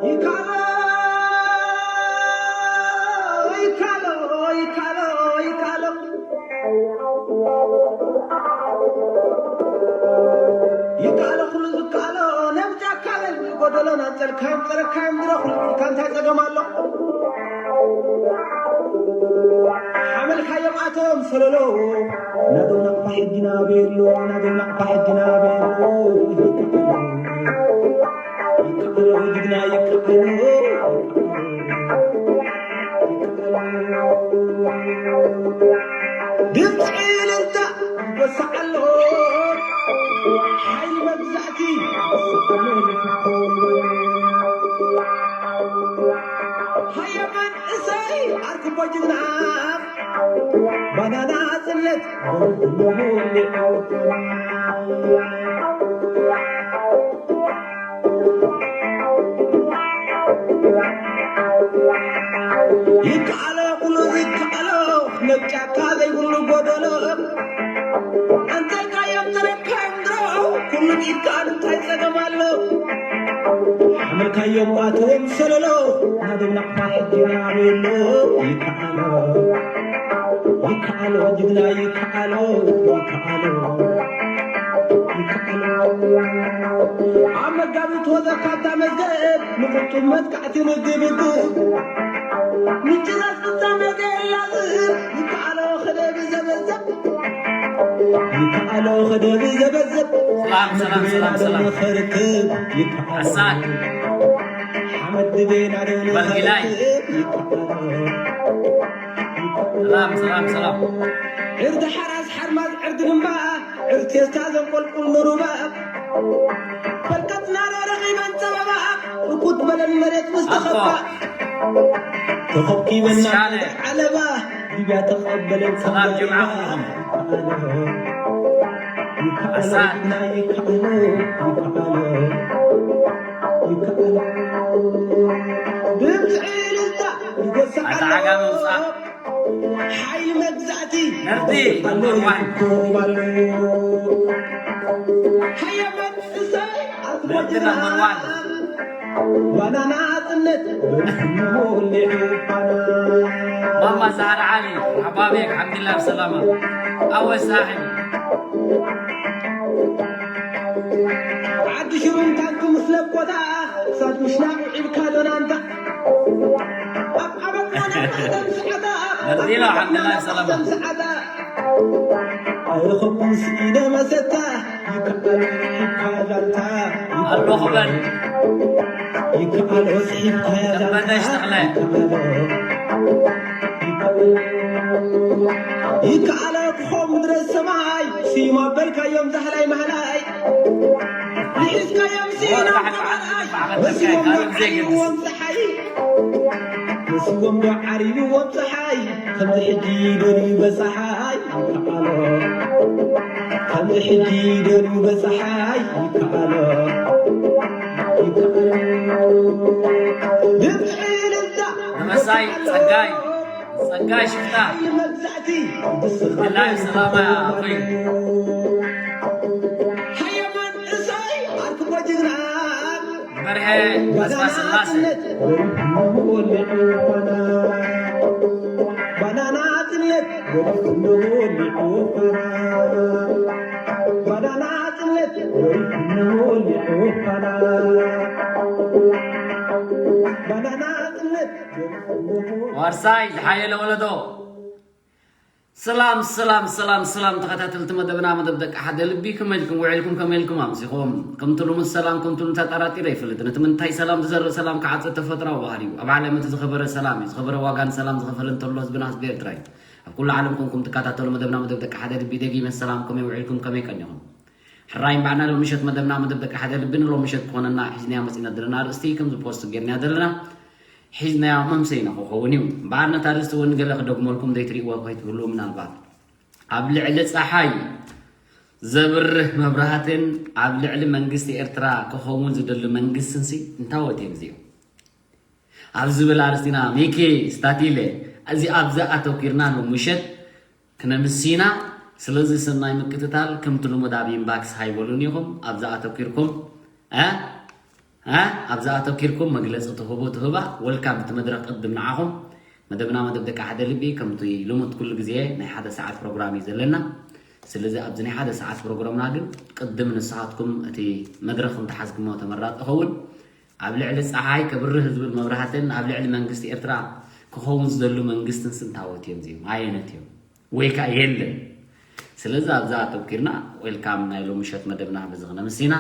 ይካሎ፣ ይካሎ፣ ይካሎ፣ ይካሎ። ይካሎ ኩሉ ዝካሎ፣ ነብጃ ካበል ጎደሎ ናብፀልካዮም ፀረካዮም ድሮ ኩሉ ኢልካ እንታይ ፀገም ኣሎ? ሓመልካዮም ኣቶም ሰለሎ፣ ናዶ ናቕፋ ሕጂ ናበየሎ፣ ናዶ ናቕፋ ሕጂ ናበየሎ። ይካሎ፣ ይካሎ፣ ጅግና ይካሎ። ድምፂ እልልታ ይወስዕ ኣሎ፣ ሓይሊ መግዛእቲ ይወስዕ ኣሎ። ሃየ መንእሰይ ኣርክቦ ጅግና፣ ባናና ጽነት ይከኣሎ፣ ኩሉ ይከኣሎ፣ ነብ ጫካ ዘይብሉ ጎደሎ። ኣንተልካዮም ተረካዮም ድሮ፣ ኩሉ ይከኣል፣ እንታይ ጸገም ኣሎ? ሓመልካዮም ኣቶም ሰለሎ፣ ናዶም ናቕፋ ሕጂ ናበሎ። ይከኣሎ፣ ይከኣሎ፣ ጅግና ይከኣሎ፣ ይከኣሎ፣ ይከኣሎ። ኣብ መጋቢት ወዘካታ መዝገብ፣ ንቁጡብ መጥቃዕቲ ንግብግብ። ምጭራስ ፍጻመ ገላጽ፣ ይከኣሎ ከደብ ዘበዘብ። ይከኣሎ ከደብ ዘበዘብ። ሰላም፣ ሰላም፣ ሰላም፣ ሰላም። ከርክብ ይከኣሎ። ሓሳድ። ሓመድ ድቤና ደው በልጊላይ። ንኸርክብ ይከኣሎ። ሰላም፣ ሰላም፣ ሰላም። ዕርዲ ሓራስ ሓርማዝ ዕርዲ ድማ፣ ዕርቴስታ ዘንቆልቁል ንሩባ። በርከት ናሮ ረኺበን ጸበባ፣ እኩት በለን መሬት ምስ ኣኮ። ተኸባ። ተኸብኪበን ሻለ። ናብ ዓለባ፣ ሊብያ ተቐበለን ሰላም ጅምዓ። ይከኣሎ፣ ይከኣሎ፣ ኣሳድ። ይከኣሎ፣ ይከኣሎ፣ ይከኣሎ። ድምፂ እልልታ ይጎስዓሎ። ኣታ ዓጋመ ውፃእ። ሓይሊ መግዛእቲ ነርቲ ይጎስዓሎ፣ number one። ይኮባሎ። ሃየ መንእሰይ ነርቲ number one። ባናና ጽነት ወሊዑ ባና። ማማ ዛህራ ዓሊ፣ ሓባቢ፣ ሓምድላ ብሰላማ። ኣወ ሳሒብ። ዓዲ ሽሩም ታንኪ ምስ ለቆታ፣ ክሳድ ምሽናቕ ውዒልካ ዶናንታ። ኣብ ዓመት ማና ማሕተም ሰዓታ፣ ነዚሎ ኣብ ዓመት ሓምድላ ማና ሰላማ። ማሕተም ሰዓታ። ኣይረኸብኩን ስኢነ መሰታ፣ ይከኣል ሒብካ ዛንታ። ኣለኹ በል። ይከኣል ስሒብካ ዛንታ። ከበደሽ ተኽለ። ይከኣል። ይከኣል ክኾን ምድረ ሰማይ፣ ስዩም ኣበልካዮም ዛህላይ ማህላይ። ንሒዝካዮም ስኢኖም ወርቃሕ ከማላይ፣ በዓል በዓል በሲቦም ዶ ካልእ ዘይገድስ። ዓሪብዎም ፀሓይ? በሲቦም ዶ ዓሪብዎም ፀሓይ? ከምዚ ሕጂ ደልዩ በፀሓይ ይከኣሎ። ከምዚ ሕጂ ደልዩ በፀሓይ ይከኣሎ። ይከኣሎ። ድምፂ እልልታ ተመሳይ ይከኣሎ። ፀጋይ፣ ፀጋይ ሽፍታ። ሓይሊ መግዛእቲ ይድስኻሎ። ድላይ ሰላማ ይከኣሎ። ኮይን። ሃየ መንእሰይ ኣርክቦ ጅግና። በርሀ ተስፋ ስላሴ። ባናና ጽንየት ወሊድ ንወሊዑ ፋና። ባናና ጽንየት ወሊድ ንወሊዑ ፋና። ባናና ጽንየት ወሊድ ንወሊዑ ፋና። ባናና ጽንየት ወሊድ ንወሊዑ ዋርሳይ ዝሓየለ ወለዶ። ሰላም፣ ሰላም፣ ሰላም፣ ሰላም፣ ተኸታተልቲ መደብና፣ መደብ ደቂ ሓደ ልቢ፣ ከመይ ኢልኩም ውዒልኩም? ከመይ ኢልኩም ኣምሲኹም? ከምቲ ልሙድ ሰላም፣ ከምቲ ልሙድ ተጠራጢረ ኣይፈልጥን። እቲ ምንታይ ሰላም ዝዘርእ ሰላም ክዓጽድ ተፈጥራዊ ባህሪ እዩ። ኣብ ዓለም እቲ ዝኸበረ ሰላም እዩ። ዝኸበረ ዋጋ ንሰላም ዝኸፈለ እንተሎ ህዝብና ህዝቢ ኤርትራ እዩ። ኣብ ኩሉ ዓለም ኮንኩም ትከታተሉ መደብና፣ መደብ ደቂ ሓደ ልቢ፣ ደጊመ ሰላም፣ ከመይ ውዒልኩም? ከመይ ቀኒኹም? ሕራይ እምበኣና ሎምሸት መደብና፣ መደብ ደቂ ሓደ ልቢ፣ ንሎምሸት ክኾነና ሒዝናያ መጺና ዘለና ኣርእስቲ፣ ከምዚ ፖስት ጌርናያ ዘለና፣ ሒዝናዮ መምሰይና ክኸውን እዩ። እምበኣር ነታ ኣርእስቲ እውን ገለ ክደግመልኩም ዘይትርእይዋ ከይትህልዉ ምናልባት። ኣብ ልዕሊ ጸሓይ ዘብርህ መብራህትን ኣብ ልዕሊ መንግስቲ ኤርትራ ክኸውን ዝደሊ መንግስትንሲ እንታወት እዮም እዚኦም? ኣብ ዝብል ኣርእስቲና ሚኪ ስታቲለ እዚ ኣብዚ ኣተኲርና ሎምሸት ክነምስ ኢና። ስለዚ ሰናይ ምክትታል፣ ከምቲ ልሙድ ኣብ ኢንባክስ ሃይበሉን ኢኹም፣ ኣብዛ ኣተኪርኩም፣ እ? እ? ኣብዛ ኣተኪርኩም መግለጺ ትህቡ ትህባ። ወልካም፣ እቲ መድረኽ ቅድም ንዓኹም። መደብና መደብ ደቂ ሓደ ልቢ፣ ከምቲ ልሙድ ኩሉ ግዜ ናይ ሓደ ሰዓት ፕሮግራም እዩ ዘለና። ስለዚ ኣብዚ ናይ ሓደ ሰዓት ፕሮግራምና ግን ቅድም ንስኻትኩም እቲ መድረኽ እንተሓዝኩሞ ተመራጺ ይኸውን። ኣብ ልዕሊ ጸሓይ ከብርህ ዝብል መብራህትን ኣብ ልዕሊ መንግስቲ ኤርትራ ክኸውን ዝደሉ መንግስትን ስንታዎት እዮም እዚኦም? ኣየነት እዮም? ወይ ከኣ የለን። ስለዚ ኣብዛ ኣተኪርና፣ ዌልካም ናይ ሎሚ ምሸት መደብና በዚ ክነምስ ኢና።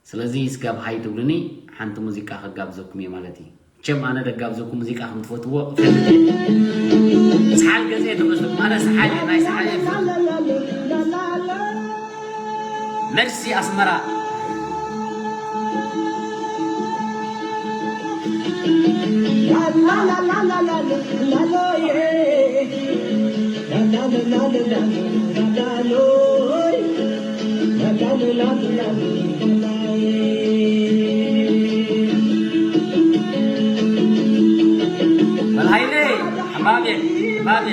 ስለዚ እስከ ኣብ ሃይ ትብሉኒ፣ ሓንቲ ሙዚቃ ከጋብዘኩም እየ ማለት እዩ። መቸም ኣነ ደጋብዘኩም ሙዚቃ ከም ትፈትዎ እፈልጥ እየ። ሰሓል ገዜ ትመስሉ፣ ኣነ ሰሓል እየ፣ ናይ ሰሓል እየ። መርሲ ኣስመራ። በል ሃይለ፣ ኣባቤ፣ ኣባቤ።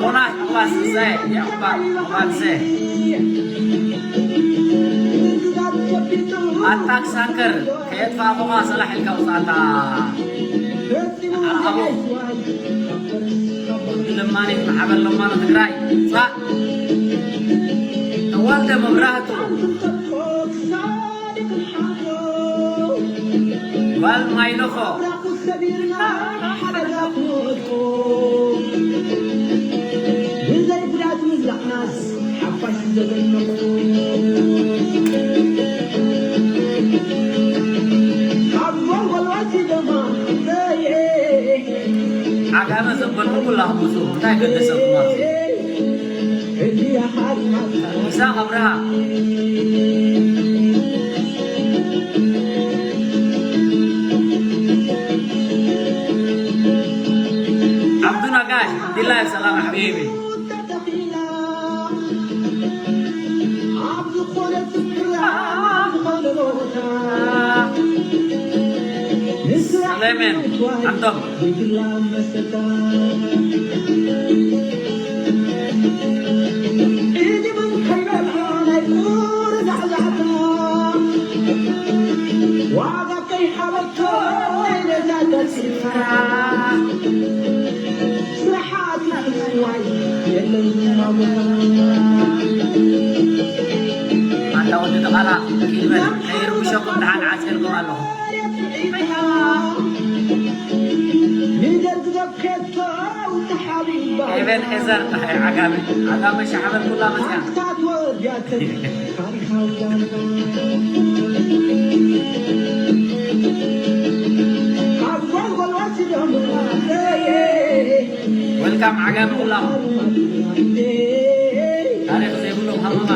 ዮናስ፣ ዕቑባ ስሰ፣ የዕቑባ፣ ዕቑባ ስሰ። ኣታ ክሳንከር፣ ከየጥፋእኹኻ ሰላሕ ኢልካ ውጻእታ። ኣልኣቦ። ወዲ ለማኒ፣ ማዕበል ለማኒ ትግራይ። ጻእ። ተወልደ መብራህቱ። ጓል ማይለኾ። ብዘይ ጉዳት ምዝላቕናስ ሓፋሽ ዘደነቑ። ካብ ጎልጎል ወፂ ደማ ዘየ። ዓጋመ ዘበልኩ ኩላ ክምፁ እንታይ ገደሰኩም ኣብዚ? ይስሐቅ ኣብርሃ። ዓብዱ ነጋሽ፣ ዲላይ ሰላም ሓቢቢ። ሰለሜን፣ ዓንዶም። ኣታ ወዲ ድቓላ፣ ኪድ በል፣ ከይርብሸኩም ደሓን ዓስከርኩም ኣለኹ። ኤቨን ኤዘር፣ ዓጋመ፣ ዓጋመ ሻዕበል ኩላ መፅያ። ወልካም ዓጋመ ኩላኹም። ታሪኽ ዘይብሎም ሃመማ።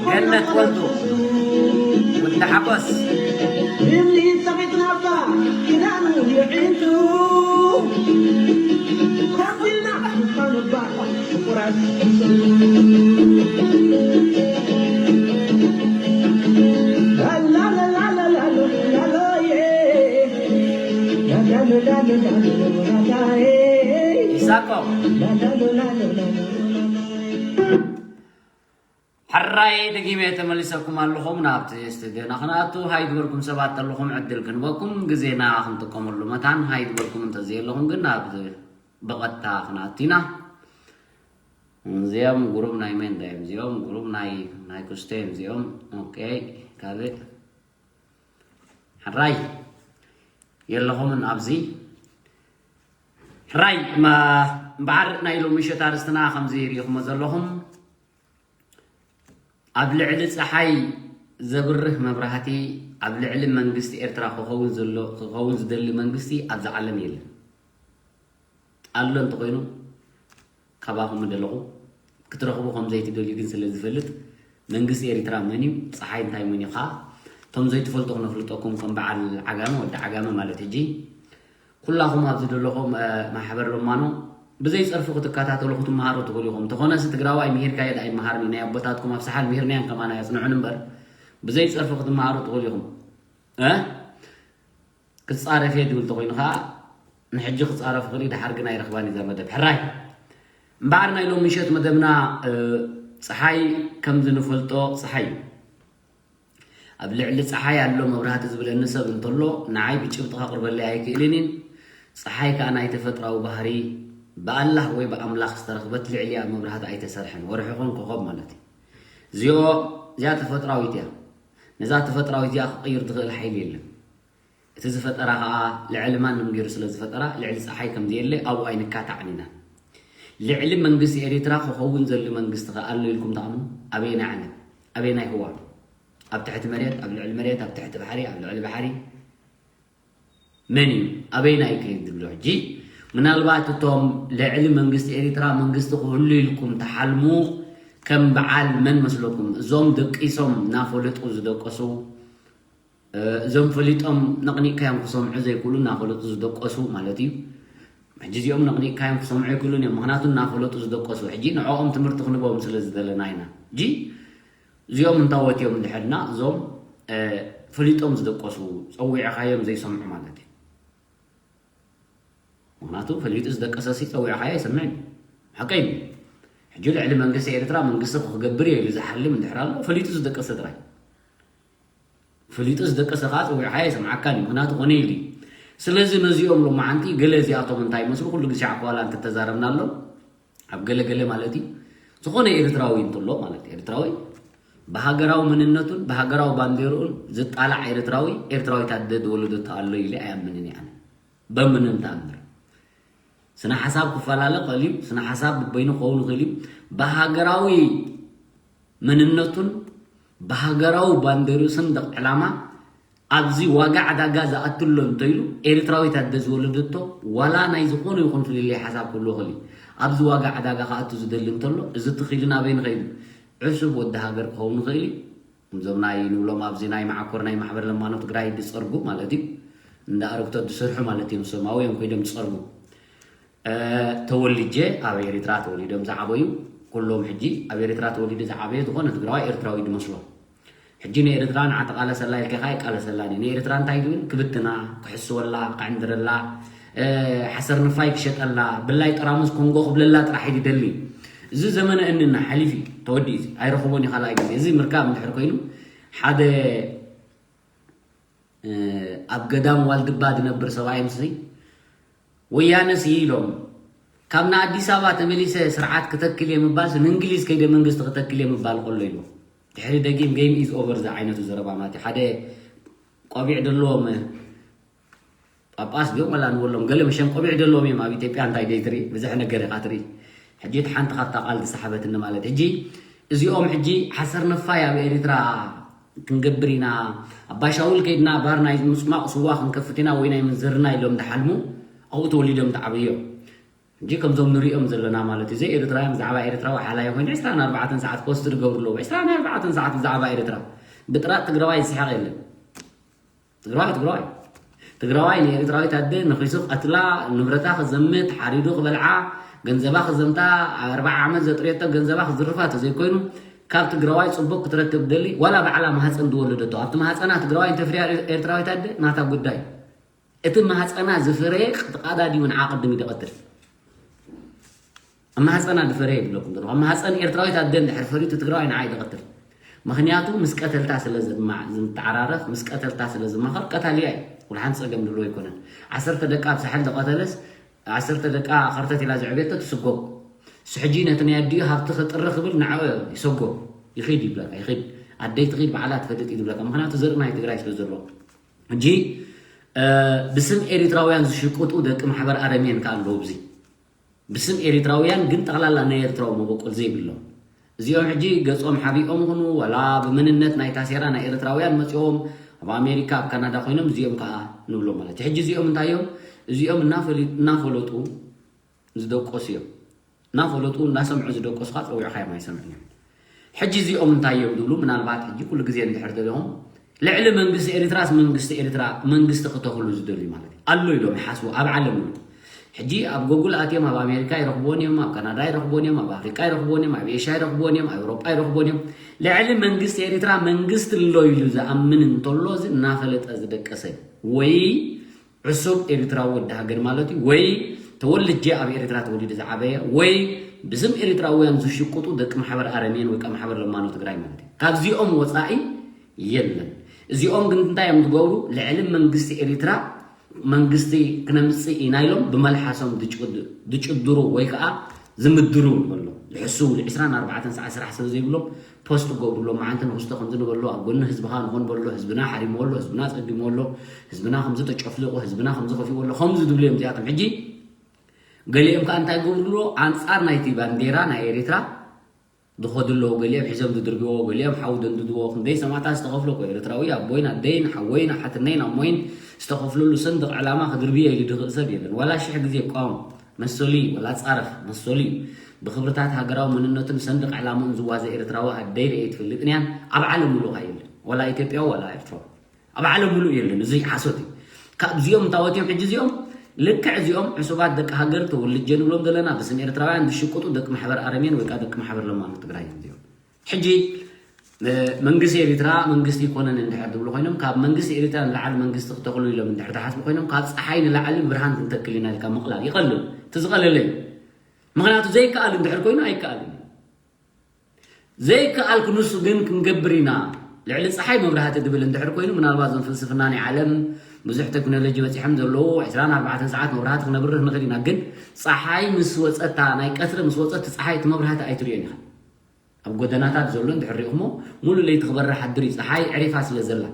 ገነት ወልዱ፣ ወዲ ሓጎስ። ኢሳቆ። ሕራይ ደጊመ ተመሊሰኩም ኣለኹም ናብቲ ስቱድዮና ክንኣቱ። ሃይ ዝበልኩም ሰባት ኣለኹም ዕድል ክንበኩም ግዜና ክንጥቀመሉ መታን። ሃይ ዝበልኩም እንተዘየለኹም ግን ናብ ብቐጥታ ክንኣቱ ኢና። እዚኦም ግሩም ናይ መን እንታይ እዮም? እዚኦም ግሩም ናይ ናይ ኩስተ እዮም እዚኦም። ኦኬ፣ ካልእ ሕራይ የለኹምን ኣብዚ። ሕራይ እምበዓር ናይ ሎሚ ምሸት ኣርእስትና ከምዚ ርኢኹሞ ዘለኹም፣ ኣብ ልዕሊ ጸሓይ ዘብርህ መብራህቲ ኣብ ልዕሊ መንግስቲ ኤርትራ ክኸውን ዘሎ ክኸውን ዝደሊ መንግስቲ ኣብዚ ዓለም የለን። ኣሎ እንተኾይኑ ካባኹም ምደለኹ ክትረኽቡ ከም ዘይትደልዩ ግን ስለ ዝፈልጥ መንግስቲ ኤሪትራ መን እዩ፣ ጸሓይ እንታይ መን እዩ ኸዓ እቶም ዘይትፈልጡ ክነፍልጠኩም ከም በዓል ዓጋመ ወዲ ዓጋመ ማለት ሕጂ ኩላኹም ኣብዚ ዘለኹም ማሕበር ለማኖ ብዘይ ጸርፊ ክትከታተሉ ክትመሃሩ ትኽእሉ ኢኹም። እንተኾነስ ትግራዋይ ምሂርካዮ ደኣ ኣይመሃርን እዩ። ናይ ኣቦታትኩም ኣብ ሰሓል ምሂርናዮን ከማና የጽንዑን እምበር ብዘይ ጸርፊ ክትመሃሩ ትኽእሉ ኢኹም። ክጻረፍ እየ ድብል ተኾይኑ ኸዓ ንሕጂ ክጻረፍ ክእል እዩ፣ ደሓር ግን ኣይረኽባን እዛ መደብ። ሕራይ እምበኣር ናይ ሎም ምሸት መደብና ጸሓይ ከምዚ ንፈልጦ ጸሓይ እዩ። ኣብ ልዕሊ ጸሓይ ኣሎ መብራህቲ ዝብለኒ ሰብ እንተሎ ንዓይ ብጭብጢ ከቕርበለይ ኣይክእልን እን። ጸሓይ ከኣ ናይ ተፈጥራዊ ባህሪ ብኣላህ ወይ ብኣምላኽ ዝተረኽበት ልዕሊያ መብራህቲ ኣይተሰርሐን። ወርሒ ኾን ኮኸብ ማለት እዩ። እዚኦ እዚኣ ተፈጥራዊት እያ። ነዛ ተፈጥራዊት እዚኣ ክቕይር ዝኽእል ሓይሊ የለን። እቲ ዝፈጠራ ኸዓ ልዕሊ ማንም ገይሩ ስለ ዝፈጠራ ልዕሊ ጸሓይ ከም ዘየለ ኣብኡ ኣይንካታዕን ኢና። ልዕሊ መንግስቲ ኤሪትራ ክኸውን ዘሉ መንግስቲ ኸ ኣሎ ኢልኩም ትኣምኑ? ኣበየናይ ዓለም? ኣበየናይ ህዋ? ኣብ ትሕቲ መሬት፣ ኣብ ልዕሊ መሬት፣ ኣብ ትሕቲ ባሕሪ፣ ኣብ ልዕሊ ባሕሪ? መን እዩ? ኣበየናይ ከይድ ዝብሎ? ሕጂ ምናልባት እቶም ልዕሊ መንግስቲ ኤሪትራ መንግስቲ ክህሉ ኢልኩም ትሓልሙ ከም በዓል መን መስለኩም? እዞም ደቂሶም እናፈለጡ ዝደቀሱ እዞም ፈሊጦም ነቕኒቕካዮም ክሰምዑ ዘይክእሉ እናፈለጡ ዝደቀሱ ማለት እዩ። ሕጂ እዚኦም ነቕኒቕካዮም ክሰምዑ ኣይክእሉን እዮም፣ ምኽንያቱ እናፈለጡ ዝደቀሱ። ሕጂ ንዕኦም ትምህርቲ ክንቦም ስለ ዝደለና ኢና። ሕጂ እዚኦም እንታወት እዮም እንድሕልና እዞም ፈሊጦም ዝደቀሱ ጸዊዕኻዮም ዘይሰምዑ ማለት እዩ። ምኽንያቱ ፈሊጡ ዝደቀሰ ሲ ጸዊዕኻዮ ኣይሰምዕን እዩ። ሓቀይ እዩ። ሕጂ ልዕሊ መንግስቲ ኤርትራ መንግስቲ ክገብር እየ ኢሉ ዝሓልም እንድሕር ኣሎ ፈሊጡ ዝደቀሰ ጥራይ። ፈሊጡ ዝደቀሰ ከዓ ጸዊዕኻዮ ኣይሰምዓካን እዩ። ምኽንያቱ ኮነ ኢሉ እዩ። ስለዚ ነዚኦም ሎማዓንቲ ገለ እዚኣቶም እንታይ ይመስሉ ኩሉ ግዜ ዓኳላ እንትተዛረብና ኣሎ ኣብ ገለ ገለ ማለት እዩ። ዝኾነ ኤርትራዊ እንተሎ ማለት ኤርትራዊ ብሃገራዊ መንነቱን ብሃገራዊ ባንዴርኡን ዝጣላዕ ኤርትራዊ ኤርትራዊት ኣደ ዝወለደቶ ኣሎ ኢለ ኣይኣምንን እየ ኣነ። በምንም ተኣምር ስነ ሓሳብ ክፈላለ ክእል እዩ። ስነ ሓሳብ በይኑ ክኸውን ይኽእል እዩ። ብሃገራዊ መንነቱን ብሃገራዊ ባንዴርኡ ሰንደቕ ዕላማ ኣብዚ ዋጋ ዕዳጋ ዝኣትሎ እንተኢሉ ኤርትራዊት ኣደ ዝወለደቶ ዋላ ናይ ዝኾነ ይኹን ፍልልይ ሓሳብ ክህልዎ ይኽእል እዩ። ኣብዚ ዋጋ ዕዳጋ ክኣቱ ዝደሊ እንተሎ እዚ ትኽኢሉ ናበይ ንኸይዱ ዕሱብ ወዲ ሃገር ክኸውን ይኽእል እዩ። እዞም ናይ ንብሎም ኣብዚ ናይ መዓኮር ናይ ማሕበር ለማኖ ትግራይ ዝፀርጉ ማለት እዩ። እንዳ ኣረግቶት ዝሰርሑ ማለት እዮም። ሶማውያን ኮይዶም ዝፀርጉ ተወልጀ ኣብ ኤሪትራ ተወሊዶም ዝዓበዩ ኩሎም ሕጂ ኣብ ኤሪትራ ተወሊዱ ዝዓበየ ዝኾነ ትግራዋይ ኤርትራዊ ድመስሎ። ሕጂ ንኤርትራ ንዓ ተቃለሰላ ኢልካ ኢኻ ይቃለሰላን እዩ። ንኤርትራ እንታይ ድብል ክብትና ክሕስወላ ክዕንድረላ ሓሰር ንፋይ ክሸጠላ ብላይ ጠራሙዝ ኮንጎ ክብለላ ጥራሕ እዩ ድደሊ። እዚ ዘመነ እንና ሓሊፍ እዩ ተወዲኡ እዚ ኣይረኽቦን እዩ ካልኣይ ግዜ እዚ ምርካብ እንድሕር ኮይኑ ሓደ ኣብ ገዳም ዋልድባ ዝነብር ሰብኣይ ምስዚ ወያነስ ኢሎም ካብ ንኣዲስ ኣበባ ተመሊሰ ስርዓት ክተክል እየ ምባልስ ንእንግሊዝ ከይደ መንግስቲ ክተክል እየ ምባል ከሎ ኢሉ ድሕሪ ደጊም game is over ዝዓይነቱ ዘረባ ማለት እዩ። ሓደ ቆቢዕ ደለዎም ጳጳስ ድዮም ወላ ንበሎም ገለ መሸም ቆቢዕ ደለዎም እዮም ኣብ ኢትዮጵያ እንታይ ደይትርኢ ብዝሕ ነገር ኢኻ ትርኢ። ሕጂ እቲ ሓንቲ ካብታ ቃል ዝሰሓበትኒ ማለት ሕጂ እዚኦም ሕጂ ሓሰር ነፋይ ኣብ ኤሪትራ ክንገብር ኢና ኣባሻውል ከይድና ባር ናይ ምፅማቕ ስዋ ክንከፍት ኢና ወይ ናይ ምንዝርና ኢሎም ዝሓልሙ ኣብኡ ተወሊዶም ዝዓበዩ እዮም። ሕጂ ከምዞም ንሪኦም ዘለና ማለት እዩ ዘይ ኤርትራውያን ብዛዕባ ኤርትራ ሓላይ ኮይኑ ዕስራን ኣርባዕተን ሰዓት ፖስት ዝገብሩ ኣለዉ ዕስራን ኣርባዕተን ሰዓት ብዛዕባ ኤርትራ ብጥራጥ ትግራዋይ ዝስሕቕ የለን። ትግራዋይ ትግራዋይ ትግራዋይ ንኤርትራዊት ኣደ ነኺሱ ክቐትላ ንብረታ ክዘምት ሓሪዱ ክበልዓ ገንዘባ ክዘምታ ኣርባዓ ዓመት ዘጥረየቶ ገንዘባ ክዝርፋ ተዘይኮይኑ ካብ ትግራዋይ ፅቡቅ ክትረክብ ደሊ ዋላ ባዕላ ማህፀን ዝወለደቶ ኣብቲ ማህፀና ትግራዋይ እንተፍርያ ኤርትራዊት ኣደ ናታ ጉዳይ እቲ ማህፀና ዝፍረየ ተቃዳዲሙ ንዓ ቅድም ይደቐትል ኣብ ማህፀና ድፈረ ይብለኩም ዘለኹ። ኣብ ማህፀን ኤርትራዊት ኣደ እንድሕር ፈሪቱ ትግራዋይ ንዓይ ድቐትል። ምኽንያቱ ምስ ቀተልታ ስለ ዝማ- ዝምተዓራረኽ፣ ምስ ቀተልታ ስለ ዝማኸር ቀታልያ እዩ። ኩሉ ሓንቲ ፀገም ድልዎ ኣይኮነን። ዓሰርተ ደቃ ኣብ ሳሕል ዝቐተለስ ዓሰርተ ደቃ ኸርተት ኢላ ዘዕቤቶ ትስጎግ። እሱ ሕጂ ነቲ ናይ ኣዲኡ ሃብቲ ክጥሪ ክብል ንዓኡ ይሰጎ። ይኺድ ይብለካ፣ ይኺድ። ኣደይ ትኺድ ባዕላ ትፈልጥ እዩ ዝብለካ። ምኽንያቱ ዘርኢ ናይ ትግራይ ስለ ዘሎ። ሕጂ ብስም ኤሪትራውያን ዝሽቅጡ ደቂ ማሕበር ኣረሜን ከ ኣለዉ። ብዚ ብስም ኤሪትራውያን ግን ጠቕላላ ናይ ኤርትራዊ መበቆል ዘይብሎም እዚኦም ሕጂ ገጾም ሓቢኦም ይኹኑ ዋላ ብመንነት ናይ ታሴራ ናይ ኤርትራውያን መጺኦም ኣብ ኣሜሪካ ኣብ ካናዳ ኮይኖም እዚኦም ከዓ ንብሎም ማለት እዩ። ሕጂ እዚኦም እንታይ እዮም? እዚኦም እናፈሊ- እናፈለጡ ዝደቆሱ እዮም። እናፈለጡ እናሰምዑ ዝደቆሱ ከዓ ፀዊዕካ እዮም ኣይሰምዑን እዮም። ሕጂ እዚኦም እንታይ እዮም ዝብሉ? ምናልባት ሕጂ ኩሉ ግዜ እንድሕር ደሊኹም ልዕሊ መንግስቲ ኤሪትራስ መንግስቲ ኤሪትራ መንግስቲ ክተኽሉ ዝደልዩ ማለት እዩ ኣሎ ኢሎም ይሓስቡ ኣብ ዓለም እዩ። ሕጂ ኣብ ጎጉል ኣትዮም ኣብ ኣሜሪካ ይረኽብዎን እዮም፣ ኣብ ካናዳ ይረኽብዎን እዮም፣ ኣብ ኣፍሪቃ ይረኽብዎን እዮም፣ ኣብ ኤሽያ ይረኽብዎን እዮም፣ ኣብ ኤውሮጳ ይረኽብዎን እዮም። ልዕሊ መንግስቲ ኤሪትራ መንግስቲ ኣሎ ኢሉ ዝኣምን እንተሎ እዚ እናፈለጠ ዝደቀሰ ወይ ዕሱብ ኤሪትራዊ ወዲ ሃገር ማለት እዩ ወይ ተወልጄ ኣብ ኤሪትራ ተወሊዱ ዝዓበየ ወይ ብስም ኤሪትራውያን ዝሽቁጡ ደቂ ማሕበር ኣረሜን ወይ ከዓ ማሕበር ለማኖ ትግራይ ማለት እዩ። ካብዚኦም ወፃኢ የለን። እዚኦም ግን እንታይ እዮም ዝገብሩ? ልዕሊ መንግስቲ ኤሪትራ መንግስቲ ክነምፅእ ኢና ኢሎም ብመልሓሶም ዝጭድ- ዝጭድሩ ወይ ከዓ ዝምድሩ ንበሎ ዝሕስውሉ ዕስራን ኣርባዕተን ሰዓት ስራሕ ስለ ዘይብሎም ፖስት ክገብሩሎም መዓንቲ ንክስቶ ከምዚ ንበሎ ኣብ ጎኒ ህዝብኻ ንኾን በሎ ህዝብና ሓሪምዎ ኣሎ ህዝብና ፀጊምዎ ኣሎ ህዝብና ከምዚ ተጨፍሊቑ ህዝብና ከምዚ ከፊዎ ኣሎ ከምዚ ዝብሉ እዮም እዚኣቶም ሕጂ ገሊኦም ከዓ እንታይ ገብሩ ኣሎ ኣንፃር ናይቲ ባንዴራ ናይ ኤሪትራ ዝኸዱ ኣለዉ ገሊኦም ሒዞም ዝድርብዎ ገሊኦም ሓዊ ደንድድዎ ክንደይ ሰማዕታት ዝተኸፍሎ እኮ ኤርትራዊ ኣቦይን ኣደይን ሓወይን ሓትነይን ኣሞይን ዝተኸፍለሉ ሰንደቕ ዕላማ ክድርብዮ ኢሉ ድኽእል ሰብ የለን ዋላ ሽሕ ግዜ ይቃወም መሰሉ እዩ ዋላ ፃረፍ መሰሉ እዩ ብኽብርታት ሃገራዊ መንነቱን ሰንደቕ ዕላምኡን ዝዋዘ ኤርትራዊ ኣደይ ርእየ ኣይትፈልጥን እያን ኣብ ዓለም ሙሉእ ከ የለን ዋላ ኢትዮጵያዊ ዋላ ኤርትራዊ ኣብ ዓለም ሙሉእ የለን እዚ ሓሶት እዩ ካብዚኦም እንታወት እዮም ሕጂ እዚኦም ልክዕ እዚኦም ዕሱባት ደቂ ሃገር ተወልጀ ንብሎም ዘለና ብስም ኤርትራውያን ዝሽቅጡ ደቂ ማሕበር ኣረሜን ወይ ከዓ ደቂ ማሕበር ለማኖ ትግራይ እዮም እዚኦም ሕጂ መንግስቲ ኤሪትራ መንግስቲ ይኮነን እንድሕር ዝብሉ ኮይኖም ካብ መንግስቲ ኤሪትራ ንላዕሊ መንግስቲ ክተኽሉ ኢሎም እንድሕር ዝሓስቡ ኮይኖም ካብ ፀሓይ ንላዕሊ ብርሃን ክንተክል ኢና ኢልካ ምቕላል ይቐልል እቲ ዝቐለለ እዩ ምክንያቱ ዘይከኣል እንድሕር ኮይኑ ኣይከኣልን እዩ ዘይከኣል ክንሱ ግን ክንገብር ኢና ልዕሊ ፀሓይ መብራህቲ ድብል እንድሕር ኮይኑ ምናልባት ዞም ፍልስፍና ናይ ዓለም ብዙሕ ቴክኖሎጂ በፂሖም ዘለዉ ዕስራን ኣርባዕተን ሰዓት መብራህቲ ክነብርህ ንኽእል ኢና ግን ፀሓይ ምስ ወፀታ ናይ ቀትሪ ምስ ወፀት ፀሓይ እቲ መብራህቲ ኣይትሪኦን ኢኻ ኣብ ጎደናታት ዘሎ እንድሕር ሪእኹሞ ሙሉ ለይቲ ክበርሕ ሓድር እዩ ፀሓይ ዕሪፋ ስለ ዘላ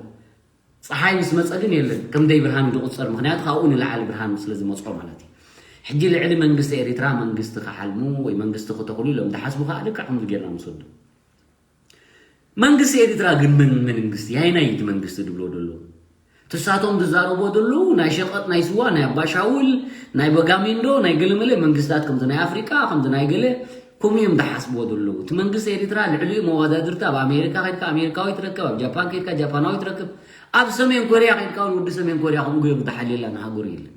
ፀሓይ ምስ መፀ ግን የለን ከም ደይ ብርሃን እዩ ዝቁፀር ምክንያቱ ካብኡ ንላዕሊ ብርሃን ስለ ዝመፅኦ ማለት እዩ ሕጂ ልዕሊ መንግስቲ ኤሪትራ መንግስቲ ክሓልሙ ወይ መንግስቲ ክተኽሉ ኢሎም ዝሓስቡ ከዓ ልክዕ ከምዚ ጌርና ንሰዱ መንግስቲ ኤሪትራ ግን መን መንግስቲ ያይናይ እቲ መንግስቲ ድብሎ ደሎ ትሳቶም ዝዛረቦ ዘለዉ ናይ ሸቐጥ ናይ ስዋ ናይ ኣባሻውል ናይ በጋሚንዶ ናይ ገለመለ መንግስታት ከምዚ ናይ ኣፍሪቃ ከምዚ ናይ ገለ ከምኡ እዮም ዝሓስብዎ ዘለዉ እቲ መንግስቲ ኤሪትራ ልዕሊኡ መዋዳድርቲ ኣብ ኣሜሪካ ከድካ ኣሜሪካዊ ትረክብ ኣብ ጃፓን ከድካ ጃፓናዊ ትረክብ ኣብ ሰሜን ኮርያ ከድካ እውን ወዲ ሰሜን ኮርያ ከምኡ ገይሩ ዝሓልየላ ንሃገሩ የለን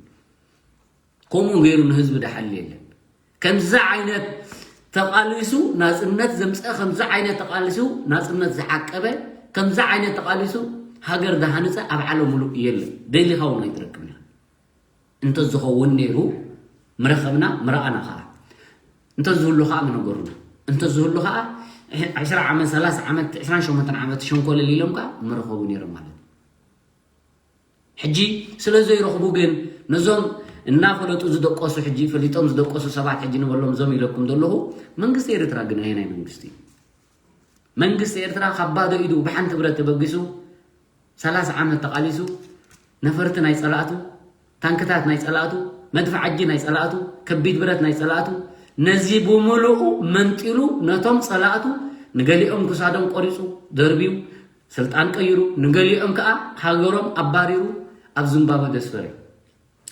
ከምኡ ገይሩ ንህዝቢ ዝሓሊ የለን ከምዚ ዓይነት ተቓሊሱ ናፅነት ዘምፀ ከምዚ ዓይነት ተቓሊሱ ናፅነት ዝዓቀበ ከምዚ ዓይነት ተቓሊሱ ሃገር ዝሃነፀ ኣብ ዓለም ሙሉእ የለን ደሊኻ እውን ኣይትረክብን ኢኻ እንተዝኸውን ነይሩ ምረኸብና ምረኣና ከዓ እንተዝህሉ ከዓ ምነገሩና እንተዝህሉ ከዓ ዕስራ ዓመት ሰላሳ ዓመት ዕስራን ሸሞንተን ዓመት ሸንኮለል ኢሎም ከዓ ምረኸቡ ነይሮም ማለት እዩ ሕጂ ስለ ዘይረኽቡ ግን ነዞም እናፈለጡ ዝደቀሱ ሕጂ ፈሊጦም ዝደቀሱ ሰባት ሕጂ ንበሎም እዞም ኢለኩም ዘለኹ መንግስቲ ኤርትራ ግን ኣየናይ መንግስቲ እዩ መንግስቲ ኤርትራ ካብ ባዶ ኢዱ ብሓንቲ ብረት ተበጊሱ ሰላሳ ዓመት ተቓሊሱ ነፈርቲ ናይ ጸላእቱ ታንክታት ናይ ጸላእቱ መድፍዓጂ ናይ ጸላእቱ ከቢድ ብረት ናይ ጸላእቱ ነዚ ብምሉኡ መንጢሉ ነቶም ጸላእቱ ንገሊኦም ክሳዶም ቆሪጹ ደርብዩ ስልጣን ቀይሩ ንገሊኦም ከኣ ሃገሮም ኣባሪሩ ኣብ ዝምባበ ደስፈረ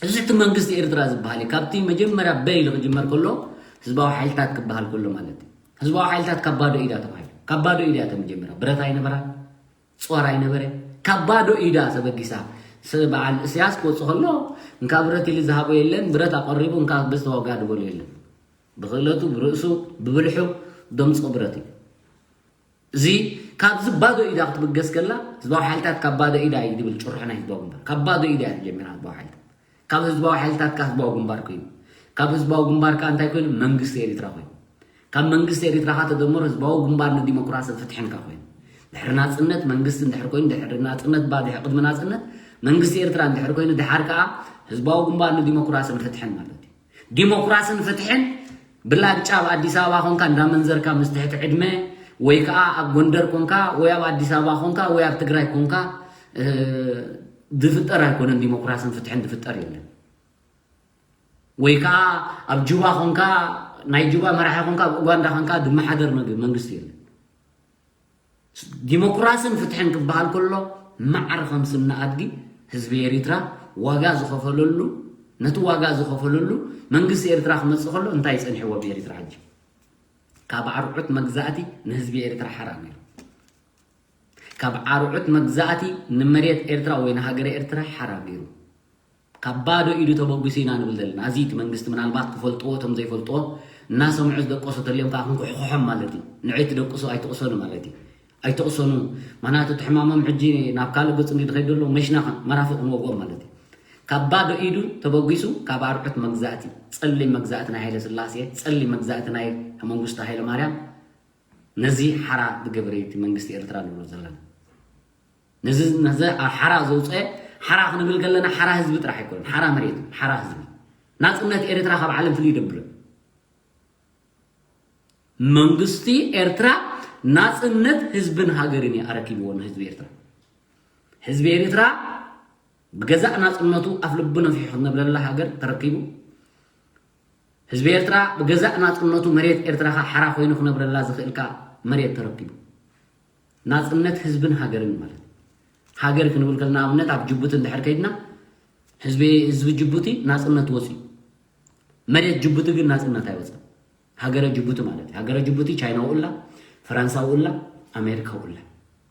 እዚ እቲ መንግስቲ ኤርትራ ዝበሃል እዩ ካብቲ መጀመርያ በ ኢሉ ክጅመር ከሎ ህዝባዊ ሓይልታት ክበሃል ከሎ ማለት እዩ ህዝባዊ ሓይልታት ካብ ባዶ ኢዳ ተባሂሉ ካብ ባዶ ኢዳ እያ ተመጀመርያ ብረት ኣይነበራን ጾር ኣይነበረ ካብ ባዶ ኢዳ ተበጊሳ በዓል እስያስ ክወፅእ ከሎ እንካ ብረት ኢሉ ዝሃቦ የለን ብረት ኣቐሪቡ እንካ በዚ ተዋጋ ድበሎ የለን ብክእለቱ ብርእሱ ብብልሑ ደምፆ ብረት እዩ እዚ ካብዚ ባዶ ኢዳ ክትብገስ ከላ ህዝባዊ ሓይልታት ካብ ባዶ ኢዳ እዩ ዝብል ጭርሖ ናይ ህዝባዊ ግንባር ካብ ባዶ ኢዳ እያ ተጀሚራ ህዝባዊ ሓይልታት ካብ ህዝባዊ ሓይልታት ካብ ህዝባዊ ግንባር ኮይኑ ካብ ህዝባዊ ግንባር ከኣ እንታይ ኮይኑ? መንግስቲ ኤሪትራ ኮይኑ። ካብ መንግስቲ ኤሪትራ ከኣ ተደምሮ ህዝባዊ ግንባር ንዲሞክራስን ፍትሕን ከኣ ኮይኑ። ድሕሪ ናጽነት መንግስቲ እንድሕር ኮይኑ፣ ድሕሪ ናጽነት ባ ድሕሪ ቅድሚ ናጽነት መንግስቲ ኤርትራ እንድሕር ኮይኑ፣ ድሓር ከኣ ህዝባዊ ግንባር ንዲሞክራስን ፍትሕን ማለት እዩ። ዲሞክራስን ፍትሕን ብላግጫ ኣብ ኣዲስ ኣበባ ኮንካ እንዳመንዘርካ ምስ ትሕቲ ዕድመ ወይ ከኣ ኣብ ጎንደር ኮንካ ወይ ኣብ ኣዲስ ኣበባ ኮንካ ወይ ኣብ ትግራይ ኮንካ ዝፍጠር ኣይኮነን። ዲሞክራስን ፍትሕን ዝፍጠር የለን። ወይ ከኣ ኣብ ጁባ ኮንካ ናይ ጁባ መራሒ ኮንካ ኣብ ኡጋንዳ ኮንካ ዝመሓደር መግ- መንግስቲ የለን። ዲሞክራስን ፍትሕን ክበሃል ከሎ ማዕረ ከም ስኒ ኣድጊ ህዝቢ ኤሪትራ ዋጋ ዝኸፈለሉ ነቲ ዋጋ ዝኸፈለሉ መንግስቲ ኤርትራ ክመጽእ ከሎ እንታይ ጸኒሕዎ ብኤሪትራ ሕጂ? ካብ ኣርዑት መግዛእቲ ንህዝቢ ኤርትራ ሓራ ነይሩ። ካብ ኣርዑት መግዛእቲ ንመሬት ኤርትራ ወይ ንሃገረ ኤርትራ ሓራ ነይሩ። ካብ ባዶ ኢዱ ተበጊሱ ኢና ንብል ዘለና። እዚ እቲ መንግስቲ ምናልባት ክፈልጥዎ እቶም ዘይፈልጥዎ እናሰምዑ ዝደቀሱ ተልዮም ከዓ ክንኩሕኩሖም ማለት እዩ። ንዕይ ትደቅሱ ኣይትቕሰኑ ማለት እዩ። ኣይትቕሰኑ። ምክንያቱ እቲ ሕማሞም ሕጂ ናብ ካልእ ገፅ እንዲ ዝኸይድ ዘሎ መሽና መራፊ ክንወግኦም ማለት እዩ። ካብ ባዶ ኢዱ ተበጊሱ ካብ ኣርዑት መግዛእቲ፣ ፀሊም መግዛእቲ ናይ ሃይለ ስላሴ፣ ፀሊም መግዛእቲ ናይ መንግስቱ ሃይለ ማርያም ነዚ ሓራ ዝገበረ እቲ መንግስቲ ኤርትራ ንብሎ ዘለና። ነዚ ነዚ ሓራ ዘውፀ ሓራ ክንብል ከለና ሓራ ህዝቢ ጥራሕ ኣይኮነን። ሓራ መሬት፣ ሓራ ህዝቢ። ናፅነት ኤርትራ ካብ ዓለም ፍልይ ይደብር። መንግስቲ ኤርትራ ናፅነት ህዝብን ሃገርን እዩ ኣረኪብዎ ንህዝቢ ኤርትራ። ህዝቢ ኤርትራ ብገዛእ ናፅነቱ ኣፍ ልቡ ነፊሑ ክነብረላ ሃገር ተረኪቡ። ህዝቢ ኤርትራ ብገዛእ ናፅነቱ መሬት ኤርትራ ከዓ ሓራ ኮይኑ ክነብረላ ዝኽእል ከዓ መሬት ተረኪቡ። ናፅነት ህዝብን ሃገርን ማለት እዩ። ሃገር ክንብል ከለና ኣብነት ኣብ ጅቡቲ እንድሕር ከይድና ህዝቢ ህዝቢ ጅቡቲ ናፅነት ወፅዩ። መሬት ጅቡቲ ግን ናፅነት ኣይወፅን። ሃገረ ጅቡቲ ማለት እዩ። ሃገረ ጅቡቲ ቻይናዊ እላ፣ ፈረንሳዊ እላ፣ ኣሜሪካዊ እላ።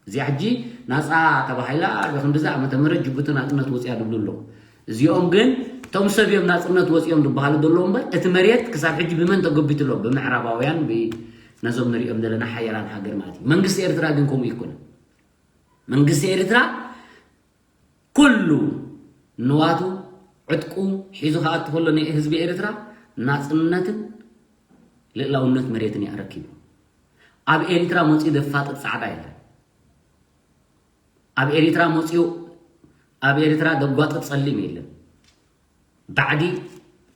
እዚኣ ሕጂ ናፃ ተባሂላ ብክንድዚ ዓመተ ምህረት ጅቡቲ ናፅነት ወፅያ ዝብሉ ኣለዉ። እዚኦም ግን እቶም ሰብ እዮም ናፅነት ወፅዮም ዝበሃሉ ዘለዉ እምበር እቲ መሬት ክሳብ ሕጂ ብመን ተጎቢቱ ኣሎ? ብምዕራባውያን፣ ብ- ነዞም ንሪኦም ዘለና ሓያላን ሃገር ማለት እዩ። መንግስቲ ኤርትራ ግን ከምኡ ይኮነ። መንግስቲ ኤርትራ ኩሉ ንዋቱ ዕጥቁ ሒዙ ክኣቱ ከሎ ናይ ህዝቢ ኤርትራ ናፅነትን ልእላውነት መሬትን እዩ ኣረኪቡ። ኣብ ኤርትራ መፂኡ ዘፋጥጥ ፃዕዳ የለን። ኣብ ኤርትራ መፂኡ ኣብ ኤርትራ ዘጓጥጥ ፀሊም የለን። ባዕዲ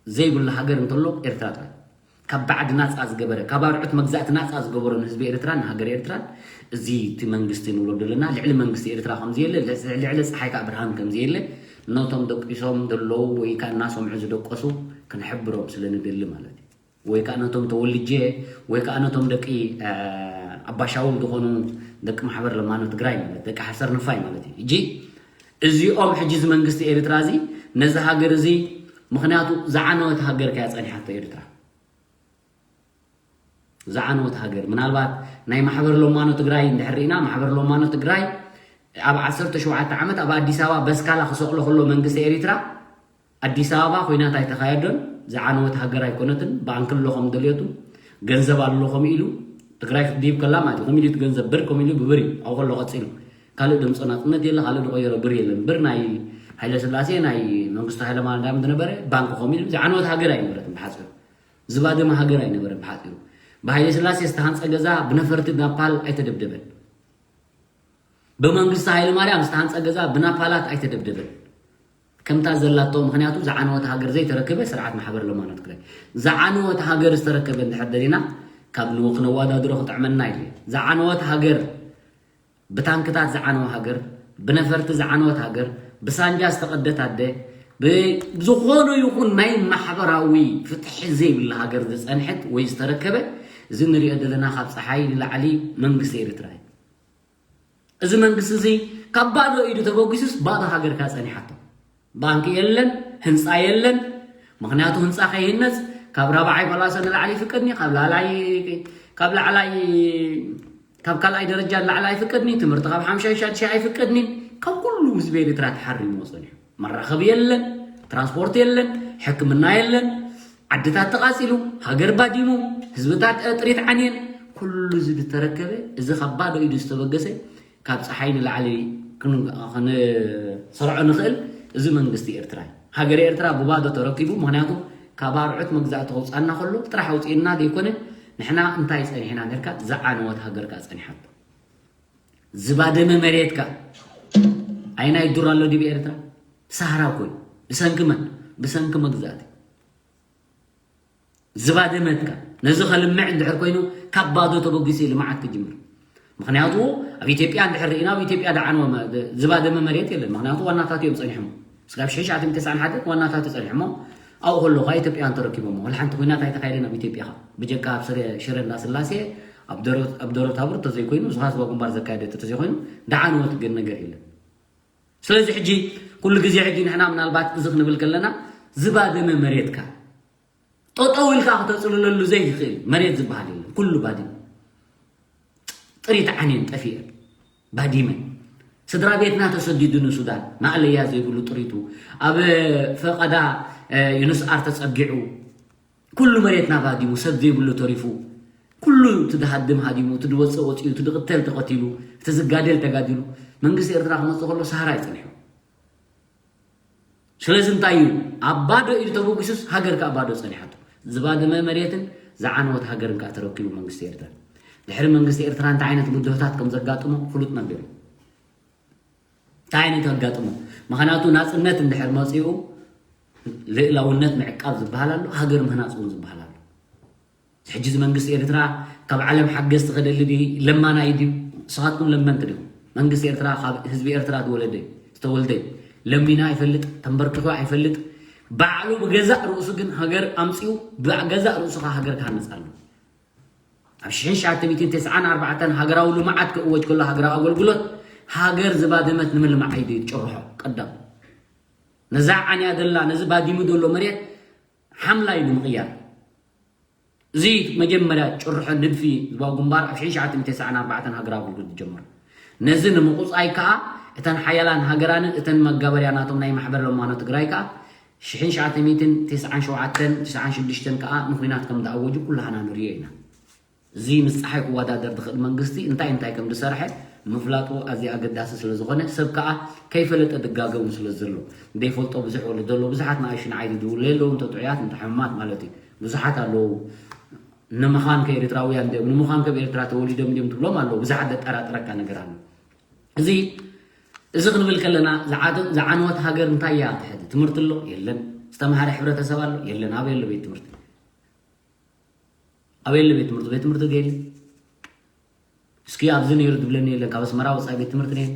ዘይብሉ ሃገር እንተሎ ኤርትራ ጥራይ። ካብ ባዕዲ ናፃ ዝገበረ፣ ካብ ኣርዑት መግዛእቲ ናፃ ዝገበሮ ንህዝቢ ኤርትራን ንሃገር ኤርትራን እዚ እቲ መንግስቲ ንብሎ ዘለና ልዕሊ መንግስቲ ኤርትራ ከምዘየለ፣ ልዕሊ ፀሓይ ከዓ ብርሃን ከምዘየለ ነቶም ደቂሶም ዘለዉ ወይ ከዓ እናሰምዑ ዝደቀሱ ክንሕብሮም ስለ ንደሊ ማለት እዩ። ወይ ከዓ ነቶም ተወልጄ ወይ ከዓ ነቶም ደቂ ኣባሻውል ዝኾኑ ደቂ ማሕበር ለማኖ ትግራይ ማለት ደቂ ሓሰር ንፋይ ማለት እዩ። እጂ እዚኦም ሕጂ እዚ መንግስቲ ኤርትራ እዚ ነዚ ሃገር እዚ ምክንያቱ ዝዓነወት ሃገር ከያ ጸኒሓቶ ኤርትራ ዝዓነወት ሃገር ምናልባት ናይ ማሕበር ለማኖ ትግራይ እንድሕር ርኢና ማሕበር ለማኖ ትግራይ ኣብ ዓሰርተ ሸውዓተ ዓመት ኣብ ኣዲስ ኣበባ በስካላ ክሰቕሎ ከሎ መንግስቲ ኤርትራ ኣዲስ ኣበባ ኮይናት ኣይተኻየዶን። ዝዓነወት ሃገር ኣይኮነትን። ባንክ ኣሎ ከም ደልየቱ ገንዘብ ኣሎ ከም ኢሉ ትግራይ ክትድይብ ከላ ማለት እዩ። ከም ኢሉ እቲ ገንዘብ ብር ከም ኢሉ ብብር እዩ ኣብኡ ከሎ ቀፂሉ ካልእ ድምፂ ናፅነት የለ ካልእ ዝቀየሮ ብር የለን። ብር ናይ ሃይለ ስላሴ ናይ መንግስቱ ሃይለማርያም ዝነበረ ባንክ ከም ኢሉ ዝዓነወት ሃገር ኣይነበረትን ብሓፂሩ ዝባደመ ሃገር ኣይነበረን ብሓፂሩ ብሃይለ ስላሴ ዝተሃንፀ ገዛ ብነፈርቲ ናፓል ኣይተደብደበን። ብመንግስቲ ሃይለ ማርያም ዝተሃንፀ ገዛ ብናፓላት ኣይተደብደበን። ከምታ ዘላቶ ምክንያቱ ዝዓነወት ሃገር ዘይተረከበ ስርዓት ማሕበር ለማኖ ትግራይ ዝዓነወት ሃገር ዝተረከበ እንድሕር ደሊና ካብ ንዎ ክነዋዳድሮ ክጥዕመና ኢለ ዝዓነወት ሃገር ብታንክታት ዝዓነወ ሃገር ብነፈርቲ ዝዓነወት ሃገር ብሳንጃ ዝተቐደት ኣደ ብዝኾነ ይኹን ናይ ማሕበራዊ ፍትሒ ዘይብላ ሃገር ዝፀንሐት ወይ ዝተረከበ እዚ ንሪኦ ዘለና ካብ ፀሓይ ንላዕሊ መንግስቲ ኤርትራ እዩ። እዚ መንግስቲ እዚ ካብ ባዶ ኢዱ ተበጊሱስ ባዶ ሃገርካ ጸኒሓቶ። ባንኪ የለን፣ ህንፃ የለን። ምክንያቱ ህንፃ ከይህነፅ ካብ ራብዓይ ፓላሶ ንላዕሊ ይፍቀድኒ፣ ካብ ላዕላይ ካብ ላዕላይ ካብ ካልኣይ ደረጃ ንላዕሊ ኣይፍቀድኒ፣ ትምህርቲ ካብ ሓምሻይ ሻድሻይ ኣይፍቀድኒ። ካብ ኩሉ ህዝቢ ኤርትራ ተሓሪምዎ ጸኒሑ። መራኸቢ የለን፣ ትራንስፖርት የለን፣ ሕክምና የለን። ዓድታት ተቓጺሉ፣ ሃገር ባዲሙ፣ ህዝብታት ጥሪት ዓንየን፣ ኩሉ እዚ ዝተረከበ፣ እዚ ካብ ባዶ ኢዱ ዝተበገሰ፣ ካብ ጸሓይ ንላዕሊ ክን- ክንሰርዖ ንኽእል፣ እዚ መንግስቲ ኤርትራ እዩ። ሃገር ኤርትራ ብባዶ ተረኪቡ፣ ምኽንያቱ ካብ ኣርዑት መግዛእቲ ከውፃና ከሎ ጥራሕ ኣውፅእና ዘይኮነ፣ ንሕና እንታይ ፀኒሕና ነርካ? ዝዓነወት ሃገርካ ፀኒሓቶ። ዝባደመ መሬትካ። ኣይናይ ዱር ኣሎ ዲብ ኤርትራ? ሳህራ ኮይ። ብሰንኪ መን? ብሰንኪ መግዛእቲ። ዝባደመትካ። ነዚ ከልምዕ እንድሕር ኮይኑ ካብ ባዶ ተበጊሱ ልምዓት ክጅምር። ምክንያቱ ኣብ ኢትዮጵያ እንድሕር ርኢና ኣብ ኢትዮጵያ ዝዓነወ መ- ዝባደመ መሬት የለን። ምክንያቱ ዋናታት እዮም ጸኒሖም። ስጋብ ሽሕን ትሽዓተ ሚእትን ተስዓን ሓደን ዋናታት ጸኒሖሞ። ኣብኡ ከለኹ ኢትዮጵያን ተረኪቦሞ። ወላ ሓንቲ ኩናት ኣይተኻየደን ኣብ ኢትዮጵያ። ብጀካ ኣብ ስረ- ሽረ እንዳስላሴ ኣብ ደሮ- ኣብ ደብረታቦር ተዘይኮይኑ፣ ዝኻ ዝባ ግንባር ዘካየደ ተዘይኮይኑ፣ ዝዓነወት ግን ነገር የለን። ስለዚ ሕጂ ኩሉ ግዜ ሕጂ ንሕና ምናልባት እዚ ክንብል ከለና ዝባደመ መሬትካ ጠጠው ኢልካ ክተፅልለሉ ዘይትኽእል መሬት ዝበሃል የለን። ኩሉ ባዲሙ ጥሪት ዓንየን ጠፊኤን ባዲመን። ስድራ ቤትና ተሰዲዱ ንሱዳን ማእለያ ዘይብሉ ጥሪቱ ኣብ ፈቐዳ ዩንስኣር ተፀጊዑ ኩሉ መሬትና ባዲሙ ሰብ ዘይብሉ ተሪፉ ኩሉ እቲ ዝሃድም ሃዲሙ እቲ ዝወፅእ ወፂኡ እቲ ዝቕተል ተቐቲሉ እቲ ዝጋደል ተጋዲሉ መንግስቲ ኤርትራ ክመፅእ ከሎ ሳህራ ይፀኒሑ። ስለዚ እንታይ እዩ ኣብ ባዶ ኢዱ ተበጊሱስ ሃገር ከዓ ባዶ ፀኒሓቶ። ዝባደመ መሬትን ዝዓነወት ሃገርን ከዓ ተረኪቡ መንግስቲ ኤርትራ። ድሕሪ መንግስቲ ኤርትራ እንታይ ዓይነት ብድሆታት ከም ዘጋጥሞ ፍሉጥ ነቢሩ። እንታይ ዓይነት ኣጋጥሞ? ምክንያቱ ናፅነት እንድሕር መፂኡ ልእላውነት ምዕቃብ ዝበሃል ኣሎ፣ ሃገር ምህናፅ እውን ዝበሃል ኣሎ። ሕጂ እዚ መንግስቲ ኤርትራ ካብ ዓለም ሓገዝቲ ከደሊ ድዩ? ለማናይ ድዩ? ንስኻትኩም ለመንቲ ዲኹም? መንግስቲ ኤርትራ ካብ ህዝቢ ኤርትራ ተወለደ ዝተወልደ ለሚና ኣይፈልጥ፣ ተንበርኪኹ ኣይፈልጥ። ባዕሉ ብገዛእ ርእሱ ግን ሃገር ኣምፂኡ ብገዛእ ርእሱ ከዓ ሃገር ክሃንፅ ኣሎ። ኣብ ሽሕን ትሽዓተ ሚእትን ተስዓን ኣርባዕተን ሃገራዊ ልምዓት ክእወጅ ከሎ ሃገራዊ ኣገልግሎት ሃገር ዝባደመት ንምልማዕ እዩ ዝጭርሖ ቀዳም ነዛ ዓንያ ደላ ነዚ ባዲሙ ዘሎ መሬት ሓምላይ ንምቕያር እዚ መጀመርያ ጭርሖ ንድፊ ዝባው ግንባር ኣብ ሽሕን ትሽዓተ ሚእትን ተስዓን ኣርባዕተን ሃገራዊ ኣገልግሎት ዝጀመሩ ነዚ ንምቑፃይ ከዓ እተን ሓያላን ሃገራንን እተን መጋበርያ ናቶም ናይ ማሕበር ለማኖ ትግራይ ከዓ ሽሕን ትሽዓተ ሚእትን ተስዓን ሸውዓተን ተስዓን ሽዱሽተን ከዓ ንኩናት ከም ዝኣወጁ ኩላህና ንሪኦ ኢና። እዚ ምስ ፀሓይ ክወዳደር ዝኽእል መንግስቲ እንታይ እንታይ ከም ዝሰርሐ ምፍላጡ ኣዝዩ ኣገዳሲ ስለ ዝኾነ ሰብ ከዓ ከይፈለጠ ድጋገሙ ስለ ዘሎ ዘይፈልጦ ብዙሕ ወለዶ ኣሎ። ብዙሓት ንኣሽቱ ንዓይ ዝድውሉ የለዉ እንተ ጥዑያት እንተ ሕሙማት ማለት እዩ። ብዙሓት ኣለዉ ንምዃን ከኤርትራውያን ድዮም ንምዃን ከብ ኤርትራ ተወሊዶም ድዮም ትብሎም ኣለዉ። ብዙሓት ዘጠራጥረካ ነገር ኣሎ። እዚ እዚ ክንብል ከለና ዝዓነወት ሃገር እንታይ እያ ትሕቲ ትምህርቲ ኣሎ የለን። ዝተምሃረ ሕብረተሰብ ኣሎ የለን። ኣበይ ኣሎ ቤት ትምህርቲ? ኣበይ ኣሎ ቤት ትምህርቲ? ቤት ትምህርቲ ገይሉ እስኪ ኣብዚ ነይሩ ዝብለኒ የለን። ካብ ኣስመራ ወፃኢ ቤት ትምህርቲ ነይሩ።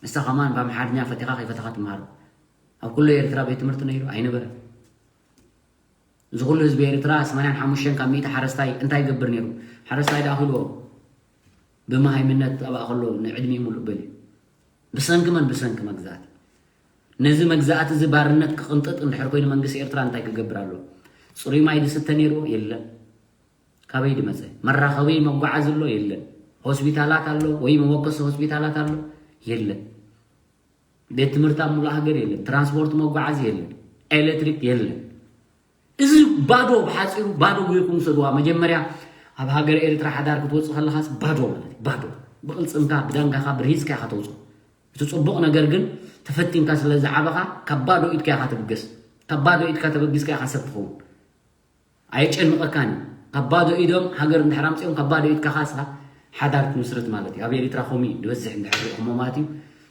ንሳ ከማን ብኣምሓርኛ ፈቲኻ ከይፈተኻ ትምሃሮ። ኣብ ኩሎ ኤርትራ ቤት ትምህርቲ ነይሩ ኣይነበረን። እዚ ኩሉ ህዝቢ ኤርትራ ሰማንያን ሓሙሽተን ካብ ሚእቲ ሓረስታይ እንታይ ይገብር ነይሩ? ሓረስታይ ደኣ ክብልዎ ብመሃይምነት ኣብኣ ከሎ ንዕድሚኡ ሙሉእ በልዩ። ብሰንኪ መን? ብሰንኪ መግዛእቲ። ነዚ መግዛእቲ እዚ ባርነት ክቕንጥጥ እንድሕር ኮይኑ መንግስቲ ኤርትራ እንታይ ክገብር ኣለዎ? ፅሩይ ማይ ዝስተ ነይርዎ? የለን። ካበይ ድመፀ? መራኸቢ መጓዓዚ ኣሎ? የለን። ሆስፒታላት ኣሎ ወይ መወከሲ ሆስፒታላት ኣሎ? የለን። ቤት ትምህርቲ ኣብ ሙሉእ ሃገር የለን። ትራንስፖርት መጓዓዚ የለን። ኤሌክትሪክ የለን። እዚ ባዶ ብሓፂሩ ባዶ ጌርኩም ውሰድዋ። መጀመርያ ኣብ ሃገር ኤርትራ ሓዳር ክትወፅእ ከለኻስ ባዶ ማለት እዩ። ባዶ ብቕልፅምካ ብዳንጋኻ ብርሂፅካ ኢኻ ተውፅኦ። እቲ ፅቡቕ ነገር ግን ተፈቲንካ ስለ ዝዓበኻ ካብ ባዶ ኢድካ ኢኻ ትብገስ። ካብ ባዶ ኢድካ ተበጊስካ ኢኻ ሰብ ትኸውን። ኣየጨንቐካን እዩ። ካብ ባዶ ኢዶም ሃገር እንድሕር ኣምፂኦም ካብ ባዶ ኢድካ ካስኻ ሓዳር ትምስርት ማለት እዩ። ኣብ ኤሪትራ ከምኡ እዩ ዝበዝሕ እንድሕር ሪእኹሞ ማለት እዩ።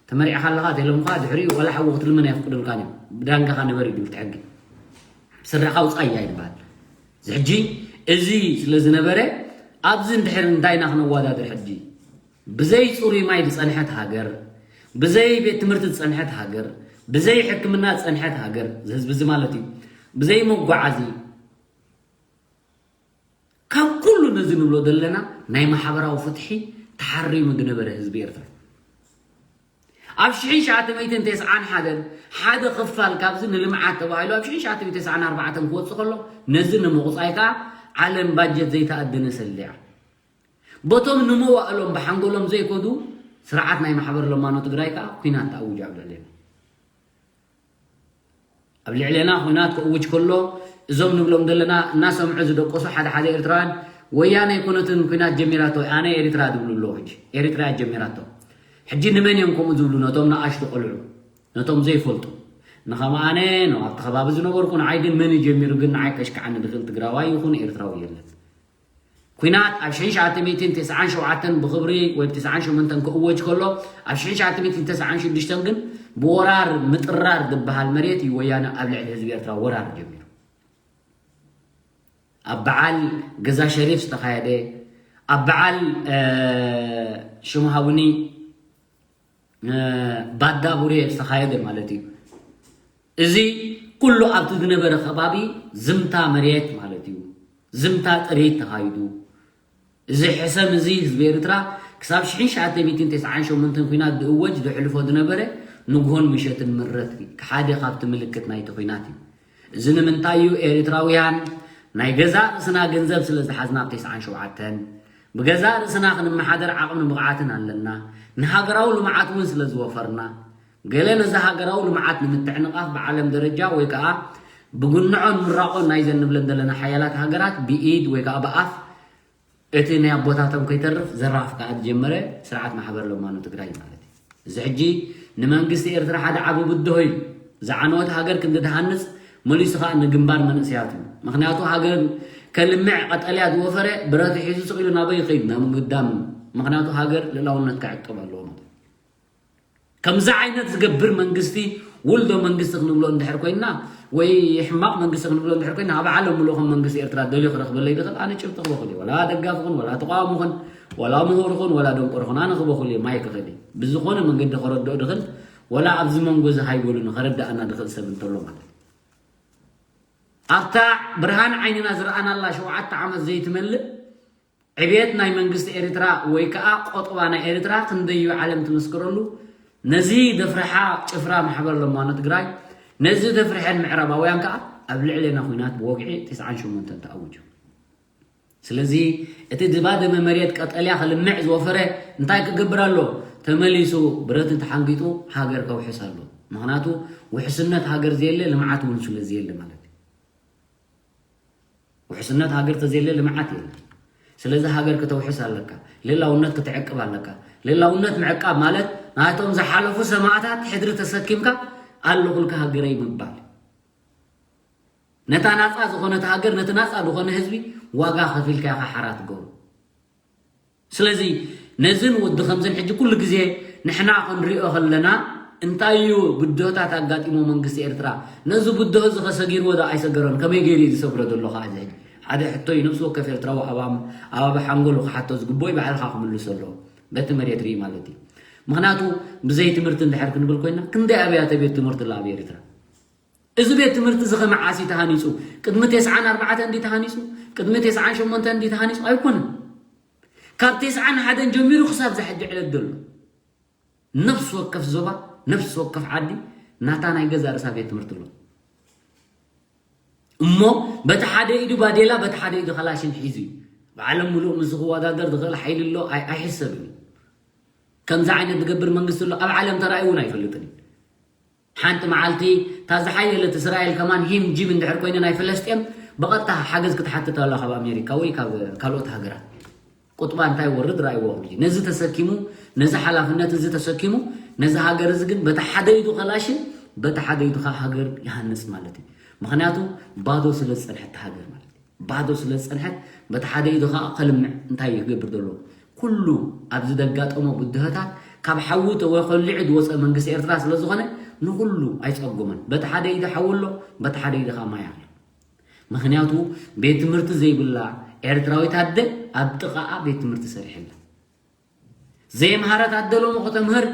ተመሪዕካ ኣለኻ ተኢሎምካ ድሕሪኡ ዋላ ሓዊ ክትልምን ኣየፍቅዱልካን እዮም። ብዳንጋኻ ንበር እዩ ዝብል እቲ ሕጊ። ስረኻ ውፃእ እያ ይበሃል። እዚ ሕጂ እዚ ስለ ዝነበረ ኣብዚ እንድሕር እንታይ ኢና ክነወዳድር ሕጂ? ብዘይ ፅሩይ ማይ ዝፀንሐት ሃገር፣ ብዘይ ቤት ትምህርቲ ዝፀንሐት ሃገር፣ ብዘይ ሕክምና ዝፀንሐት ሃገር፣ እዚ ህዝቢ እዚ ማለት እዩ፣ ብዘይ መጓዓዚ፣ ካብ ኩሉ ነዚ ንብሎ ዘለና ናይ ማሕበራዊ ፍትሒ ተሓሪሙ ዝነበረ ህዝቢ ኤርትራ ኣብ ሽሕን ትሽዓተ ሚእትን ተስዓን ሓደን ሓደ ክፋል ካብዚ ንልምዓት ተባሂሉ ኣብ ሽሕን ትሽዓተ ሚእትን ተስዓን ኣርባዕተን ክወፅእ ከሎ ነዚ ንምቑፃይ ከዓ ዓለም ባጀት ዘይተኣደነ ሰሊዓ በቶም ንመዋእሎም ብሓንጎሎም ዘይከዱ ስርዓት ናይ ማሕበር ለማኖ ትግራይ ከዓ ኲናት ተኣዊጁ ኣብ ልዕሌና ኣብ ልዕሌና ኹናት ክእውጅ ከሎ እዞም ንብሎም ዘለና እናሰምዑ ዝደቀሱ ሓደ ሓደ ኤርትራውያን ወያነ ኣይኮነትን ኲናት ጀሚራቶ ኣነ ኤርትራ ዝብሉ ኣለዉ ሕጂ ኤርትራ እያ ጀሚራቶ ሕጂ ንመን እዮም ከምኡ ዝብሉ ነቶም ንኣሽቱ ቆልዑ ነቶም ዘይፈልጡ ንኸምኣነ ነው ኣብቲ ከባቢ ዝነበርኩ። ንዓይ ግን መን እዩ ጀሚሩ ግን ንዓይ ከሽክዓኒ ዝኽእል ትግራዋይ ይኹን ኤርትራዊ የለን። ኩናት ኣብ ሽሕን ትሽዓተ ሚእትን ተስዓን ሸውዓተን ብኽብሪ ወይ ብ ተስዓን ሸሞንተን ክእወጅ ከሎ፣ ኣብ ሽሕን ትሽዓተ ሚእትን ተስዓን ሽዱሽተን ግን ብወራር ምጥራር ዝበሃል መሬት እዩ ወያነ ኣብ ልዕሊ ህዝቢ ኤርትራ ወራር ጀሚሩ። ኣብ በዓል ገዛ ሸሪፍ ዝተኻየደ፣ ኣብ በዓል ሽምሃውኒ ባዳ ቡሬ ዝተኻየደ ማለት እዩ። እዚ ኩሉ ኣብቲ ዝነበረ ከባቢ ዝምታ መሬት ማለት እዩ። ዝምታ ጥሪት ተኻይዱ። እዚ ሕሰም እዚ ህዝቢ ኤርትራ ክሳብ ሽሕን ትሽዓተ ሚእትን ተስዓን ሸሞንተን ኩናት ዝእወጅ ዝሕልፎ ዝነበረ ንግሆን ምሸትን ምረት ሓደ ካብቲ ምልክት ናይቲ ኩናት እዩ። እዚ ንምንታይ እዩ? ኤርትራውያን ናይ ገዛእ ርእስና ገንዘብ ስለ ዝሓዝና ኣብ ተስዓን ሸውዓተን ብገዛእ ርእስና ክንመሓደር ዓቕምን ብቕዓትን ኣለና። ንሃገራዊ ልምዓት እውን ስለ ዝወፈርና፣ ገለ ነዚ ሃገራዊ ልምዓት ንምትዕንቓፍ ብዓለም ደረጃ ወይ ከዓ ብጉንዖን ምራቖን ናይዘን ንብለን ዘለና ሓያላት ሃገራት ብኢድ ወይ ከዓ ብኣፍ እቲ ናይ ኣቦታቶም ከይተርፍ ዘራፍ ከዓ ዝጀመረ ስርዓት ማሕበር ለማኖ ትግራይ ማለት እዩ። እዚ ሕጂ ንመንግስቲ ኤርትራ ሓደ ዓቢ ብድሆ እዩ። ዝዓነወት ሃገር ክንዲ ትሃንጽ መሊሱ ከዓ ንግንባር መንእሰያት እዩ። ምኽንያቱ ሃገር ከልምዕ ቀጠልያ ዝወፈረ ብረት ሒዙ ስቕ ኢሉ ናበይ ይኸይድ? ናብ ግዳም። ምኽንያቱ ሃገር ልእላውነት ክዕቅብ ኣለዎ ማለት እዩ። ከምዚ ዓይነት ዝገብር መንግስቲ ውልዶ መንግስቲ ክንብሎ እንድሕር ኮይና ወይ ሕማቕ መንግስቲ ክንብሎ እንድሕር ኮይና ኣብ ዓለም ሙሉእ ከም መንግስቲ ኤርትራ ደልዩ ክረኽበለይ ዝኽእል ኣነ ጭብጢ ክበኽል እዩ። ወላ ደጋፊ ኹን ወላ ተቃዋሚ ኹን ወላ ምሁር ኹን ወላ ደንቆሮ ኹን ኣነ ክበኽል እየ ማይ ክኽእል እየ። ብዝኾነ መንገዲ ከረድኦ ድኽእል ወላ ኣብዚ መንጎ እዚ ሃይበሉኒ ከረድኣና ድኽእል ሰብ እንተሎ ማለት እዩ። ኣብታ ብርሃን ዓይንና ዝረኣናላ ሸውዓተ ዓመት ዘይትመልእ ዕብየት ናይ መንግስቲ ኤርትራ ወይ ከዓ ቆጠባ ናይ ኤርትራ ክንደዩ ዓለም ትምስክረሉ። ነዚ ዘፍርሓ ጭፍራ ማሕበር ለማኖ ትግራይ ነዚ ዘፍርሐን ምዕራባውያን ከዓ ኣብ ልዕሌና ኩናት ብወግዒ ተስዓን ሸሞንተን ተኣውጁ። ስለዚ እቲ ዝባደመ መሬት ቀጠልያ ክልምዕ ዝወፈረ እንታይ ክገብር ኣሎ? ተመሊሱ ብረት ተሓንጊጡ ሃገር ከውሕስ ኣሎ። ምኽንያቱ ውሕስነት ሃገር ዘየለ ልምዓት እውን ስለ ዘየለ ማለት እዩ። ውሕስነት ሃገር ተዘየለ ልምዓት የለን። ስለዚ ሃገር ክተውሕስ ኣለካ፣ ልእላውነት ክትዕቅብ ኣለካ። ልእላውነት ምዕቃብ ማለት ናቶም ዝሓለፉ ሰማእታት ሕድሪ ተሰኪምካ ኣለኹልካ ሃገረይ ምባል። ነታ ናፃ ዝኾነት ሃገር ነቲ ናፃ ዝኾነ ህዝቢ ዋጋ ከፊልካ ኢኻ ሓራ ትገብሮ። ስለዚ ነዝን ወዲ ከምዝን ሕጂ ኩሉ ግዜ ንሕና ክንሪኦ ከለና እንታይ እዩ ብድሆታት ኣጋጢሞ መንግስቲ ኤርትራ? ነዚ ብድሆ እዚ ከሰጊርዎ ዶ ኣይሰገሮን? ከመይ ገይሩ እዩ ዝሰግሮ ዘሎ? ከዓ እዚ ሕጂ ሓደ ሕቶ እዩ። ነብሲ ወከፍ ኤርትራዊ ኣብ ኣም- ኣብ ሓንጎሉ ክሓቶ ዝግብኦ እዩ፣ ባዕልኻ ክምልሶ ኣለዎ። በቲ መሬት ርኢ ማለት እዩ። ምኽንያቱ ብዘይ ትምህርቲ እንድሕር ክንብል ኮይና ክንደይ ኣብያተ ቤት ትምህርቲ ኣሎ ኣብ ኤርትራ? እዚ ቤት ትምህርቲ እዚ ከመዓስ እዩ ተሃኒፁ? ቅድሚ ተስዓን ኣርባዕተን እንዲ ተሃኒፁ? ቅድሚ ተስዓን ሸሞንተን እንዲ ተሃኒፁ? ኣይኮነን። ካብ ተስዓን ሓደን ጀሚሩ ክሳብ ዝሕጂ ዕለት ዘሎ ነፍሲ ወከፍ ዞባ ነፍሲ ወከፍ ዓዲ ናታ ናይ ገዛ ርእሳ ቤት ትምህርቲ ኣሎ። እሞ በቲ ሓደ ኢዱ ባዴላ በቲ ሓደ ኢዱ ከላሽን ሒዙ እዩ። ብዓለም ሙሉእ ምስ ክወዳደር ዝኽእል ሓይሊ ኣሎ ኣይ- ኣይሕሰብን እዩ። ከምዚ ዓይነት ዝገብር መንግስቲ ኣሎ ኣብ ዓለም ተራእዩ እውን ኣይፈልጥን እዩ። ሓንቲ መዓልቲ እታ ዝሓየለት እስራኤል ከማን ሂም ጂም እንድሕር ኮይነ ናይ ፍለስጤም ብቐጥታ ሓገዝ ክትሓትት ኣላ ካብ ኣሜሪካ ወይ ካብ ካልኦት ሃገራት። ቁጥባ እንታይ ወርድ ራእይዎ። ነዚ ተሰኪሙ ነዚ ሓላፍነት እዚ ተሰኪሙ ነዚ ሃገር እዚ ግን በቲ ሓደ ኢዱ ከላሽን በቲ ሓደ ኢዱ ከዓ ሃገር ይሃንፅ ማለት እዩ። ምክንያቱ ባዶ ስለ ዝፀንሐት ሃገር ማለት እዩ። ባዶ ስለ ዝፀንሐት በቲ ሓደ ኢዱ ከዓ ከልምዕ እንታይ ይገብር ዘሎ ኩሉ ኣብዚ ዘጋጠሞ ብድሆታት ካብ ሓዊ ተወኸልዑ ዝወፀ መንግስቲ ኤርትራ ስለ ዝኾነ ንኩሉ ኣይፀጎመን። በቲ ሓደ ኢዱ ሓዊ ኣሎ፣ በቲ ሓደ ኢዱ ከዓ ማይ ኣሎ። ምክንያቱ ቤት ትምህርቲ ዘይብላ ኤርትራዊት ኣደ ኣብ ጥቓኣ ቤት ትምህርቲ ሰሪሕላ። ዘይምሃረት ኣደ ሎሚ ከተምህር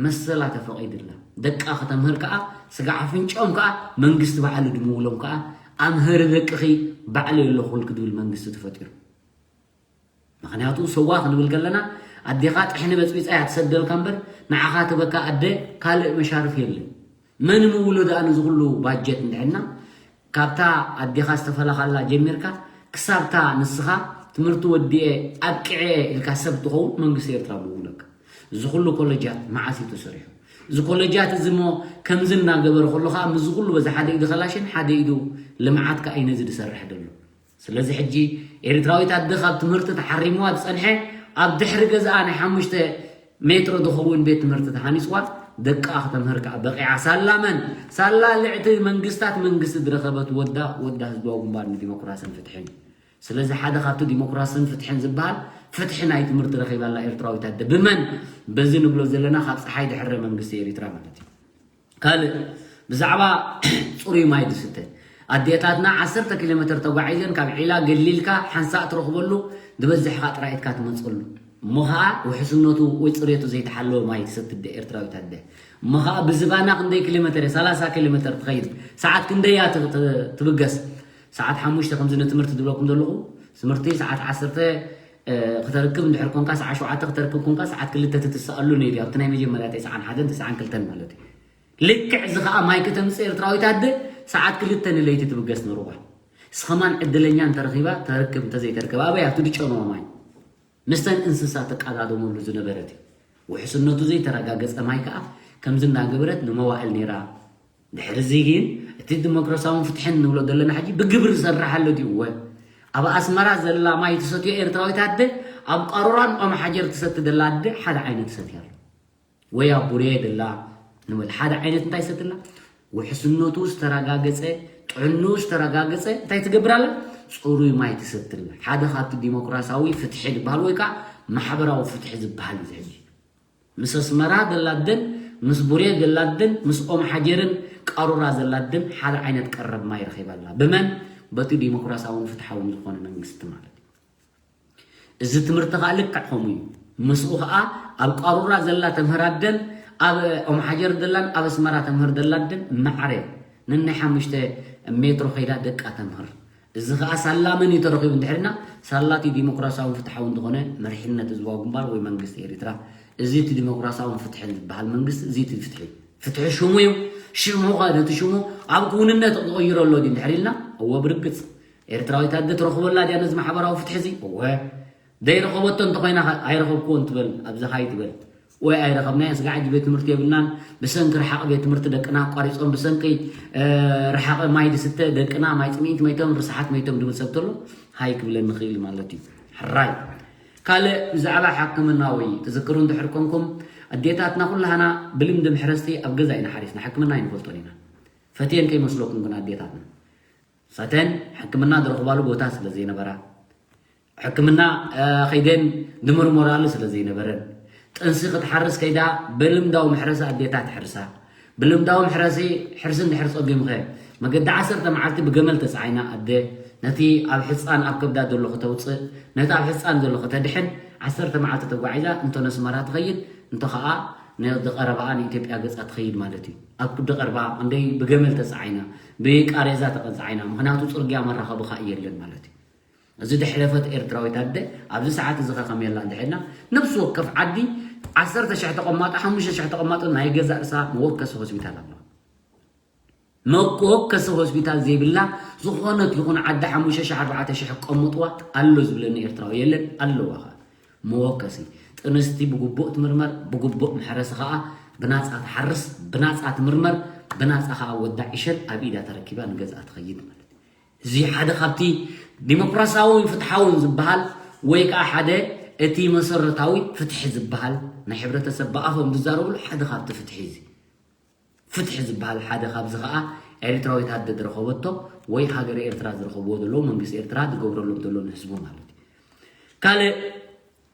መሰላ ተፈቒድላ። ደቃ ከተምህር ከዓ ስጋዕ ኣፍንጭኦም ከዓ መንግስቲ ባዕሉ ድምውሎም ከዓ ኣምህሪ ደቅኺ ባዕሉ የለኹልኪ ድብል መንግስቲ ተፈጢሩ። ምክንያቱ ሰዋ ክንብል ከለና ኣዴኻ ጥሕኒ በፅቢፃ እያ ትሰደልካ እምበር ንዓኻ ትበካ ኣደ ካልእ መሻርፍ የለን። መን ምውሎ ደኣ ነዚ ኩሉ ባጀት እንድሕና ካብታ ኣዴኻ ዝተፈለኻላ ጀሚርካ ክሳብታ ንስኻ ትምህርቲ ወዲኤ ኣብቅዐ ኢልካ ሰብ ትኸውን መንግስቲ ኤርትራ ምውለካ። እዚ ኩሉ ኮለጃት መዓስ እዩ ተሰሪሑ? እዚ ኮለጃት እዚ እሞ ከምዚ እናገበረ ከሎ ከዓ ምስዚ ኩሉ በዚ ሓደ ኢዱ ከላሽን ሓደ ኢዱ ልምዓት ከዓ እዩ ነዚ ዝሰርሕ ዘሎ። ስለዚ ሕጂ ኤርትራዊት ኣደ ካብ ትምህርቲ ተሓሪምዋ ዝፀንሐ ኣብ ድሕሪ ገዝኣ ናይ ሓሙሽተ ሜትሮ ዝኸውን ቤት ትምህርቲ ተሃኒፅዋ ደቃ ክተምህር ከዓ በቂዓ። ሳላ መን? ሳላ ልዕቲ መንግስታት መንግስቲ ዝረኸበት ወዳ፣ ወዳ ህዝባዊ ግንባር ንዲሞክራስን ፍትሕን። ስለዚ ሓደ ካብቲ ዲሞክራስን ፍትሕን ዝበሃል ፍትሒ ናይ ትምህርቲ ረኺባላ ኤርትራዊት ኣደ። ብመን? በዚ ንብሎ ዘለና ካብ ፀሓይ ድሕረ መንግስቲ ኤሪትራ ማለት እዩ። ካልእ ብዛዕባ ፅሩይ ማይ ዝስተ ኣዴታትና ዓሰርተ ኪሎ ሜትር ተጓዒዘን ካብ ዒላ ገሊልካ ሓንሳእ ትረኽበሉ ዝበዝሕካ ጥራይ ኢድካ ትመፀሉ እሞ ከዓ ውሕስነቱ ወይ ፅሬቱ ዘይተሓለወ ማይ ትሰትደ ኤርትራዊት ኣደ እሞ ከዓ ብዝባና ክንደይ ኪሎ ሜትር እየ ሰላሳ ኪሎ ሜትር ትኸይድ ሰዓት ክንደይ እያ ት- ት- ትብገስ ሰዓት ሓሙሽተ ከምዚ ንትምህርቲ ዝብለኩም ዘለኹ ትምህርቲ ሰዓት ዓሰርተ እ፣ ክተርክብ እንድሕር ኮንካ ሰዓት ሸውዓተ ክተርክብ ኮንካ ሰዓት ክልተ ትትስኣሉ ነይሩ ኣብቲ ናይ መጀመርያ ተስዓን ሓደን ተስዓን ክልተን ማለት እዩ ልክዕ እዚ ከዓ ማይ ከተምፅእ ኤርትራዊት ኣደ ሰዓት ክልተ ንለይቲ ትብገስ ንርዋ እስኸማን ዕድለኛ እንተረኺባ ተርክብ እንተዘይተርክብ ኣበይ ኣብቲ ድጨንዋ ማይ ምስተን እንስሳ ትቃዳደመሉ ዝነበረት እዩ ውሕስነቱ ዘይተረጋገፀ ማይ ከዓ ከምዚ እናገበረት ንመዋእል ነይራ ድሕሪ እዚ ግን እቲ ዲሞክራሲያውን ፍትሕን ንብሎ ዘለና ሕጂ ብግብሪ ዝሰርሕ ኣሎ ድዩ እወ ኣብ ኣስመራ ዘላ ማይ ትሰትዮ ኤርትራዊት ኣደ ኣብ ቃሩራን ኦም ሓጀር ትሰቲ ዘላ ኣደ ሓደ ዓይነት ትሰትያ ኣሎ ወይ ኣብ ቡሬ ደላ ንበል ሓደ ዓይነት እንታይ ይሰትላ ውሕስነቱ ዝተረጋገፀ ጥዕንኡ ዝተረጋገፀ እንታይ ትገብር ኣላ ፅሩይ ማይ ትሰትላ ሓደ ካብቲ ዲሞክራሲያዊ ፍትሒ ዝበሃል ወይ ከዓ ማሕበራዊ ፍትሒ ዝበሃል እዩ ሕጂ ምስ ኣስመራ ዘላደን ምስ ቡሬ ዘላደን ምስ ኦም ሓጀርን ቃሩራ ዘላደን ሓደ ዓይነት ቀረብ ማይ ረኺባ ኣላ ብመን በቲ ዲሞክራሲያውን ፍትሓውን ዝኾነ መንግስቲ ማለት እዩ እዚ ትምህርቲ ከዓ ልክዕ ከምኡ እዩ ምስኡ ከዓ ኣብ ቃሩራ ዘላ ተምህር ኣደን ኣብ ኦም ሓጀር ዘላን ኣብ ኣስመራ ተምህር ዘላ ኣደን ማዕረ ነናይ ሓሙሽተ ሜትሮ ከይዳ ደቃ ተምህር እዚ ከዓ ሳላ መን እዩ ተረኺቡ እንድሕርና ሳላ እቲ ዲሞክራሲያውን ፍትሓውን ዝኾነ መሪሕነት ህዝባዊ ግንባር ወይ መንግስቲ ኤሪትራ እዚ እቲ ዲሞክራሲያውን ፍትሕን ዝበሃል መንግስቲ እዚ እቲ ፍትሒ ፍትሒ ሽሙ እዩ ሽሙ ከ ነቲ ሽሙ ኣብ ክውንነት ክቕይሮ ኣሎ ድዩ እንድሕር ኢልና እወ ብርግፅ ኤርትራዊት ኣደ ትረኽበላ ድያ ነዚ ማሕበራዊ ፍትሒ እዚ እወ ዘይረኸበቶ እንተኾይና ከ ኣይረኸብክዎን ትበል ኣብዛ ካይ ትበል ወይ ኣይረኸብናዮ ስጋዕ ሕጂ ቤት ትምህርቲ የብልናን ብሰንኪ ርሓቕ ቤት ትምህርቲ ደቅና ኣቋሪፆም ብሰንኪ ርሓቕ ማይ ድስተ ደቅና ማይ ፅምኢት መይቶም ርስሓት መይቶም ድብል ሰብ ተሎ ሃይ ክብለኒ ክእል ማለት እዩ ሕራይ ካልእ ብዛዕባ ሕክምና ወይ ትዝክሩ እንድሕር ኮንኩም ኣዴታትና ኩላህና ብልምዲ ምሕረስቲ ኣብ ገዛ ኢና ሓሪስና ሕክምና ኣይንፈልጦን ኢና ፈትየን ከይመስለኩም ግን ኣዴታትና ፈተን ሕክምና ዝረኽባሉ ቦታ ስለ ዘይነበራ ሕክምና ከይደን ዝምርመራሉ ስለ ዘይነበረን ጥንሲ ክትሓርስ ከይዳ ብልምዳዊ መሕረሲ ኣዴታ ትሕርሳ ብልምዳዊ መሕረሲ ሕርሲ እንድሕር ፀጊሙኸ መገዲ ዓሰርተ መዓልቲ ብገመል ተፃዒና ኣደ ነቲ ኣብ ሕፃን ኣብ ከብዳ ዘሎ ከተውፅእ ነቲ ኣብ ሕፃን ዘሎ ከተድሕን ዓሰርተ መዓልቲ ተጓዒዛ እንተ ነስመራ ትኸይድ እንተ ከዓ ነዚ ቀረባኣ ንኢትዮጵያ ገፃ ትኸይድ ማለት እዩ ኣብ ኩዲ ቀርባ እንደይ ብገመል ተፃዒና ብቃሬዛ ተቐፃዒና ምክንያቱ ፅርግያ መራኸቢ ከዓ የለን ማለት እዩ እዚ ድሕለፈት ኤርትራዊት ኣደ ኣብዚ ሰዓት እዚ ከከም የላ እንድሕልና ነብሲ ወከፍ ዓዲ ዓሰርተ ሽሕ ተቐማጦ ሓሙሽተ ሽሕ ተቐማጦ ናይ ገዛእ ርእሳ መወከሲ ሆስፒታል ኣለዋ። መወከሲ ሆስፒታል ዘይብላ ዝኾነት ይኹን ዓዲ ሓሙሽተ ሽሕ ኣርባዕተ ሽሕ ቀምጥዋ ኣሎ ዝብለኒ ኤርትራዊ የለን ኣለዋ ኸኣ መወከሲ ጥንስቲ ብግቡእ ትምርመር ብግቡእ መሕረሲ ኸኣ ብናጻ ትሓርስ ብናጻ ትምርመር ብናጻ ኸኣ ወዳ ዒሸል ኣብ ኢዳ ተረኪባ ንገዝኣ ትኸይድ ማለት እዩ። እዚ ሓደ ካብቲ ዲሞክራሲያውን ፍትሓውን ዝበሃል ወይ ከዓ ሓደ እቲ መሰረታዊ ፍትሒ ዝበሃል ናይ ሕብረተሰብ ብኣፎም ዝዛረብሉ ሓደ ካብቲ ፍትሒ እዚ ፍትሒ ዝበሃል ሓደ ካብዚ ከዓ ኤርትራዊት ኣደ ዝረኸበቶ ወይ ሃገረ ኤርትራ ዝረኸብዎ ዘለዉ መንግስቲ ኤርትራ ዝገብረሎም ዘሎ ንህዝቡ ማለት እዩ ካልእ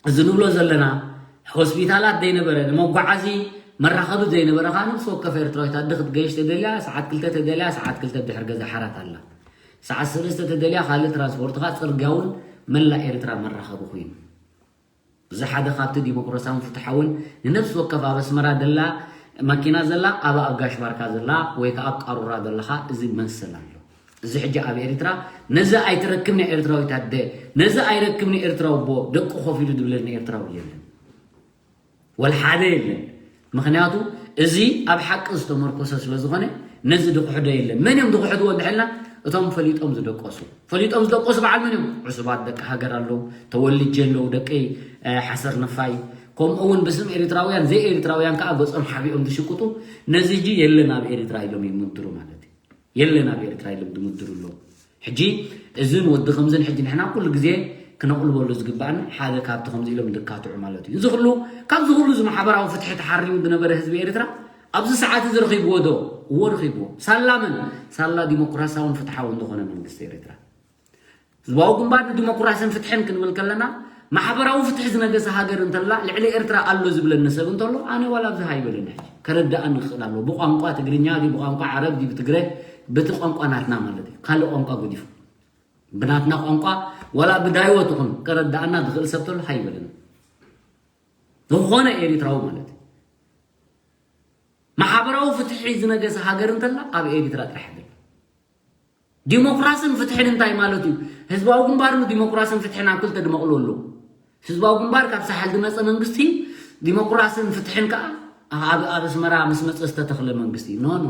እዚ ንብሎ ዘለና ሆስፒታላት ዘይነበረ ንመጓዓዚ መራኸቢ ዘይነበረ ከዓ ነብሲ ወከፍ ኤርትራዊት ኣደ ክትገይሽ ተደልያ ሰዓት ክልተ ተደልያ ሰዓት ክልተ ድሕር ገዛ ሓራት ኣላ ሰዓት ሰለስተ ተደልያ ካልእ ትራንስፖርት ከዓ ፅርግያ እውን መላእ ኤርትራ መራኸቢ ኮይኑ እዚ ሓደ ካብቲ ዲሞክራሲያውን ፍትሓውን ንነብሲ ወከፍ ኣብ ኣስመራ ደላ መኪና ዘላ ኣብ ኣብ ጋሽ ባርካ ዘላ ወይ ከዓ ኣብ ቃሩራ ዘለኻ እዚ መሰል ኣሎ እዚ ሕጂ ኣብ ኤርትራ ነዚ ኣይትረክብኒ ኤርትራዊት ኣደ ነዚ ኣይረክብኒ ኤርትራዊ ኣቦ ደቁ ኮፍ ኢሉ ዝብለኒ ኤርትራዊ የለን ወላ ሓደ የለን ምኽንያቱ እዚ ኣብ ሓቂ ዝተመርኮሰ ስለ ዝኾነ ነዚ ድኽሕዶ የለን መን እዮም ድኽሕድዎ እንድሕልና እቶም ፈሊጦም ዝደቀሱ ፈሊጦም ዝደቀሱ በዓል መን እዮም ዕሱባት ደቂ ሃገር ኣለዉ ተወልጀ ኣለዉ ደቂ ሓሰር ንፋይ ከምኡ እውን ብስም ኤርትራውያን ዘይ ኤርትራውያን ከዓ ገጾም ሓቢኦም ዝሽቅጡ ነዚ ሕጂ የለን ኣብ ኤርትራ ኢሎም ይምድሩ ማለት እዩ የለን ኣብ ኤርትራ ኢሎም ዝምድሩ ኣለዉ ሕጂ እዝን ወዲ ከምዝን ሕጂ ንሕና ኩሉ ግዜ ክነቕልበሉ ዝግባእና ሓደ ካብቲ ከምዚ ኢሎም ዝካትዑ ማለት እዩ እዚ ኩሉ ካብዚ ኩሉ እዚ ማሕበራዊ ፍትሒ ተሓሪሙ ዝነበረ ህዝቢ ኤርትራ ኣብዚ ሰዓት እዚ ረኺብዎ ዶ? እዎ ረኺብዎ። ሳላ መን? ሳላ ዲሞክራሲያውን ፍትሓውን ዝኾነ መንግስቲ ኤርትራ። ህዝባዊ ግንባር ንዲሞክራስን ፍትሕን ክንብል ከለና ማሕበራዊ ፍትሒ ዝነገሰ ሃገር እንተላ ልዕሊ ኤርትራ ኣሎ ዝብለኒ ሰብ እንተሎ ኣነ ዋላ ኣብዚ ሃይበለኒ ሕጂ ከረዳኣኒ ክኽእል ኣለዎ። ብቋንቋ ትግርኛ ድዩ ብቋንቋ ዓረብ ድዩ ብትግረ በቲ ቋንቋ ናትና ማለት እዩ። ካልእ ቋንቋ ገዲፉ ብናትና ቋንቋ ዋላ ብዳይወት ይኹን ከረዳኣና ዝኽእል ሰብ ተሎ ሃይበለኒ። ዝኾነ ኤሪትራዊ ማለት እዩ። ማሕበራዊ ፍትሒ ዝነገሰ ሃገር እንተላ ኣብ ኤሪትራ ጥራሕ ይብል። ዲሞክራስን ፍትሕን እንታይ ማለት እዩ? ህዝባዊ ግንባር ንዲሞክራስን ፍትሕን ኣብ ክልተ ድመቕሎ ኣሎ። ህዝባዊ ግንባር ካብ ሳሕል ዝመፀ መንግስቲ እዩ። ዲሞክራስን ፍትሕን ከዓ ኣብ ኣብ ኣስመራ ምስ መፀ ዝተተኽለ መንግስቲ እዩ። ኖ ኖ።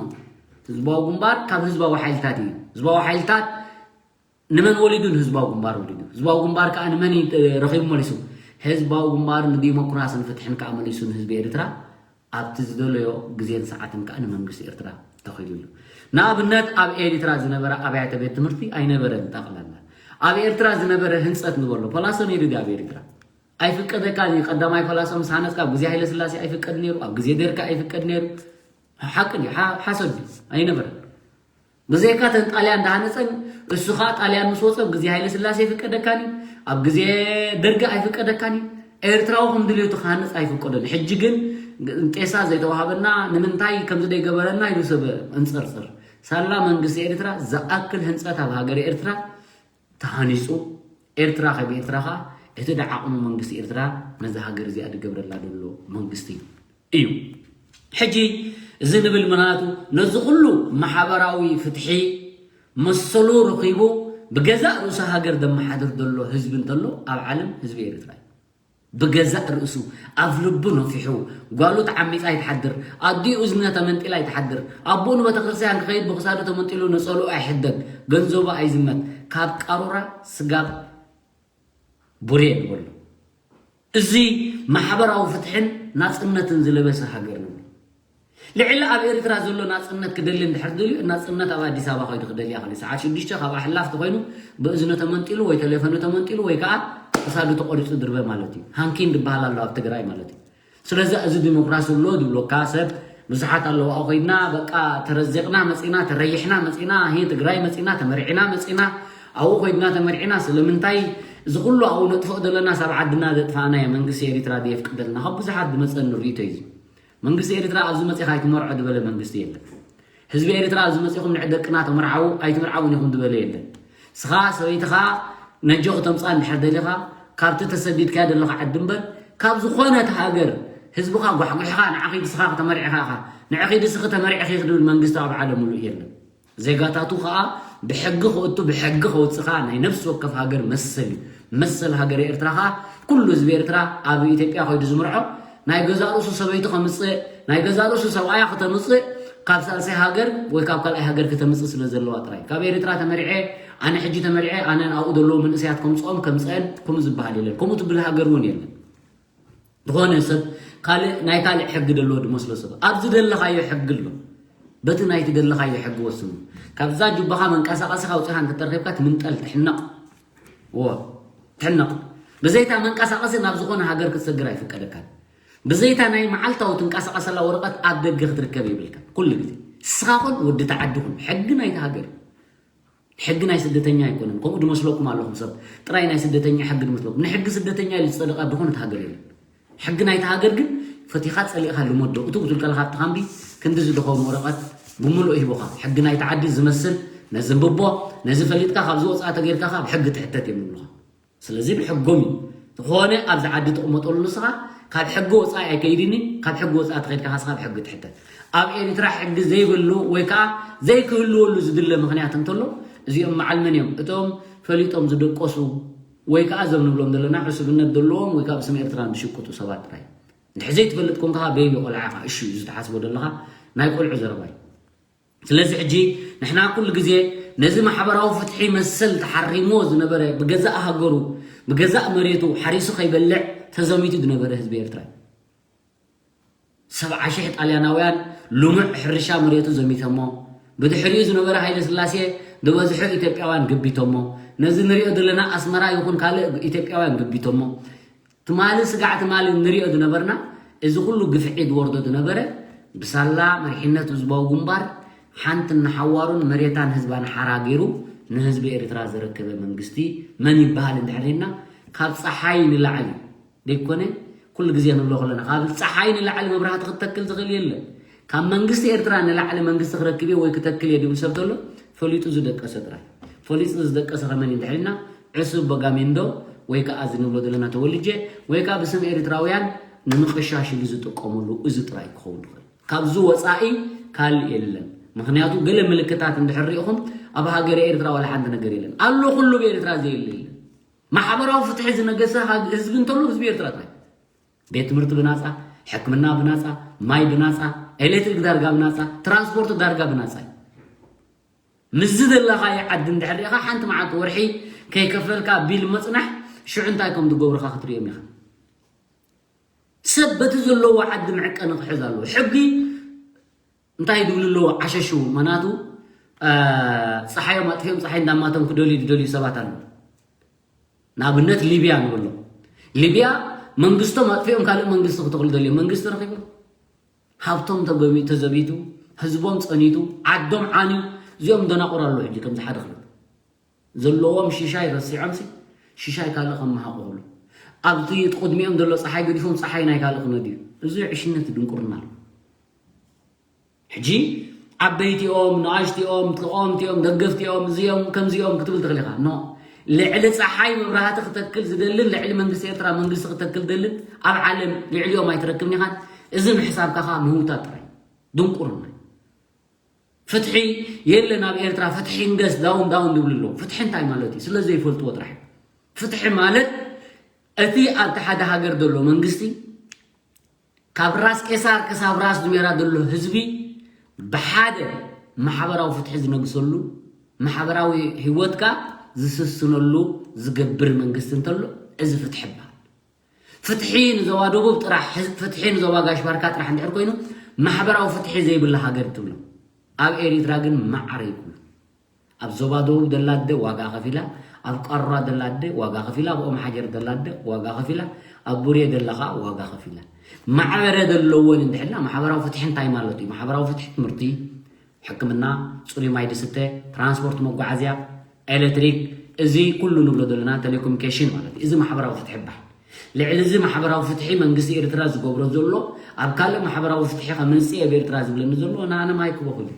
ህዝባዊ ግንባር ካብ ህዝባዊ ሓይልታት እዩ። ህዝባዊ ሓይልታት ንመን ወሊዱ? ንህዝባዊ ግንባር ወሊዱ። ህዝባዊ ግንባር ከዓ ንመን እዩ ረኺቡ መሊሱ? ህዝባዊ ግንባር ንዲሞክራስን ፍትሕን ከዓ መሊሱ ንህዝቢ ኤርትራ ኣብቲ ዝደለዮ ግዜን ሰዓትን ከዓ ንመንግስቲ ኤርትራ ተኺሉ እዩ። ንኣብነት ኣብ ኤሪትራ ዝነበረ ኣብያተ ቤት ትምህርቲ ኣይነበረን። ጠቕላላ ኣብ ኤርትራ ዝነበረ ህንፀት ንበሎ ፖላሶ ነይሩ ድዩ ኣብ ኤሪትራ? ኣይፍቀደካን እዩ። ቀዳማይ ፖላሶ ምስ ሃነፅካ ኣብ ግዜ ሃይለ ስላሴ ኣይፍቀድ ነይሩ፣ ኣብ ግዜ ደርጊ ኣይፍቀድ ነይሩ። ሓቂ ድዩ? ሓ- ሓሶት ድዩ? ኣይነበረን። ብዘይካ ተን ጣልያን እንዳሃነፀን እሱ ከዓ ጣልያን ምስ ወፀ ኣብ ግዜ ሃይለ ስላሴ ኣይፍቀደካን እዩ፣ ኣብ ግዜ ደርጊ ኣይፍቀደካን እዩ። ኤርትራዊ ከም ድልየቱ ክሃንፅ ኣይፍቀዶን። ሕጂ ግን ጤሳ ዘይተዋሃበና ንምንታይ ከምዚ ደይገበረና ኢሉ ሰብ እንፅርፅር። ሳላ መንግስቲ ኤርትራ ዝኣክል ህንፀት ኣብ ሃገር ኤርትራ ተሃኒፁ ኤርትራ ከም ኤርትራ ከዓ እቲ ደዓቕኑ መንግስቲ ኤርትራ ነዚ ሃገር እዚኣ ዝገብረላ ዘሎ መንግስቲ እዩ። ሕጂ እዚ ንብል ምናቱ ነዚ ኩሉ ማሕበራዊ ፍትሒ መሰሉ ረኺቡ ብገዛእ ርእሱ ሃገር ዘመሓድር ዘሎ ህዝቢ እንተሎ ኣብ ዓለም ህዝቢ ኤርትራ እዩ። ብገዛእ ርእሱ ኣፍ ልቡ ነፊሑ ጓሉ ተዓሚፃ ይትሓድር፣ ኣዲኡ እዝነ ተመንጢላ ይትሓድር፣ ኣቦኡ ንቤተክርስትያን ክኸይድ ብክሳዱ ተመንጢሉ ነፀልኡ ኣይሕደግ፣ ገንዘቡ ኣይዝመት፣ ካብ ቃሩራ ስጋብ ቡሬ ንበሎ። እዚ ማሕበራዊ ፍትሕን ናፅነትን ዝለበሰ ሃገር ንብል። ልዕሊ ኣብ ኤርትራ ዘሎ ናፅነት ክደሊ እንድሕር ደልዩ ናፅነት ኣብ ኣዲስ ኣበባ ከይዱ ክደልያ ክእል። ሰዓት ሽዱሽተ ካብ ኣሕላፍ ተኮይኑ ብእዝኑ ተመንጢሉ ወይ ቴሌፎኑ ተመንጢሉ ወይ ከዓ ክሳዱ ተቆሪፁ ድርበ ማለት እዩ። ሃንኪን ዝበሃል ኣሎ ኣብ ትግራይ ማለት እዩ። ስለዚ እዚ ዲሞክራሲ ኣሎ ዝብለካ ሰብ ብዙሓት ኣለዉ። ኣብኡ ኮይድና በቃ ተረዚቕና መፂና፣ ተረይሕና መፂና፣ ሂ ትግራይ መፂና፣ ተመርዒና መፂና፣ ኣብኡ ኮይድና ተመርዒና። ስለምንታይ እዚ ኩሉ ኣብኡ ነጥፍኦ ዘለና ሳብ ዓድና ዘጥፋእናዮ መንግስቲ ኤሪትራ ዘየፍቅደልና ካብ ብዙሓት ዝመፀኒ ርእይቶ እዩ። መንግስቲ ኤርትራ ኣብዚ መፂኻ ኣይትመርዖ ዝበለ መንግስቲ የለን። ህዝቢ ኤርትራ ኣብዚ መፂኹም ንዕ ደቅና ተመርዓዉ ኣይትምርዓውን ኢኹም ዝበለ የለን። ስኻ ሰበይትኻ ነጆ ክተምፃ እንድሕር ደሊኻ ካብቲ ተሰዲድካዮ ዘለኻ ዓዲ እምበር ካብ ዝኾነት ሃገር ህዝብኻ ጓሕጒሕኻ ንዓኺ ንስኻ ከተመርዒኻ ኢኻ። ንዕኺ ንስኺ ተመርዒኺ ክድብል መንግስቲ ኣብ ዓለም ሙሉእ የለን። ዜጋታቱ ከዓ ብሕጊ ክእቱ ብሕጊ ከውፅኻ ናይ ነፍሲ ወከፍ ሃገር መሰል እዩ። መሰል ሃገር ኤርትራ ከዓ ኩሉ ህዝቢ ኤርትራ ኣብ ኢትዮጵያ ከይዱ ዝምርዖ ናይ ገዛእ ርእሱ ሰበይቲ ከምፅእ ናይ ገዛእ ርእሱ ሰብኣያ ክተምፅእ ካብ ሳልሳይ ሃገር ወይ ካብ ካልኣይ ሃገር ክተምፅእ ስለ ዘለዋ ጥራይ ካብ ኤርትራ ተመሪዐ ኣነ ሕጂ ተመሪዐ ኣነ ኣብኡ ዘለዉ መንእሰያት ከምፅኦም ከምፅአን ከምኡ ዝበሃል የለን። ከምኡ ትብል ሃገር እውን የለን። ዝኾነ ሰብ ካልእ ናይ ካልእ ሕጊ ደለዎ ድመስሎ ሰብ ኣብ ዝደለኻዮ ሕጊ ኣሎ። በቲ ናይ ትደለኻዮ ሕጊ ወስኑ። ካብዛ ጁባኻ መንቀሳቐሲ ካውፅኻ እንተተረኺብካ ትምንጠል ትሕነቕ። ዎ ትሕነቕ። ብዘይታ መንቀሳቐሲ ናብ ዝኾነ ሃገር ክትሰግር ኣይፍቀደካን። ብዘይታ ናይ መዓልታዊ ትንቀሳቐሰላ ወረቐት ኣብ ደገ ክትርከብ የብልካ። ኩሉ ግዜ ስኻ ኹን ወዲ ተዓዲ ኹን ሕጊ ናይቲ ሃገር ሕጊ ናይ ስደተኛ ኣይኮነን። ከምኡ ድመስለኩም ኣለኹም ሰብ ጥራይ ናይ ስደተኛ ሕጊ ድመስለኩም። ንሕጊ ስደተኛ ኢሉ ዝጸደቐ ኣብ ዝኾነት ሃገር የለን። ሕጊ ናይቲ ሃገር ግን ፈቲኻ ጸሊእኻ ልመዶ። እቱ ክትብል ከለኻ ኣብቲ ካምቢ ክንዲ ዝደኸውን ወረቐት ብምሉእ ሂቦኻ። ሕጊ ናይቲ ዓዲ ዝመስል ነዚ እንብቦ ነዚ ፈሊጥካ ካብ ዝወፅኣ ተገይርካ ካብ ሕጊ ትሕተት እዮም ይብሉኻ። ስለዚ ብሕጎም እዩ ዝኾነ ኣብዚ ዓዲ ትቕመጠሉ ንስኻ ካብ ሕጊ ወፃኢ ኣይከይድኒ ካብ ሕጊ ወፃኢ ተኸይድካ ካስኻ ብሕጊ ትሕተት ኣብ ኤርትራ ሕጊ ዘይብሉ ወይ ከዓ ዘይክህልወሉ ዝድለ ምክንያት እንተሎ እዚኦም መዓል መን እዮም እቶም ፈሊጦም ዝደቀሱ ወይ ከዓ እዞም ንብሎም ዘለና ዕሱብነት ዘለዎም ወይ ከዓ ብስም ኤርትራ ዝሽቅጡ ሰባት ጥራይ እንድሕ ዘይትፈልጥ ኮንካ ቤቢ ቆልዓ ኢኻ እሹ እዩ ዝተሓስቦ ዘለኻ ናይ ቆልዑ ዘረባ እዩ ስለዚ ሕጂ ንሕና ኩሉ ግዜ ነዚ ማሕበራዊ ፍትሒ መሰል ተሓሪምዎ ዝነበረ ብገዛእ ሃገሩ ብገዛእ መሬቱ ሓሪሱ ከይበልዕ ተዘሚቱ ዝነበረ ህዝቢ ኤርትራ እዩ። ሰብዓ ሽሕ ጣልያናውያን ልሙዕ ሕርሻ መሬቱ ዘሚተሞ ብድሕሪኡ ዝነበረ ሃይለ ስላሴ ዝበዝሑ ኢትዮጵያውያን ገቢቶሞ ነዚ ንሪኦ ዘለና ኣስመራ ይኹን ካልእ ኢትዮጵያውያን ገቢቶሞ ትማሊ ስጋዕ ትማሊ ንሪኦ ዝነበርና እዚ ኩሉ ግፍዒ ዝወርዶ ዝነበረ ብሳላ መሪሕነት ህዝባዊ ግንባር ሓንትን ንሓዋሩን መሬታን ህዝባን ሓራ ገይሩ ንህዝቢ ኤርትራ ዘረከበ መንግስቲ መን ይበሃል እንድሕር ኢልና፣ ካብ ጸሓይ ንላዕሊ ደይኮነ፣ ኩሉ ግዜ ንብሎ ከለና፣ ካብ ጸሓይ ንላዕሊ መብራህቲ ክተክል ዝኽእል የለን። ካብ መንግስቲ ኤርትራ ንላዕሊ መንግስቲ ክረክብ እየ ወይ ክተክል እየ ድብል ሰብ ተሎ፣ ፈሊጡ ዝደቀሰ ጥራይ። ፈሊጡ ዝደቀሰ ከመን እንድሕር ኢልና፣ ዕሱብ በጋሜንዶ ወይ ከዓ እዚ ንብሎ ዘለና ተወልጀ ወይ ከዓ ብስም ኤርትራውያን ንምቕሻሽ ኢሉ ዝጥቀመሉ እዚ ጥራይ ክኸውን ይኽእል። ካብዚ ወፃኢ ካልእ የለን። ምኽንያቱ ገለ ምልክታት እንድሕር ሪኢኹም ኣብ ሃገረ ኤርትራ ዋላ ሓንቲ ነገር የለን። ኣሎ ኩሉ ብኤርትራ ዘየለ የለን። ማሕበራዊ ፍትሒ ዝነገሰ ሃግ-፣ ህዝቢ እንተሎ ህዝቢ ኤርትራ ጥራይ። ቤት ትምህርቲ ብናፃ፣ ሕክምና ብናፃ፣ ማይ ብናፃ፣ ኤሌክትሪክ ዳርጋ ብናፃ፣ ትራንስፖርት ዳርጋ ብናፃ እዩ። ምስዚ ዘለኻዮ ዓዲ እንድሕር ሪኢኻ ሓንቲ መዓልቲ ወርሒ ከይከፈልካ ቢል መፅናሕ ሽዑ እንታይ ከም ዝገብሩኻ ክትሪኦም ኢኻ። ሰብ በቲ ዘለዎ ዓዲ መዕቀኒ ክሕዝ ኣለዎ። ሕጊ እንታይ ድብሉ ኣለዎ? ዓሸሹ መናቱ፣ እ፣ ፀሓዮም ኣጥፊኦም ፀሓይ እንዳማቶም ክደልዩ ዝደልዩ ሰባት ኣለዉ። ንኣብነት ሊብያ ንብሎ። ሊብያ መንግስቶም ኣጥፊኦም ካልእ መንግስቲ ክተኽሉ ደልዮም መንግስቲ ረኺቦም። ሃብቶም ተገቢ-፣ ተዘቢቱ፣ ህዝቦም ጸኒቱ፣ ዓዶም ዓንዩ፣ እዚኦም ደናቑር ኣለዉ ሕጂ ከምዚ ሓደ ክልተ። ዘለዎም ሽሻይ ረሲዖምሲ፣ ሽሻይ ካልእ ከመሃቑ ክብሉ። ኣብቲ ቅድሚኦም ዘሎ ጸሓይ ገዲፎም ጸሓይ ናይ ካልእ ክነድዩ። እዚ ዕሽነት ድንቁርና ኣሎ። ሕጂ ዓበይቲኦም፣ ንኣሽቲኦም፣ ተቃወምቲኦም፣ ደገፍቲኦም፣ እዚኦም፣ ከምዚኦም ክትብል ትኽእል ኢኻ። ኖ። ልዕሊ ጸሓይ መብራህቲ ክተክል ዝደልን ልዕሊ መንግስቲ ኤርትራ መንግስቲ ክተክል ዝደልን ኣብ ዓለም ልዕሊኦም ኣይትረክብን ኢኻን። እዚ ምሕሳብካ ኸኣ ምህውታት ጥራይ። ድንቁርና። ፍትሒ የለን ኣብ ኤርትራ፣ ፍትሒ ንገስ፣ ዳውን ዳውን ዝብሉ ኣለዉ። ፍትሒ እንታይ ማለት እዩ? ስለ ዘይፈልጥዎ ጥራሕ። ፍትሒ ማለት እቲ ኣብቲ ሓደ ሃገር ዘሎ መንግስቲ ካብ ራስ ቄሳር ክሳብ ራስ ዱሜራ ዘሎ ህዝቢ ብሓደ ማሕበራዊ ፍትሒ ዝነግሰሉ፣ ማሕበራዊ ህይወትካ ዝስስነሉ ዝገብር መንግስቲ እንተሎ፣ እዚ ፍትሒ ይበሃል። ፍትሒ ንዞባ ደቡብ ጥራሕ፣ ፍትሒ ንዞባ ጋሽ ባርካ ጥራሕ እንድሕር ኮይኑ፣ ማሕበራዊ ፍትሒ ዘይብላ ሃገር ትብሎ። ኣብ ኤሪትራ ግን ማዕረ ይብሉ። ኣብ ዞባ ደቡብ ደላ ኣደ ዋጋ ከፊላ፣ ኣብ ቃሩራ ደላ ኣደ ዋጋ ከፊላ፣ ኣብ ኦም ሓጀር ደላ ኣደ ዋጋ ከፊላ፣ ኣብ ቡሬ ደላ ኸዓ ዋጋ ከፊላ። ማዕበረ ዘለወን እንድሕልና ማሕበራዊ ፍትሒ እንታይ ማለት እዩ? ማሕበራዊ ፍትሒ ትምህርቲ፣ ሕክምና፣ ጽሩይ ማይ ድስተ፣ ትራንስፖርት መጓዓዝያ፣ ኤሌክትሪክ፣ እዚ ኩሉ ንብሎ ዘለና ቴሌኮሙኒኬሽን ማለት እዩ። እዚ ማሕበራዊ ፍትሒ ይበሃል። ልዕሊ እዚ ማሕበራዊ ፍትሒ መንግስቲ ኤርትራ ዝገብሮ ዘሎ፣ ኣብ ካልእ ማሕበራዊ ፍትሒ ከምጽእ ኣብ ኤርትራ ዝብለኒ ዘሎ፣ ንኣነ ማይ ክበኹል እዩ።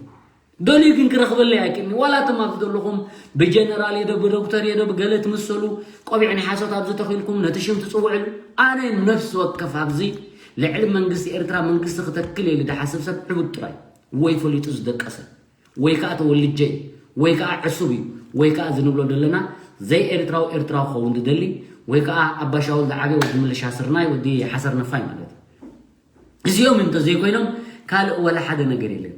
ደልዩ ግን ክረኽበለይ ኣይክእልን። ዋላ እቶም ኣብዚ ዘለኹም ብጀነራል የዶ ብዶክተር የዶ ብገለ ትምሰሉ ቆቢዕ ናይ ሓሶት ኣብዚ ተኺልኩም ነቲ ሽም ትጽውዕሉ፣ ኣነ ነፍሲ ወከፍ ኣብዚ ልዕሊ መንግስቲ ኤርትራ መንግስቲ ክተክል እየ ኢሉ ዝሓስብ ሰብ ዕቡድ ጥራይ፣ ወይ ፈሊጡ ዝደቀሰ፣ ወይ ከኣ ተወልጀ እዩ፣ ወይ ከኣ ዕሱብ እዩ፣ ወይ ከኣ እዚ ንብሎ ዘለና ዘይኤርትራዊ ኤርትራዊ ክኸውን ዝደሊ፣ ወይ ከኣ ኣባ ሻውል ዝዓበየ ወዲ ምልሻ ስርናይ፣ ወዲ ሓሰር ነፋይ ማለት እዩ። እዚኦም እንተዘይኮይኖም ካልእ ወላ ሓደ ነገር የለን።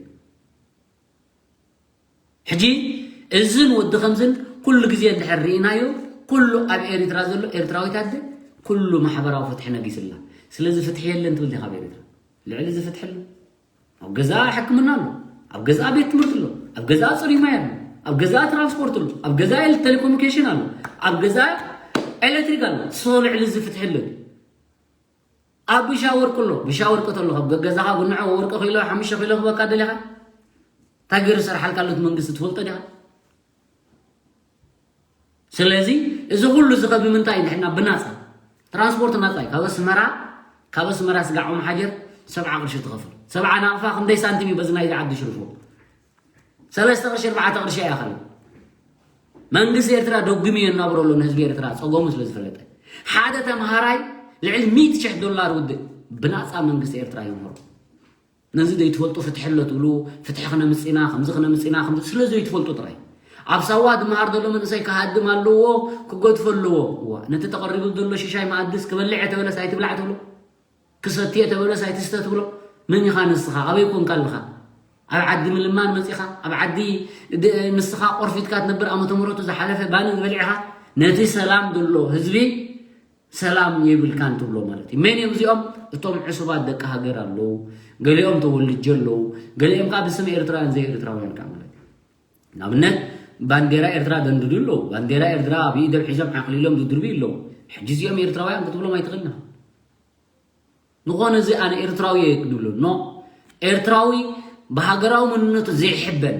ሕጂ እዝን ወዲ ከምዝን ኩሉ ግዜ እንድሕር ርኢናዮ፣ ኩሉ ኣብ ኤሪትራ ዘሎ ኤርትራዊት ኣደ ኩሉ ማሕበራዊ ፍትሒ ነጊስላ። ስለዚ ፍትሒ የለን ትብል ዲኻ ኣብ ኤሪትራ? ልዕሊ እዚ ፍትሒ ኣሎ? ኣብ ገዛ ሕክምና ኣሎ፣ ኣብ ገዛ ቤት ትምህርቲ ኣሎ፣ ኣብ ገዛ ጽሩይ ማይ ኣሎ፣ ኣብ ገዛ ትራንስፖርት ኣሎ፣ ኣብ ገዛ ኤል-፣ ቴሌኮሙኒኬሽን ኣሎ፣ ኣብ ገዛ ኤሌክትሪክ ኣሎ። ሶ ልዕሊ እዚ ፍትሒ ኣሎ ድዩ? ኣብ ብሻ ወርቂ ኣሎ፣ ብሻ ወርቂ ተሎ፣ ካብ ገዛኻ ጉንዖ ወርቂ ኪሎ፣ ሓሙሽተ ኪሎ ክበካ ደሊኻ? እንታይ ገይሩ ዝሰርሓልካ ኣሎ እቲ መንግስቲ ትፈልጦ ዲኻ? ስለዚ እዚ ኩሉ እዚ ከ ብምንታይ እዩ? ንሕና ብናጻ፣ ትራንስፖርት ናጻ እዩ። ካብ ኣስመራ፣ ካብ ኣስመራ ስጋዕ ኦም ሓጀር ሰብዓ ቅርሺ ትኸፍል። ሰብዓ ናቕፋ ክንደይ ሳንቲም እዩ በዚ ናይዚ ዓዲ ሽርፎ? ሰለስተ ቅርሺ፣ ኣርባዕተ ቅርሺ ኣይኣኸለን። መንግስቲ ኤርትራ ደጉሚ የናብሮ ኣሎ ንህዝቢ ኤርትራ ጸገሙ ስለ ዝፈለጠ። ሓደ ተምሃራይ ልዕሊ ሚእቲ ሽሕ ዶላር ውድእ ብናጻ መንግስቲ ኤርትራ የምህሮ። ነዚ ዘይትፈልጡ ፍትሒ ኣሎ ትብሉ፣ ፍትሒ ክነምጽእ ኢና፣ ከምዚ ክነምጽእ ኢና፣ ከምዚ ስለ ዘይትፈልጡ ጥራይ። ኣብ ሳዋ ዝመሃር ዘሎ መንእሰይ ክሃድም ኣለዎ፣ ክገድፎ ኣለዎ። እዋ፣ ነቲ ተቐሪቡ ዘሎ ሽሻይ መኣድስ ክበልዕ እየ ተበለስ ኣይትብላዕ ትብሎ? ክሰቲ እየ ተበለስ ኣይትስተ ትብሎ? መን ኢኻ ንስኻ? ኣበይ ኮንካ ኣለኻ? ኣብ ዓዲ ምልማን መጺኻ? ኣብ ዓዲ ድ-፣ ንስኻ ቆርፊትካ ትነብር ዓመተ ምህረቱ ዝሓለፈ ባኒ ዝበሊዕኻ? ነቲ ሰላም ዘሎ ህዝቢ ሰላም የብልካን ትብሎ ማለት እዩ። መን እዮም እዚኦም? እቶም ዕሱባት ደቂ ሃገር ኣለዉ፣ ገሊኦም ተወልጀ ኣለዉ፣ ገሊኦም ከዓ ብስም ኤርትራውያን ዘይኤርትራውያን ከዓ ማለት እዩ። ንኣብነት ባንዴራ ኤርትራ ደንድዱ ኣለዉ፣ ባንዴራ ኤርትራ ኣብ ኢዶም ሒዞም ዓቕሊሎም ዝድርብዩ ኣለዉ። ሕጂ እዚኦም ኤርትራውያን ክትብሎም ኣይትኽእልን ኢኻ። ዝኾነ እዚ ኣነ ኤርትራዊ እየ ክትብሎ፣ ኖ፣ ኤርትራዊ ብሃገራዊ መንነቱ ዘይሕበን፣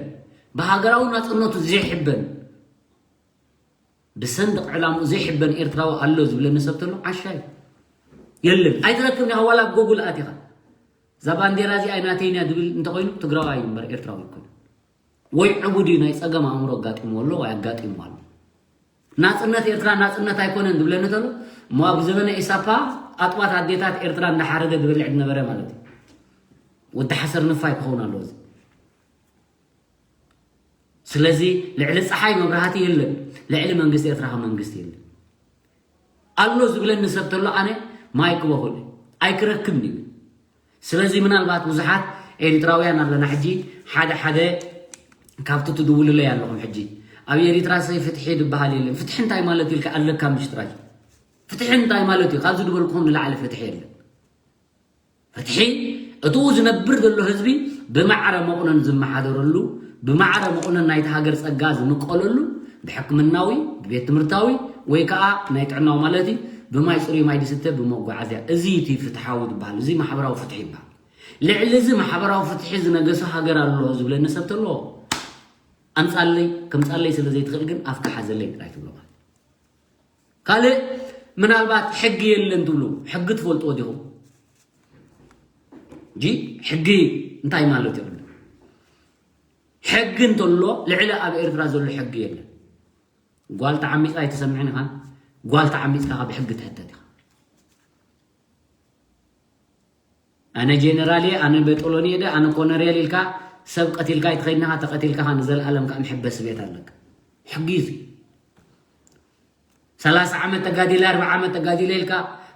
ብሃገራዊ ናጽነቱ ዘይሕበን፣ ብሰንደቕ ዕላምኡ ዘይሕበን ኤርትራዊ ኣሎ ዝብለኒ ሰብ ተሎ ዓሻ እዩ። የለን፣ ኣይትረክብን ኢኻ። ዋላ ጎጉል ኣቲኻ እዛ ባንዴራ እዚኣ ናተይን እያ ዝብል እንተኾይኑ ትግራዋይ እዩ እምበር ኤርትራዊ ኣይኮነን። ወይ ዕቡድ እዩ፣ ናይ ጸገም ኣእምሮ ኣጋጢምዎ ኣሎ ወይ ኣጋጢምዎ ኣሎ። ናጽነት ኤርትራ ናጽነት ኣይኮነን ዝብለኒ ተሎ፣ እሞ ኣብ ዘበነ ኢሳፓ ኣጥባት ኣዴታት ኤርትራ እንዳሓረደ ዝበልዕ ዝነበረ ማለት እዩ። ወዲ ሓሰር ንፋይ ክኸውን ኣለዎ እዚ። ስለዚ ልዕሊ ጸሓይ መብራህቲ የለን፣ ልዕሊ መንግስቲ ኤርትራ ከ መንግስቲ የለን። ኣሎ ዝብለኒ ሰብ ተሎ ኣነ ማይክ በኹል ኣይክረክብን እዩ። ስለዚ ምናልባት ብዙሓት ኤሪትራውያን ኣለና ሕጂ ሓደ ሓደ ካብቲ ትድውልለይ ኣለኹም ሕጂ ኣብ ኤሪትራ ሰይ ፍትሒ ዝበሃል የለን። ፍትሒ እንታይ ማለት ኢልካ ኣለካ ምሽ ጥራይ። ፍትሒ እንታይ ማለት እዩ? ካብዚ ዝበልኩኹም ንላዕሊ ፍትሒ የለን። ፍትሒ እቱ ዝነብር ዘሎ ህዝቢ ብማዕረ መቑነን ዝመሓደረሉ፣ ብማዕረ መቑነን ናይቲ ሃገር ጸጋ ዝምቀለሉ፣ ብሕክምናዊ፣ ብቤት ትምህርታዊ ወይ ከኣ ናይ ጥዕናዊ ማለት እዩ፣ ብማይ ጽሩይ ማይ ዝስተ፣ ብመጓዓዝያ። እዚ እቲ ፍትሓዊ ዝበሃል፣ እዚ ማሕበራዊ ፍትሒ ይበሃል። ልዕሊ እዚ ማሕበራዊ ፍትሒ ዝነገሰ ሃገር ኣሎ ዝብለኒ ሰብ ተሎ ኣምጻለይ፣ ከምጻለይ ስለ ዘይትኽእል ግን ኣፍካ ሓዘለይ ጥራይ ትብሎ ማለት። ካልእ ምናልባት ሕጊ የለን ትብሉ፣ ሕጊ ትፈልጥዎ ዲኹም? እንጂ ሕጊ እንታይ ማለት እዩ? ሕጊ እንተሎ ልዕሊ ኣብ ኤርትራ ዘሎ ሕጊ የለን። ጓል ተዓሚጻ ኣይትሰምዕን ኢኻ። ጓል ተዓሚጽካ ካብ ሕጊ ትሕተት ኢኻ። ኣነ ጀነራል እየ፣ ኣነ በጦሎኒ እየ፣ ኣነ ኮነሬል ኢልካ ሰብ ቀቲልካ ኣይትኸይድን ኢኻ፣ ተቐቲልካ ኸኣ ንዘለኣለም ከኣ መሐበሲ ቤት ኣለካ። ሕጊ እዩ እዚ። ሰላሳ ዓመት ተጋዲለ፣ ኣርብዓ ዓመት ተጋዲለ ኢልካ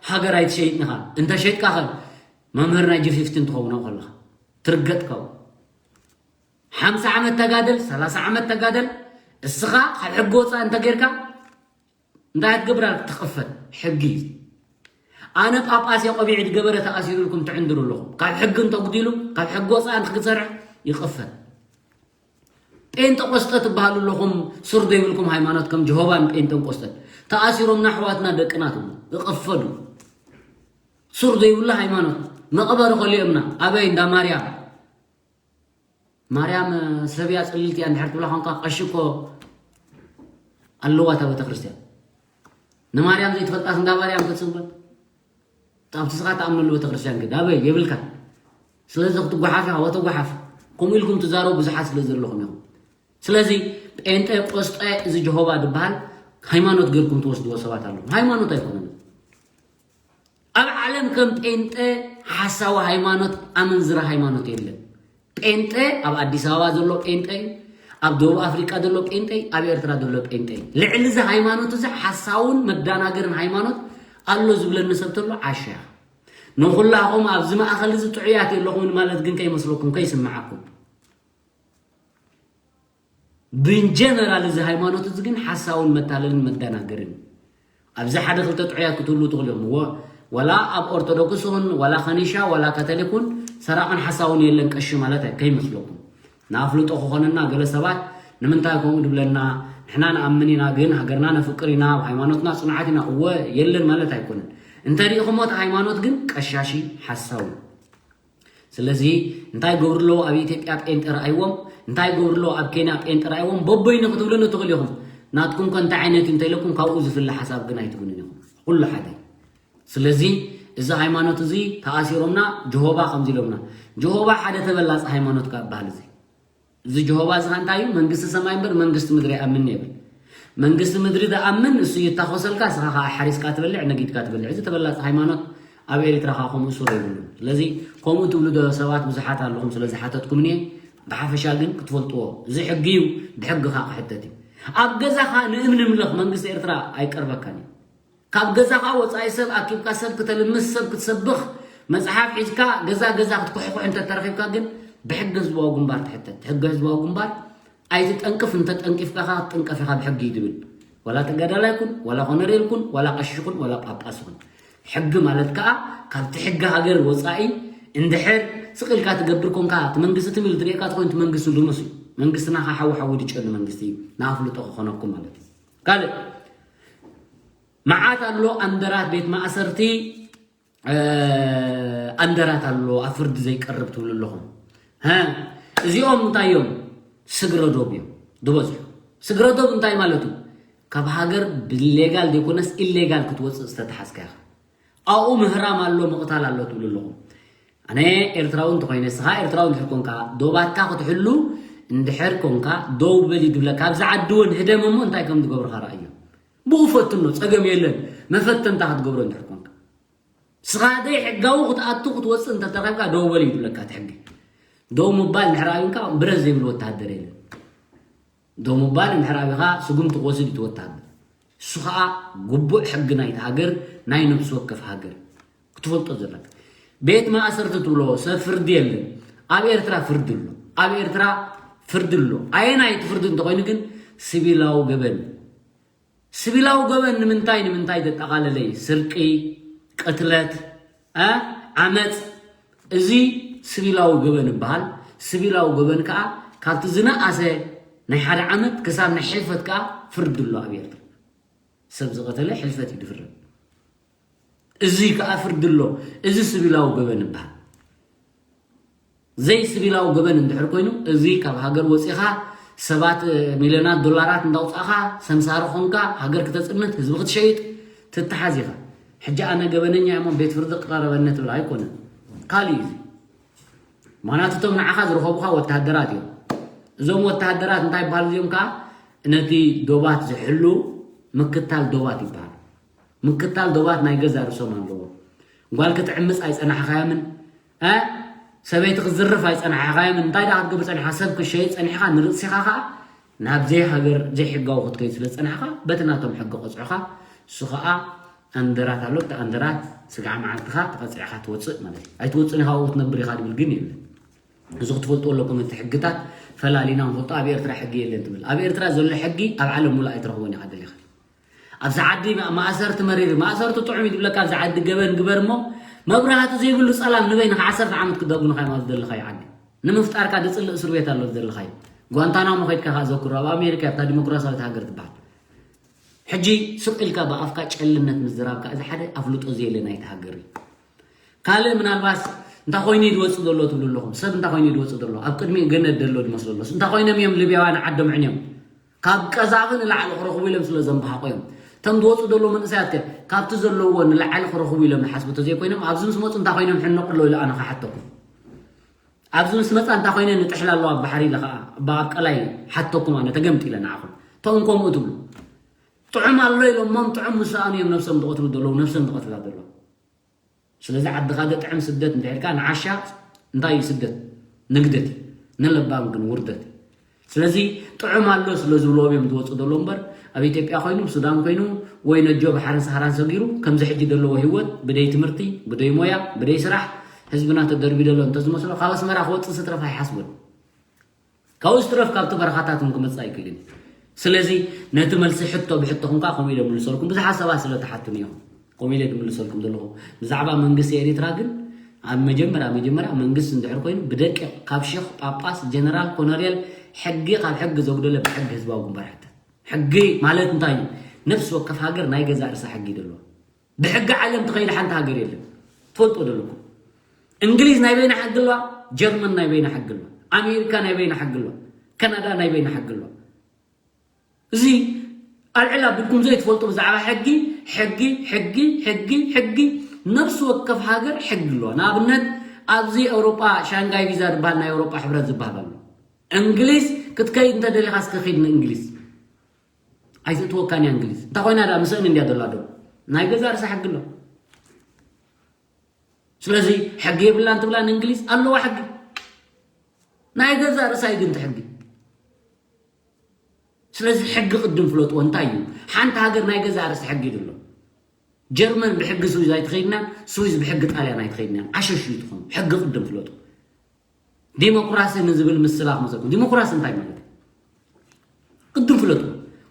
ሃገር ኣይትሸይጥን ኢኻ። እንተ ሸይጥካ ኸ መምህር ናይ ጂ ፊፍቲን ትኸውን ኣብኡ ከለኻ ትርገጥ ካብኡ። ሓምሳ ዓመት ተጋደል፣ ሰላሳ ዓመት ተጋደል፣ እስኻ ካብ ሕጊ ወፃእ እንተ ጌርካ እንታይ ክትገብር ኣለካ? ትቕፈድ። ሕጊ እዩ። ኣነ ጳጳስ እየ ቆቢዕ ዝገበረ ተኣሲሩ ኢልኩም ትዕንድሩ ኣለኹም። ካብ ሕጊ እንተጉዲሉ፣ ካብ ሕጊ ወፃእ ንክሰርሕ ይቕፈድ። ጴንጠቆስጠ ትበሃሉ ኣለኹም፣ ሱር ዘይብልኩም ሃይማኖት ከም ጀሆባን ጴንጠቆስጠን። ተኣሲሮምና ኣሕዋትና ደቅና ትብሉ፣ እቐፈዱ። ሱር ዘይብሉ ሃይማኖት፣ መቐበሪ ከሊኦምና። ኣበይ? እንዳ ማርያም። ማርያም ሰብ እያ፣ ጽልልቲ እያ እንድሕር ትብላ ኳንካ ቀሺ እኮ ኣለዋ እታ ቤተክርስትያን። ንማርያም ዘይትፈልጣስ እንዳ ማርያም ክትጽንበል? ኣብቲ ስኻ ትኣምነሉ ቤተክርስትያን ግዳ ኣበይ? የብልካ። ስለዚ ክትጓሓፍ ኢኻ፣ ወተጓሓፍ። ከምኡ ኢልኩም ትዛረቡ ብዙሓት ስለ ዘለኹም ኢኹም። ስለዚ ጴንጠ ቆስጠ እዚ ጀሆባ ዝበሃል ሃይማኖት ጌርኩም ትወስድዎ ሰባት ኣለኹም። ሃይማኖት ኣይኮነን። ኣብ ዓለም ከም ጴንጠ ሓሳዊ ሃይማኖት፣ ኣመንዝራ ሃይማኖት የለን። ጴንጠ ኣብ ኣዲስ ኣበባ ዘሎ ጴንጠ እዩ፣ ኣብ ደቡብ ኣፍሪቃ ዘሎ ጴንጠ እዩ፣ ኣብ ኤርትራ ዘሎ ጴንጠ እዩ። ልዕሊ እዚ ሃይማኖት እዚ ሓሳውን መዳናገርን ሃይማኖት ኣሎ ዝብለኒ ሰብ ተሎ ዓሻ ኢኻ። ንኹላኹም ኣብዚ ማእኸል እዚ ጥዑያት የለኹምን ማለት ግን ከይመስለኩም፣ ከይስምዓኩም። ብንጀነራል እዚ ሃይማኖት እዚ ግን ሓሳውን መታለልን መዳናገርን እዩ። ኣብዚ ሓደ ክልተ ጥዑያት ክትህልዉ ትኽእሉ እዮም። ወ-፣ ወላ ኣብ ኦርቶዶክስ እውን፣ ወላ ከኒሻ፣ ወላ ካቶሊክ እውን ሰራቕን ሓሳውን የለን ቀሺ ማለት ኣይ-፣ ከይመስለኩም። ንኣፍልጦ ክኾነና ገለ ሰባት ንምንታይ ከምኡ ድብለና፣ ንሕና ንኣምን ኢና፣ ግን ሃገርና ነፍቅር ኢና፣ ኣብ ሃይማኖትና ጽኑዓት ኢና፣ እወ የለን ማለት ኣይኮነን። እንተሪእኹሞ እቲ ሃይማኖት ግን ቀሻሺ ሓሳዊ። ስለዚ እንታይ ገብሩ ኣለዉ ኣብ ኢትዮጵያ ጴንጠ ረኣይዎም፣ እንታይ ገብሩ ኣለዉ ኣብ ኬንያ ጴንጠ ረኣይዎም፣ በበይኑ ክትብሉኒ ትኽእሉ ኢኹም። ናትኩም ከ እንታይ ዓይነት እዩ እንተኢለኩም ካብኡ ዝፍለ ሓሳብ ግን ኣይትብሉን ኢኹም። ኩሉ ሓደ እዩ። ስለዚ እዚ ሃይማኖት እዚ ተኣሲሮምና ጀሆባ ከምዚ ኢሎምና። ጀሆባ ሓደ ተበላጺ ሃይማኖት ካብ በሃል እዚ። እዚ ጀሆባ እዚ ኸ እንታይ እዩ? መንግስቲ ሰማይ እምበር መንግስቲ ምድሪ ኣይኣምንን ይብል። መንግስቲ ምድሪ ዝኣምን እሱ ይታኾሰልካ፣ ንስኻ ኸዓ ሓሪስካ ትበልዕ፣ ነጊድካ ትበልዕ። እዚ ተበላጺ ሃይማኖት ኣብ ኤሪትራ ኸዓ ከምኡ ሱር የብሉን። ስለዚ ከምኡ ትብሉ ዶ ሰባት ብዙሓት ኣለኹም ስለ ዝሓተትኩምኒ እየ። ብሓፈሻ ግን ክትፈልጥዎ፣ እዚ ሕጊ እዩ፣ ብሕጊ ኸዓ ክሕተት እዩ። ኣብ ገዛኻ ንእምኒ ምለኽ መንግስቲ ኤርትራ ኣይቀርበካን እዩ። ካብ ገዛኻ ወጻኢ ሰብ ኣኪብካ ሰብ ክተልምስ ሰብ ክትሰብኽ መጽሓፍ ሒዝካ ገዛ ገዛ ክትኩሕኩሕ እንተተረኺብካ ግን ብሕጊ ህዝባዊ ግንባር ትሕተት። ሕጊ ህዝባዊ ግንባር ኣይትጠንቅፍ፣ እንተጠንቂፍካ ኸዓ ክትጥንቀፍ ኢኻ ብሕጊ እዩ ዝብል። ዋላ ተጋዳላይ ኩን፣ ዋላ ኮነሬል ኩን፣ ዋላ ቀሺሽ ኩን፣ ዋላ ጳጳስ ኩን። ሕጊ ማለት ከኣ ካብቲ ሕጊ ሃገር ወጻኢ እንድሕር ስቕ ኢልካ ትገብር ኮንካ፣ እቲ መንግስቲ ትም ኢሉ ዝርእየካ ተኾይኑ እቲ መንግስቲ ልሙስ እዩ። መንግስትና ኸዓ ሓዊ ሓዊ ዝጨኑ መንግስቲ እዩ። ንኣፍልጦ ክኾነኩም ማለት እዩ። ካልእ መዓት ኣሎ ኣንደራት ቤት ማእሰርቲ፣ እ፣ ኣንደራት ኣሎ ኣብ ፍርዲ ዘይቀርብ ትብሉ ኣለኹም። እ፣ እዚኦም እንታይ እዮም? ስግረ ዶብ እዮም ዝበዝሑ። ስግረ ዶብ እንታይ ማለት እዩ? ካብ ሃገር ብሌጋል ዘይኮነስ ኢሌጋል ክትወፅእ ዝተተሓዝካ ኢኻ። ኣብኡ ምህራም ኣሎ፣ ምቕታል ኣሎ ትብሉ ኣለኹም። ኣነ ኤርትራዊ እንተኾይነ፣ ንስኻ ኤርትራዊ እንድሕር ኮንካ፣ ዶባትካ ክትሕሉ እንድሕር ኮንካ፣ ደው በል እዩ ዝብለካ። ኣብዚ ዓዲ እውን ህደም እሞ እንታይ ከም ዝገብርኻ ረኣዮ። ብኡ ፈትኖ፣ ጸገም የለን። መፈተንታ ክትገብሮ እንድሕር ኮንካ። ንስኻ ዘይሕጋዊ ክትኣቱ ክትወጽእ እንተተረኺብካ፣ ደው በል እዩ ዝብለካ እቲ ሕጊ። ደው ምባል እንድሕር ኣብንካ፣ ብረት ዘይብሉ ወተሃደር የለን። ደው ምባል እንድሕር ኣቢኻ፣ ስጉምቲ ክወስድ እዩ እቲ ወተሃደር። እሱ ኸኣ ግቡእ ሕጊ ናይቲ ሃገር፣ ናይ ነፍሲ ወከፍ ሃገር ክትፈልጦ ዘለካ። ቤት ማእሰርቲ ትብሎ ሰብ ፍርዲ የለን። ኣብ ኤርትራ ፍርዲ ኣሎ። ኣብ ኤርትራ ፍርዲ ኣሎ። ኣየናይ እቲ ፍርዲ እንተኾይኑ ግን ሲቪላዊ ገበን። ሲቪላዊ ገበን ንምንታይ ንምንታይ ዘጠቓለለ እዩ? ስርቂ፣ ቅትለት፣ እ፣ ዓመፅ፣ እዚ ሲቪላዊ ገበን ይበሃል። ሲቪላዊ ገበን ከዓ ካብቲ ዝነኣሰ ናይ ሓደ ዓመት ክሳብ ናይ ሕልፈት ከዓ ፍርዲ ኣሎ ኣብ ኤርትራ። ሰብ ዝቐተለ ሕልፈት እዩ ዝፍረድ። እዚ ከዓ ፍርዲ ኣሎ። እዚ ሲቪላዊ ገበን ይበሃል። ዘይ ሲቪላዊ ገበን እንድሕር ኮይኑ፣ እዚ ካብ ሃገር ወፂኻ ሰባት፣ እ፣ ሚልዮናት ዶላራት እንዳውፃእኻ ሰምሳሪ ኾንካ ሃገር ክተፅንት ህዝቢ ክትሸይጥ ትተሓዝ ኢኻ። ሕጂ ኣነ ገበነኛ እሞ ቤት ፍርዲ ቅረበኒ ትብል ኣይኮነን። ካልእ እዩ እዚ። ምኽንያቱ እቶም ንዓኻ ዝረኸቡኻ ወተሃደራት እዮም። እዞም ወተሃደራት እንታይ ይበሃሉ እዚኦም ከዓ? ነቲ ዶባት ዝሕሉ ምክታል ዶባት ይበሃል። ምክታል ዶባት ናይ ገዛ ርእሶም ኣለዎ። ጓል ክትዕምፅ ኣይፀናሕኻዮምን፣ እ፣ ሰበይቲ ክትዝርፍ ኣይፀናሕኻዮምን። እንታይ ደኣ ክትገብር ፀኒሕኻ? ሰብ ክሸይጥ ፀኒሕኻ፣ ንርእስኻ ኸዓ ናብ ዘይሃገር ዘይሕጋዊ ክትከይድ ስለ ዝፀናሕኻ፣ በቲ ናቶም ሕጊ ቀፅዑኻ። እሱ ኸዓ ኣንደራት ኣሎ። እቲ ኣንደራት ስጋዕ መዓልትኻ ተቐፂዕኻ ትወፅእ ማለት እዩ። ኣይትወፅን ኢኻ፣ ኣብኡ ክትነብር ኢኻ ዝብል ግን የለን። እዚ ክትፈልጡ ኣለኩም። እቲ ሕግታት ፈላሊና ንፈልጦ። ኣብ ኤርትራ ሕጊ የለን ትብል። ኣብ ኤርትራ ዘሎ ሕጊ ኣብ ዓለም ሙሉእ ኣይትረኽቦን ኢኻ ደሊኻ። ኣብዚ ዓዲ ማ-፣ ማእሰርቲ መሪር፣ ማእሰርቲ ጥዑም እዩ ዝብለካ። ኣብዚ ዓዲ ገበን ግበር እሞ፣ መብራህቲ ዘይብሉ ጸላም ንበይንኻ ዓሰርተ ዓመት ክደጉኑኻ እዮም ኣብዚ ዘለኻዮ ዓዲ። ንምፍጣርካ ዝጽልእ እስር ቤት ኣሎ ኣብዚ ዘለኻዮ። ጓንታናሞ ከይድካ ከኣ ዘክሮ፣ ኣብ ኣሜሪካ ኣብታ ዲሞክራሲያዊት ሃገር ትበሃል። ሕጂ ስቕ ኢልካ ብኣፍካ ጨልነት ምዝራብካ፣ እዚ ሓደ ኣፍልጦ ዘየለ ናይቲ ሃገር እዩ። ካልእ ምናልባስ እንታይ ኮይኑ እዩ ዝወጽእ ዘሎ ትብሉ ኣለኹም። ሰብ እንታይ ኮይኑ እዩ ዝወጽእ ዘሎ? ኣብ ቅድሚኡ ገነት ዘሎ ዝመስሎ ኣሎ። እንታይ ኮይኖም እዮም ሊብያውያን ዓዶም ዕንዮም? ካብ ቀዛፊ ንላዕሊ ክረኽቡ ኢሎም ስለ ዘንበሃቑ እዮም። እቶም ዝወጽኡ ዘለዉ መንእሰያት ከ ካብቲ ዘለውዎ ንላዕሊ ክረኽቡ ኢሎም ዝሓስቡ እንተዘይኮይኖም፣ ኣብዚ ምስ መጹ እንታይ ኮይኖም ሕነቑ ኣለዉ ኢለ ኣነ ክሓተኩም። ኣብዚ ምስ መጻ እንታይ ኮይነ ንጥሕላ ኣለዋ ኣብ ባሕሪ ኢለ ከኣ ኣብ ቀላይ ሓተኩም ኣነ ተገምጢለ ንዓኹም። እቶም ከምኡ ትብሉ። ጥዑም ኣሎ ኢሎሞም ጥዑም ምስ ሰኣኑ እዮም ነብሶም ዝቐትሉ ዘለዉ፣ ነብሶም ዝቐትላ ዘለዋ። ስለዚ ዓድኻ ዘጥዕም ስደት እንድሕር ኢልካ ንዓሻ እንታይ እዩ ስደት? ንግደት እዩ። ንለባም ግን ውርደት እዩ። ስለዚ ጥዑም ኣሎ ስለ ዝብልዎም እዮም ዝወፁ ዘለዉ እምበር ኣብ ኢትዮጵያ ኮይኑ፣ ሱዳን ኮይኑ ወይ ነጆ ባሕርን ሰሃራን ሰጊሩ ከምዚ ሕጂ ዘለዎ ህይወት ብደይ ትምህርቲ፣ ብደይ ሞያ፣ ብደይ ስራሕ ህዝብና ተደርቢዩ ዘሎ እንተዝመስሎ ካብ ኣስመራ ክወፅእ ዝትረፍ ኣይሓስቦን። ካብኡ ዝትረፍ ካብቲ በረኻታት እውን ክመጽእ ኣይክእልን እዩ። ስለዚ ነቲ መልሲ ሕቶ ብሕቶኹም ከኣ ከምኡ ኢለ ምልሰልኩም። ብዙሓት ሰባት ስለ ትሓቱኒ እዮም ከምኡ ኢለ ድምልሰልኩም ዘለኹ። ብዛዕባ መንግስቲ ኤሪትራ ግን ኣብ መጀመርያ መጀመርያ መንግስቲ እንድሕር ኮይኑ ብደቂቕ ካብ ሼኽ ጳጳስ ጀነራል ኮነሬል ሕጊ ካብ ሕጊ ዘጉደለ ብሕጊ ህዝባዊ ግንባር ሕተት። ሕጊ ማለት እንታይ እዩ? ነፍሲ ወከፍ ሃገር ናይ ገዛእ ርእሳ ሕጊ እዩ ዘለዋ። ብሕጊ ዓለም ትኸይድ ሓንቲ ሃገር የለን። ትፈልጦ ዘለኩም። እንግሊዝ ናይ በይና ሕጊ ኣለዋ፣ ጀርመን ናይ በይና ሕጊ ኣለዋ፣ ኣሜሪካ ናይ በይና ሕጊ ኣለዋ፣ ካናዳ ናይ በይና ሕጊ ኣለዋ። እዚ ኣልዕል ኣቢልኩም ዘይትፈልጡ ብዛዕባ ሕጊ፣ ሕጊ፣ ሕጊ፣ ሕጊ፣ ሕጊ፣ ነፍሲ ወከፍ ሃገር ሕጊ ኣለዋ። ንኣብነት ኣብዚ ኤውሮጳ ሻንጋይ ቪዛ ዝበሃል ናይ ኤውሮጳ ሕብረት ዝበሃል ኣሎ። እንግሊዝ ክትከይድ እንተደሊኻ እስከ ኺድ ንእንግሊዝ። ኣይትእትወካን እያ እንግሊዝ። እንታይ ኮይና ደኣ ምስአን እንድያ ዘላ ዶ? ናይ ገዛ ርእሳ ሕጊ ኣሎ። ስለዚ ሕጊ የብላን ትብላ ንእንግሊዝ ኣለዋ ሕጊ። ናይ ገዛ ርእሳ እዩ ግን እቲ ሕጊ። ስለዚ ሕጊ ቅድም ፍለጥዎ እንታይ እዩ? ሓንቲ ሃገር ናይ ገዛ ርእሳ ሕጊ እዩ ዘሎ። ጀርመን ብሕጊ ስዊዝ ኣይትኸይድናን፣ ስዊዝ ብሕጊ ጣልያን ኣይትኸይድናን። ዓሸሹ እዩ ትኾኑ። ሕጊ ቅድም ፍለጡ። ዲሞክራሲ ንዝብል ምስላ ክመፀኩም። ዲሞክራሲ እንታይ ማለት እዩ? ቅድም ፍለጡ።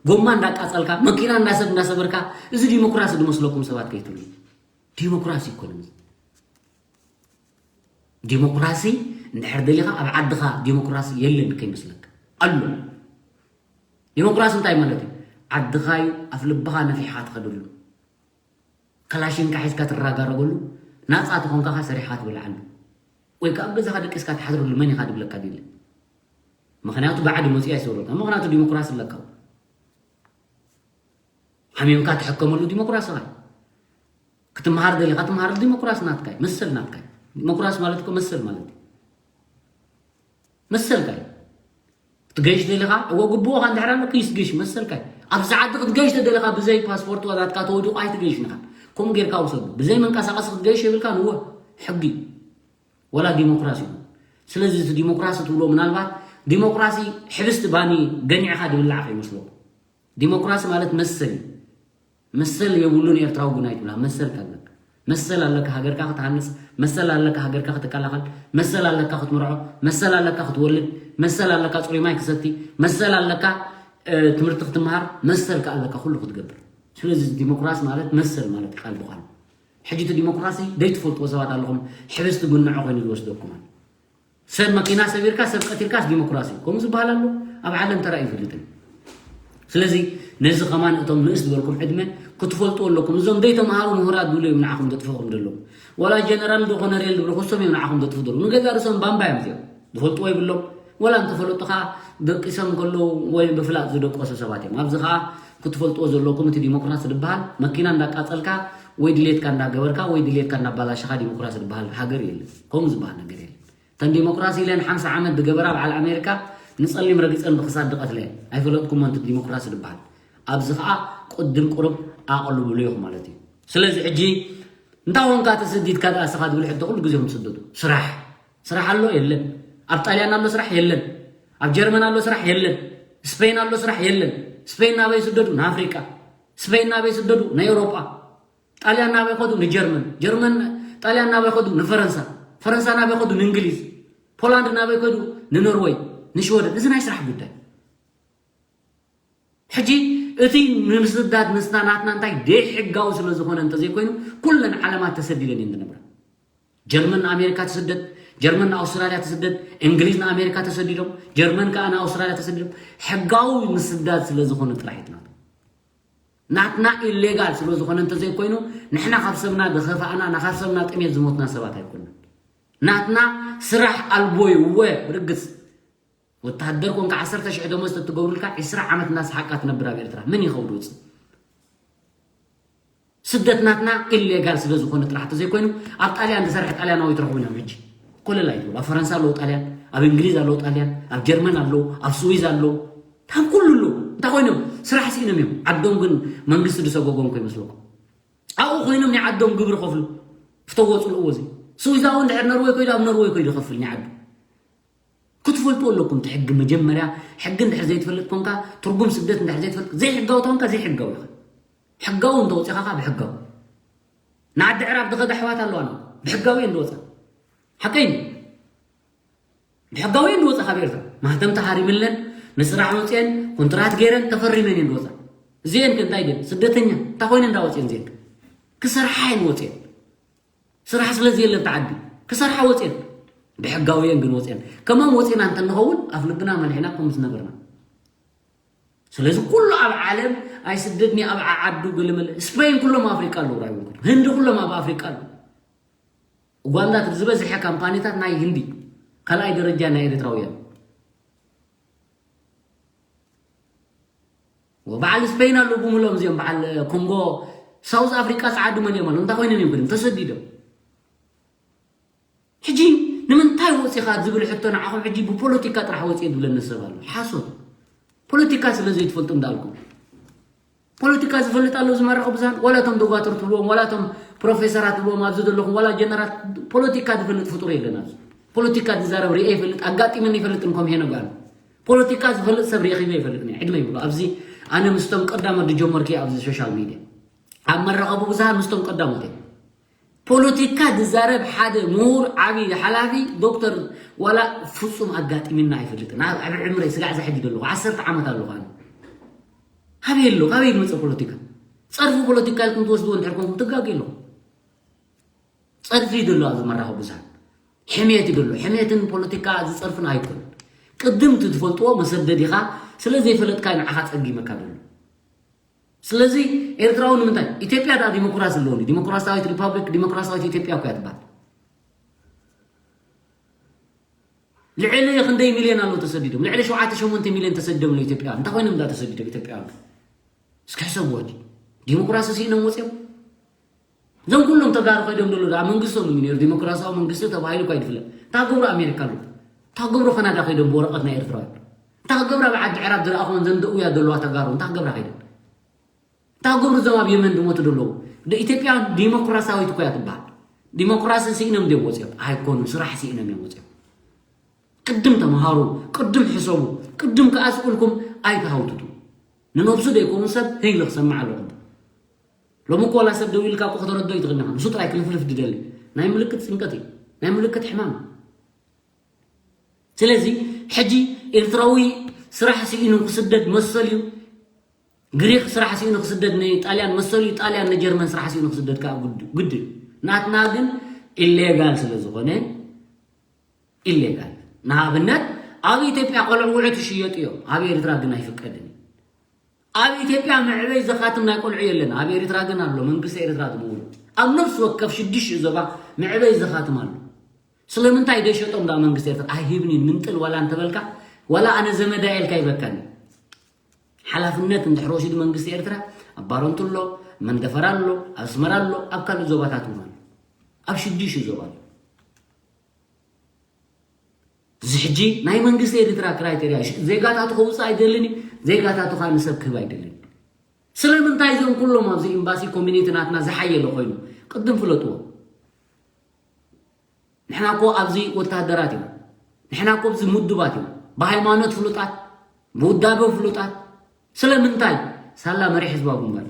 ጎማ እንዳቃፀልካ፣ መኪና እንዳሰብ እንዳሰበርካ፣ እዚ ዲሞክራሲ ዝመስለኩም ሰባት ከይትብሉ። ዲሞክራሲ ይኮነን። ዲሞክራሲ እንድሕር ደሊኻ ኣብ ዓድኻ ዲሞክራሲ የለን ከይመስለካ። ኣሎ። ዲሞክራሲ እንታይ ማለት እዩ? ዓድኻ እዩ፣ ኣፍ ልብኻ ነፊሕኻ ትኸደሉ። ከላሽንካ ሒዝካ ትረጋረገሉ፣ ናጻ ተኾንካ ኸኣ ሰሪሕኻ ትበልዓሉ። ወይ ከዓ ኣብ ገዛኻ ደቂስካ ትሓድረሉ መን ኢኻ ድብለካ ድለ? ምኽንያቱ ብዓዲ መፂኡ ኣይሰብረልካ። ምኽንያቱ ዲሞክራሲ ኣለካ። ሓሚምካ ትሕከመሉ ዲሞክራሲ ኻ። ክትምሃር ደሊኻ ትምሃር፣ ዲሞክራሲ ናትካ እዩ፣ መሰል ናትካ እዩ። ዲሞክራሲ ማለት እኮ መሰል ማለት እዩ። መሰልካ እዩ። ክትገይሽ ደሊኻ እዎ ግብኦኻ እንድሕር ኣሎ ክይስ ገይሽ መሰልካ እዩ። ኣብዚ ዓዲ ክትገይሽ ተደሊኻ ብዘይ ፓስፖርት ዋላትካ ተወዲቑ ኣይትገይሽን ኢኻ። ከምኡ ጌርካ ውሰዱ። ብዘይ መንቀሳቐሲ ክትገይሽ የብልካን እዎ ሕጊ እዩ። ወላ ዲሞክራሲ እዩ። ስለዚ እቲ ዲሞክራሲ ትብሎ ምናልባት ዲሞክራሲ ሕብስቲ ባኒ ገኒዕኻ ድብላዕ ከይመስለኩም። ዲሞክራሲ ማለት መሰል እዩ። መሰል የብሉን ኤርትራዊ ጉናይ ትብላ። መሰል ኣለካ። መሰል ኣለካ ሃገርካ ክትሃንጽ፣ መሰል ኣለካ ሃገርካ ክትከላኸል፣ መሰል ኣለካ ክትምርዖ፣ መሰል ኣለካ ክትወልድ፣ መሰል ኣለካ ጽሩይ ማይ ክሰቲ፣ መሰል ኣለካ ትምህርቲ ክትምሃር፣ መሰል ከኣ ኣለካ ኩሉ ክትገብር። ስለዚ ዲሞክራሲ ማለት መሰል ማለት ቃል ብቃል። ሕጂ እቲ ዲሞክራሲ ዘይትፈልጥዎ ሰባት ኣለኹም፣ ሕብስቲ ጉንዖ ኮይኑ ዝወስደኩም ኣሎ። ሰብ መኪና ሰቢርካ ሰብ ቀቲልካስ ዲሞክራሲ ከምኡ ዝበሃል ኣሎ? ኣብ ዓለም ተራእዩ ይፈልጥን። ስለዚ ነዚ ከማን እቶም ንእስ ዝበልኩም ዕድመ ክትፈልጡ ኣለኩም። እዞም ዘይተምሃሩ ምሁራት ድብሉ እዮም ንዓኹም ዘጥፍእኹም ዘለዉ። ወላ ጀነራል ዶ ኮነሬል ድብሉ ክሶም እዮም ንዓኹም ዘጥፍኡ ዘለዉ። ንገዛ ርእሶም ባምባ እዮም እዚኦም። ዝፈልጥዎ ይብሎም። ወላ እንተፈለጡ ኸዓ ደቂሶም ከለዉ ወይ ብፍላጥ ዝደቀሱ ሰባት እዮም። ኣብዚ ኸዓ ክትፈልጥዎ ዘለኩም እቲ ዲሞክራሲ ዝበሃል መኪና እንዳቃጸልካ ወይ ድሌትካ እንዳገበርካ ወይ ድሌትካ እንዳባላሸኻ ዲሞክራሲ ዝበሃል ሃገር የለን። ከምኡ ዝበሃል ነገር የለን። እተን ዲሞክራሲ ኢለን ሓምሳ ዓመት ዝገበራ በዓል ኣሜሪካ ንጸሊም ረጊጸን ብክሳድ ዝቐትለ ኣይፈለጥኩሞ። እንት ዲሞክራሲ ዝበሃል ኣብዚ ኸዓ ቅድም ቁሩብ ኣቐልብሉ ኢኹም ማለት እዩ። ስለዚ ሕጂ እንታይ ኾንካ ተሰዲድካ ደኣ እስኻ ዝብል ሕቶ ኩሉ ግዜ ከም ትስደዱ። ስራሕ፣ ስራሕ ኣሎ የለን። ኣብ ጣልያን ኣሎ ስራሕ የለን። ኣብ ጀርመን ኣሎ ስራሕ የለን። ስፔን ኣሎ ስራሕ የለን። ስፔን ናበይ ስደዱ? ንኣፍሪቃ። ስፔን ናበይ ስደዱ? ንኤውሮጳ። ጣልያን ናበይ ኸዱ? ንጀርመን። ጀርመን፣ ጣልያን ናበይ ኸዱ? ንፈረንሳ። ፈረንሳ ናበይ ኸዱ? ንእንግሊዝ። ፖላንድ ናበይ ከዱ? ንኖርወይ፣ ንሽወደን። እዚ ናይ ስራሕ ጉዳይ። ሕጂ እቲ ንምስዳድ ንስና ናትና እንታይ ደይሕጋዊ ስለ ዝኾነ እንተዘይኮይኑ ኩለን ዓለማት ተሰዲደን እየን ዝነብራ። ጀርመን ንኣሜሪካ ትስደድ፣ ጀርመን ንኣውስትራልያ ትስደድ፣ እንግሊዝ ንኣሜሪካ ተሰዲዶም፣ ጀርመን ከዓ ንኣውስትራልያ ተሰዲዶም። ሕጋዊ ምስዳድ ስለ ዝኾነ ጥራሕ እዩ ናትና። ናትና ኢሌጋል ስለ ዝኾነ እንተዘይኮይኑ ንሕና ካብ ሰብና ዝኸፋእና፣ ና ካብ ሰብና ጥሜት ዝሞትና ሰባት ኣይኮንና። ናትና ስራሕ ኣልቦ እዩ። እወ ርግጽ። ወታደር ኮንካ ዓሰርተ ሽሕ ደሞዝ ተትገብሩልካ ዒስራ ዓመት እናሰሓቅካ ትነብር ኣብ ኤርትራ። መን እዩ ከብዱ ውጽእ? ስደት ናትና ኢሌጋል ስለ ዝኾነ ጥራሕ ተዘይኮይኑ ኣብ ጣልያን ዝሰርሕ ጣልያናዊ ትረኽቡ እዮም። ሕጂ ኮለል ኣይትበሉ። ኣብ ፈረንሳ ኣለዉ ጣልያን፣ ኣብ እንግሊዝ ኣለዉ ጣልያን፣ ኣብ ጀርመን ኣለዉ፣ ኣብ ስዊዝ ኣለዉ። ካብ ኩሉ ኣለዉ። እንታይ ኮይኖም? ስራሕ ስኢኖም እዮም። ዓዶም ግን መንግስቲ ዝሰጎጎም ከይመስለኩም። ኣብኡ ኮይኖም ናይ ዓዶም ግብሪ ከፍሉ። ፍተዎ ጽልእዎ እዚ። ስዊዛዊ እንድሕር ኖርወይ ከይዱ ኣብ ኖርወይ ከይዱ ይኸፍል ናይ ዓዱ። ክትፈልጡ ኣለኩም እቲ ሕጊ መጀመርያ። ሕጊ እንድሕር ዘይትፈልጥ ኮንካ፣ ትርጉም ስደት እንድሕር ዘይትፈልጥ፣ ዘይሕጋዊ ተኮንካ ዘይሕጋዊ ኢኻ። ሕጋዊ እንተወፂኻ ከዓ ብሕጋዊ። ንዓዲ ዕራብ ዝኸዳ ኣሕዋት ኣለዋና። ብሕጋዊ እየን ዝወፃ። ሓቀይ እዩ። ብሕጋዊ እየን ዝወፃ ካብ ኤርትራ። ማህተም ተሃሪምለን፣ ንስራሕ ወፅየን፣ ኮንትራት ገይረን፣ ተፈሪመን እየን ዝወፃ። እዚአን ከ እንታይ ድየን? ስደተኛ። እንታይ ኮይነን እንዳወፅየን እዚአን? ክሰርሓ እየን ወፅየን። ስራሕ ስለ ዘየለ ኣብቲ ዓዲ ክሰርሓ ወፅየን። ብሕጋዊ እየን ግን ወፅየን። ከማን ወፂና እንተንኸውን ኣፍ ልብና መሊሕና ከም ዝነበርና። ስለዚ ኩሉ ኣብ ዓለም ኣይስደድኒ ኣብ ዓዓዱ ገለመለ። ስፔን ኩሎም ኣፍሪቃ ኣለዉ። ራይ እውን ኩሎም። ህንዲ ኩሎም ኣብ ኣፍሪቃ ኣለዉ። ኡጋንዳ እቲ ዝበዝሐ ካምፓኒታት ናይ ህንዲ፣ ካልኣይ ደረጃ ናይ ኤርትራውያን። ወበዓል ስፔን ኣለዉ ብምሎም እዚኦም በዓል ኮንጎ፣ ሳውዝ ኣፍሪቃ ጸዓዱ መን እዮም ኣለዉ? እንታይ ኮይኖም እዮም ግን ተሰዲዶም? ሕጂ ንምንታይ ወፂኻ ዝብል ሕቶ ንዓኹም ሕጂ ብፖለቲካ ጥራሕ ወፂኤ ዝብለኒ ሰብ ኣሎ። ሓሶት። ፖለቲካ ስለ ዘይትፈልጡ እንዳልኩም። ፖለቲካ ዝፈልጥ ኣሎ ዝመረኸ ብዙሃን፣ ዋላ እቶም ዶጓትር ትብልዎም፣ ዋላ እቶም ፕሮፌሰራት ትብልዎም ኣብዚ ዘለኹም፣ ዋላ ጀነራት፣ ፖለቲካ ዝፈልጥ ፍጡር የለን ኣብዚ። ፖለቲካ ዝዛረብ ሪኤ ይፈልጥ፣ ኣጋጢመኒ ይፈልጥ እንኮም ሄነ ጓል። ፖለቲካ ዝፈልጥ ሰብ ሪኤኺ ይፈልጥ እየ፣ ዕድመ ይብሉ። ኣብዚ ኣነ ምስቶም ቀዳሞት ዝጀመርኩ ኣብዚ ሶሻል ሚድያ። ኣብ መራኸቢ ብዙሃን ምስቶም ቀዳሞት እየ። ፖለቲካ ዝዛረብ ሓደ ምሁር ዓቢ ሓላፊ ዶክተር ዋላ ፍጹም ኣጋጢምና ኣይፈልጥን። ኣብ ኣብ ዕምረይ ስጋዕ ዝሕጂ ዘለኹ ዓሰርተ ዓመት ኣለኹ ኣነ። ካበይ ኣሎ? ካበይ ዝመጸ ፖለቲካ? ጸርፊ ፖለቲካ ኢልኩም ትወስድዎ እንድሕር ኮንኩም ትጋገዩ ኣለኹም። ጸርፊ እዩ ዘሎ ኣብዚ መራኸቢ ብዙሃን። ሕሜት እዩ ዘሎ። ሕሜትን ፖለቲካ ዝጸርፍን ኣይኮን። ቅድም እቲ ትፈልጥዎ መሰደዲኻ ስለ ዘይፈለጥካ እዩ ንዓኻ ጸጊመካ ዘሎ። ስለዚ ኤርትራዊ ንምንታይ? ኢትዮጵያ ደኣ ዲሞክራሲ ኣለዎ። ዲሞክራሲያዊት ሪፓብሊክ ዲሞክራሲያዊት ኢትዮጵያ እኮ እያ ትበሃል። ልዕሊ ክንደይ ሚልዮን ኣሎ ተሰዲዶም? ልዕሊ ሸውዓተ ሸሞንተ ሚልዮን ተሰዲዶም ኣሎ ኢትዮጵያውያን። እንታይ ኮይኖም እዛ ተሰዲዶም ኢትዮጵያውያን? እስኪ ሕሰብዎ። ዲሞክራሲ ስኢኖም ወፂኦም። እዞም ኩሎም ተጋሩ ከይዶም ደሎ ኣብ መንግስቶም እዩ ነይሩ። ዲሞክራሲያዊ መንግስቲ ተባሂሉ እኳ ይድፍለ። እንታይ ክገብሩ ኣሜሪካ ኣለዉ? እንታይ ክገብሩ ካናዳ ከይዶም ብወረቐት ናይ ኤርትራውያን? እንታይ ክገብሩ ኣብ ዓዲ ዕራብ ዝረኣኹም ዘንደኡያ ዘለዋ ተጋሩ እንታይ ክገብራ ከይደን? እንታይ ክገብሩ እዞም ኣብ የመን ዝሞቱ ዘለዉ? ኢትዮጵያ ዲሞክራሲያዊት እኮ እያ ትበሃል። ዲሞክራሲ ስኢኖም ድዮም ወፂኦም? ኣይኮኑን። ስራሕ ስኢኖም እዮም ወፂኦም። ቅድም ተምሃሩ፣ ቅድም ሕሰቡ፣ ቅድም ከኣ ስእልኩም ኣይትሃውትቱ። ንነብሱ ዘይከውን ሰብ ህይል ክሰምዕ ኣለኩም። ሎሚ እኮ ዋላ ሰብ ደው ኢልካ እኮ ከተረድኦ ይትኽእል ኢኻ። ንሱ ጥራይ ክልፍልፍ ድደሊ ናይ ምልክት ጭንቀት እዩ፣ ናይ ምልክት ሕማም። ስለዚ ሕጂ ኤርትራዊ ስራሕ ስኢኑ ክስደድ መሰል እዩ። ግሪክ ስራሕ ስኢኑ ክስደድ ንጣልያን መሰል እዩ። ጣልያን ንጀርመን ስራሕ ስኢኑ ክስደድ ከዓ ግድ እዩ። ናትና ግን ኢሌጋል ስለ ዝኾነ ኢሌጋል። ንኣብነት ኣብ ኢትዮጵያ ቆልዑ ውዕት ይሽየጡ እዮም። ኣብ ኤርትራ ግን ኣይፍቀድን እዩ። ኣብ ኢትዮጵያ መዕበይ ዘኻትም ናይ ቆልዑ የለን። ኣብ ኤርትራ ግን ኣሎ። መንግስቲ ኤርትራ ዝምውሎ ኣብ ነፍሲ ወከፍ ሽዱሽተ ዞባ መዕበይ ዘኻትም ኣሎ። ስለምንታይ ደሸጦም ዳ መንግስቲ ኤርትራ ኣይሂብኒን ምንጥል ዋላ እንተበልካ ዋላ ኣነ ዘመዳ ኢልካ ይበካኒ። ሓላፍነት እንድሕር ወሲዱ መንግስቲ ኤርትራ ኣብ ባረንቱ ኣሎ፣ መንደፈራ ኣሎ፣ ኣብ ኣስመራ ኣሎ፣ ኣብ ካልእ ዞባታት እውን ኣሎ። ኣብ ሽዱሽተ ዞባ ኣሎ። እዚ ሕጂ ናይ መንግስቲ ኤርትራ ክራይቴርያ እዩ። ዜጋታቱ ከውፅእ ኣይደልን እዩ። ዜጋታቱ ከዓ ንሰብ ክህብ ኣይደልን እዩ። ስለምንታይ እዞም ኩሎም ኣብዚ ኤምባሲ ኮሚኒቲ ናትና ዝሓየለ ኮይኑ ቅድም ፍለጥዎ። ንሕና እኮ ኣብዚ ወታደራት ኢና። ንሕና እኮ ኣብዚ ምዱባት ኢና። ብሃይማኖት ፍሉጣት፣ ብውዳበ ፍሉጣት። ስለምንታይ? ሳላ መሪሕ ህዝባዊ ግንባር።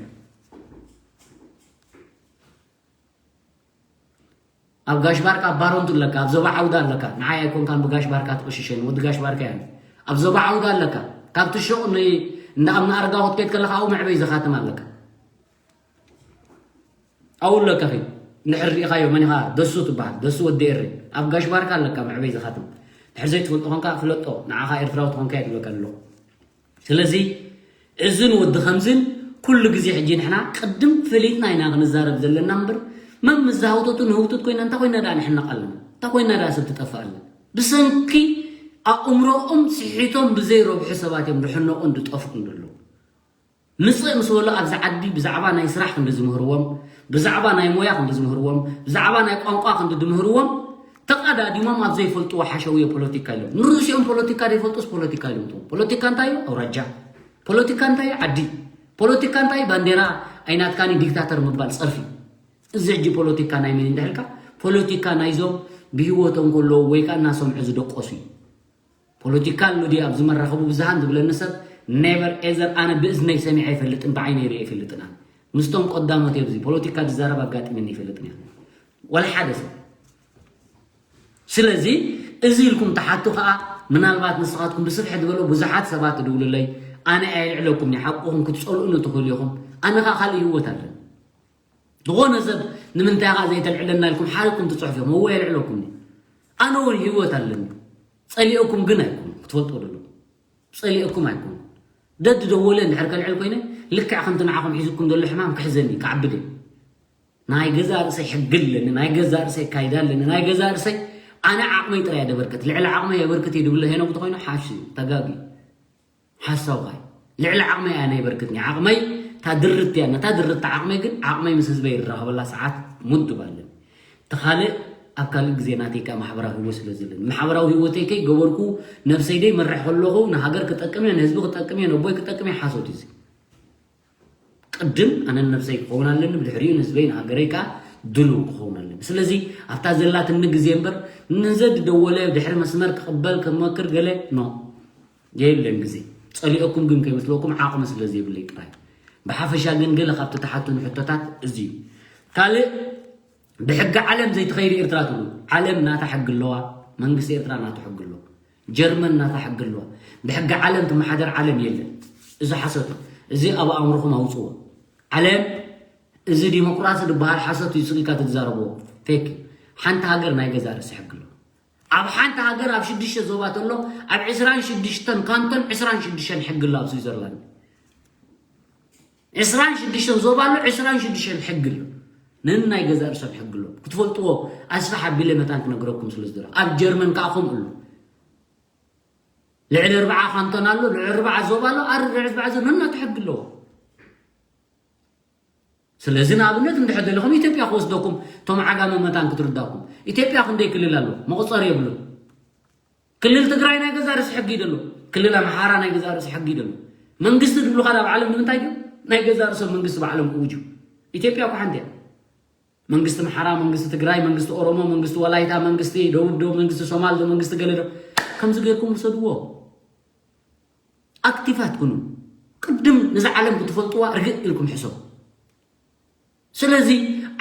ኣብ ጋሽ ባርካ ኣብ ባረንቱ ኣለካ፣ ኣብ ዞባ ዓውዳ ኣለካ። ንዓይ ኣይኮንካን ብጋሽ ባርካ ትቕሽሸኒ፣ ወዲ ጋሽ ባርካ እያ። ኣብ ዞባ ዓውዳ ኣለካ። ካብቲ ሹቕ ን-፣ እንዳ ኣብ ንኣርጋ ክትከይድ ከለኻ ኣብኡ መዕበይ ዘኻትም ኣለካ። ኣብኡ ኣለካ ኸይ እንድሕር ሪኢኻዮ መን ኢኻ? ደሱ ትበሃል። ደሱ ወዲ ኤሪ። ኣብ ጋሽ ባርካ ኣለካ መዕበይ ዘኻትም። እንድሕር ዘይትፈልጦ ኾንካ ፍለጦ። ንዓኻ ኤርትራዊ ትኾንካ እየ ዝብለካ ዘለኹ። ስለዚ እዝን ወዲ ከምዝን ኩሉ ግዜ ሕጂ ንሕና ቅድም ፈሊጥና ኢና ክንዛረብ ዘለና እምበር መም ምስ ዝሃውተቱ ንህውትት ኮይና እንታይ ኮይና ደኣ ንሕነቕ ኣለና? እንታይ ኮይና ደኣ ሰብ ትጠፍእ ኣላ? ብሰንኪ ኣእምሮኦም ስሒቶም ብዘይ ረብሑ ሰባት እዮም ዝሕነቑን ዝጠፍኡን ዘለዉ። ምጽእ ምስ በሉ ኣብዚ ዓዲ ብዛዕባ ናይ ስራሕ ክንዲ ዝምህርዎም፣ ብዛዕባ ናይ ሞያ ክንዲ ዝምህርዎም፣ ብዛዕባ ናይ ቋንቋ ክንዲ ዝምህርዎም ተቐዳዲሞም ኣብ ዘይፈልጥዎ ሓሸውየ ፖለቲካ ኢሎም። ንርእሲኦም ፖለቲካ ዘይፈልጡስ ፖለቲካ ኢሎም። ፖለቲካ እንታይ እዩ? ኣውራጃ። ፖለቲካ እንታይ እዩ? ዓዲ። ፖለቲካ እንታይ እዩ? ባንዴራ ኣይናትካን ዲክታተር ምባል ጸርፊ። እዚ ሕጂ ፖለቲካ ናይ መን እንድሕልካ ፖለቲካ ናይዞም ብህይወቶም ከለዉ ወይ ከዓ እናሰምዑ ዝደቆሱ እዩ። ፖለቲካ ኣሎ ድዩ ኣብዚ መራኸቢ ብዙሃን ዝብለኒ ሰብ ኔቨር ኤዘር ኣነ ብእዝነይ ሰሚዐ ኣይፈልጥን ብዓይነይ ርኢ ኣይፈልጥን ኣነ ምስቶም ቀዳሞት ኣብዚ ፖለቲካ ዝዛረብ ኣጋጢመኒ ኣይፈልጥን እያ ወላ ሓደ ሰብ ስለዚ እዚ ኢልኩም ተሓቱ ከዓ ምናልባት ንስኻትኩም ብስፍሒ ዝበሎ ብዙሓት ሰባት ትድውሉለይ ኣነ ኣየልዕለኩም ሓቁኹም ክትፀልኡኒ ትኽእሉ ኢኹም ኣነ ከዓ ካልእ ህይወት ኣለኒ ዝኾነ ሰብ ንምንታይ ኻ ዘይተልዕለና ኢልኩም ሓሪኩም ትጽሕፉ እዮም እወ የልዕለኩም ኣነ እውን ህይወት ኣለኒ ጸሊኦኩም ግን ኣይኮኑ ክትፈልጦ ደሎ ጸሊኦኩም ኣይኮኑ ደድ ደወለ እንድሕር ከልዕል ኮይነ ልክዕ ከምቲ ንዓኹም ሒዝኩም ዘሎ ሕማም ክሕዘኒ ክዓብድ ናይ ገዛ ርእሰይ ሕጊ ኣለኒ ናይ ገዛ ርእሰይ ካይዳ ኣለኒ ናይ ገዛ ርእሰይ ኣነ ዓቕመይ ጥራይ ደበርክት ልዕሊ ዓቕመይ የበርክት ይድብለ ሄኖክ ተኮይኑ ሓሽ ተጋቢ ሓሳውኻ ልዕሊ ዓቕመይ ኣነ ይበርክትኒ ዓቕመይ እታ ድርት እያ ነታ ድርት ዓቕመይ ግን ዓቕመይ ምስ ህዝበይ ይራኸበላ ሰዓት ሙድብ ኣለኒ እቲ ካልእ ኣብ ካልእ ግዜ ናተይ ከዓ ማሕበራዊ ህይወት ስለ ዘለኒ ማሕበራዊ ህይወተይ ከይ ገበርኩ ነብሰይ ደይ መርሕ ከለኹ ንሃገር ክጠቅም እየ ንህዝቢ ክጠቅም እየ ነቦይ ክጠቅም እየ ሓሶት እዩ ቅድም ኣነን ነብሰይ ክኸውን ኣለኒ ብድሕሪኡ ንህዝበይ ንሃገረይ ከዓ ድልው ክኸውን ኣለኒ ስለዚ ኣብታ ዘላትኒ ግዜ እምበር ንዘ ድደወለ ድሕሪ መስመር ክቕበል ክመክር ገለ ኖ የብለን ግዜ ጸሊኦኩም ግን ከይመስለኩም ዓቕሚ ስለ ዘይብለይ ጥራይ ብሓፈሻ ግን ገለ ካብ ተተሓቱን ሕቶታት እዚ እዩ ካልእ ብሕጊ ዓለም ዘይትኸይድ ኤርትራ ትብሉ ዓለም ናታ ሕጊ ኣለዋ መንግስቲ ኤርትራ ናቱ ሕጊ ኣለዋ ጀርመን ናታ ሕጊ ኣለዋ ብሕጊ ዓለም ትመሓደር ዓለም የለን እዚ ሓሰት እዚ ኣብ ኣእምሮኹም ኣውፅዎ ዓለም እዚ ዲሞክራሲ ዝበሃል ሓሰት እዩ ስቕ ኢልካ ትዛረብዎ ፌክ ሓንቲ ሃገር ናይ ገዛ ርእሲ ሕጊ ኣለዋ ኣብ ሓንቲ ሃገር ኣብ ሽዱሽተ ዞባ ተሎ ኣብ ዕስራን ሽዱሽተን ካንቶን ዕስራን ሽዱሽተን ሕጊ ኣሎ ኣብ ስዊዘርላንድ ዕስራን ሽዱሽተን ዞባ ኣሎ ዕስራን ሽዱሽተን ሕጊ ኣሎ ነንናይ ገዛእ ርእሶም ሕጊ ኣሎ ክትፈልጥዎ ኣስፍሕ ኣቢለ መታን ክነግረኩም ስለ ዝደለኹ ኣብ ጀርመን ከዓ ከምኡ ኣሎ ልዕሊ ኣርባዓ ካንቶን ኣሎ፣ ልዕሊ ኣርባዓ ዞባ ኣሎ። ኣር ልዕሊ ኣርባዓ ዞባ ነናቱ ሕጊ ኣለዎ። ስለዚ ንኣብነት እንድሕር ደለኹም ኢትዮጵያ ክወስደኩም፣ እቶም ዓጋመ መታን ክትርዳኩም። ኢትዮጵያ ክንደይ ክልል ኣሎ? መቑፀሪ የብሉን። ክልል ትግራይ ናይ ገዛ ርእሲ ሕጊ እዩ ደሎ። ክልል ኣምሓራ ናይ ገዛ ርእሲ ሕጊ እዩ ደሎ። መንግስቲ ዝብሉኻ ኣብ ዓለም ንምንታይ ድዩ? ናይ ገዛ ርእሶም መንግስቲ ባዕሎም እውጁ። ኢትዮጵያ እኮ ሓንቲ እያ። መንግስቲ ኣምሓራ፣ መንግስቲ ትግራይ፣ መንግስቲ ኦሮሞ፣ መንግስቲ ወላይታ፣ መንግስቲ ደቡብ፣ ደቡብ መንግስቲ ሶማል፣ ዶ መንግስቲ ገለ ዶ፣ ከምዚ ጌርኩም ውሰድዎ። ኣክቲቫት ኩኑ። ቅድም ነዛ ዓለም ክትፈልጥዋ ርግእ ኢልኩም ሕሰቡ። ስለዚ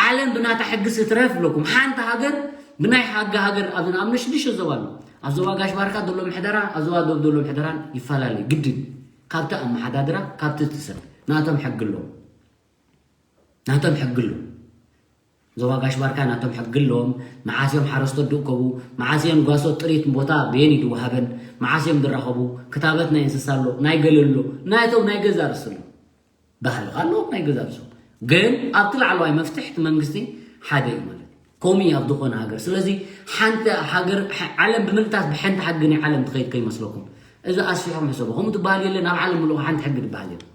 ዓለም ብናታ ሕጊ ስትረፍ ኣለኩም። ሓንቲ ሃገር ብናይ ሓጊ ሃገር ኣብ ንኣብነት ሽዱሽተ ዞባ ኣሎ። ኣብ ዞባ ጋሽ ባርካ ዘሎ ምሕደራ ኣብ ዞባ ደቡብ ዘሎ ምሕደራን ይፈላለዩ ግድን። ካብቲ ኣመሓዳድራ ካብቲ እቲ ሰብ ናቶም ሕጊ ኣለዎም። ናቶም ሕጊ ኣለዎም። ዞባ ጋሽ ባርካ ናቶም ሕጊ ኣለዎም። መዓስ እዮም ሓረስቶት ድእከቡ፣ መዓስ እዮም ጓሶት ጥሪት ቦታ በየን ይድወሃበን፣ መዓስ እዮም ዝራኸቡ፣ ክታበት ናይ እንስሳ ኣሎ፣ ናይ ገለ ኣሎ፣ ናቶም ናይ ገዛ ርእሲ ኣሎ። ባህሊ ኣለዎም ናይ ገዛ ርእሶም። ግን ኣብቲ ላዕለዋይ መፍትሕ እቲ መንግስቲ ሓደ እዩ ማለት እዩ። ከምኡ እዩ ኣብ ዝኾነ ሃገር። ስለዚ ሓንቲ ሃገር፣ ሐ-፣ ዓለም ብምልእታት ብሓንቲ ሕጊ ናይ ዓለም ትኸይድ ከይመስለኩም። እዚ ኣስፊሕኩም ሕሰቡ። ከምኡ ትበሃል የለን፣ ኣብ ዓለም ምሉእ ሓንቲ ሕጊ ትበሃል የለን።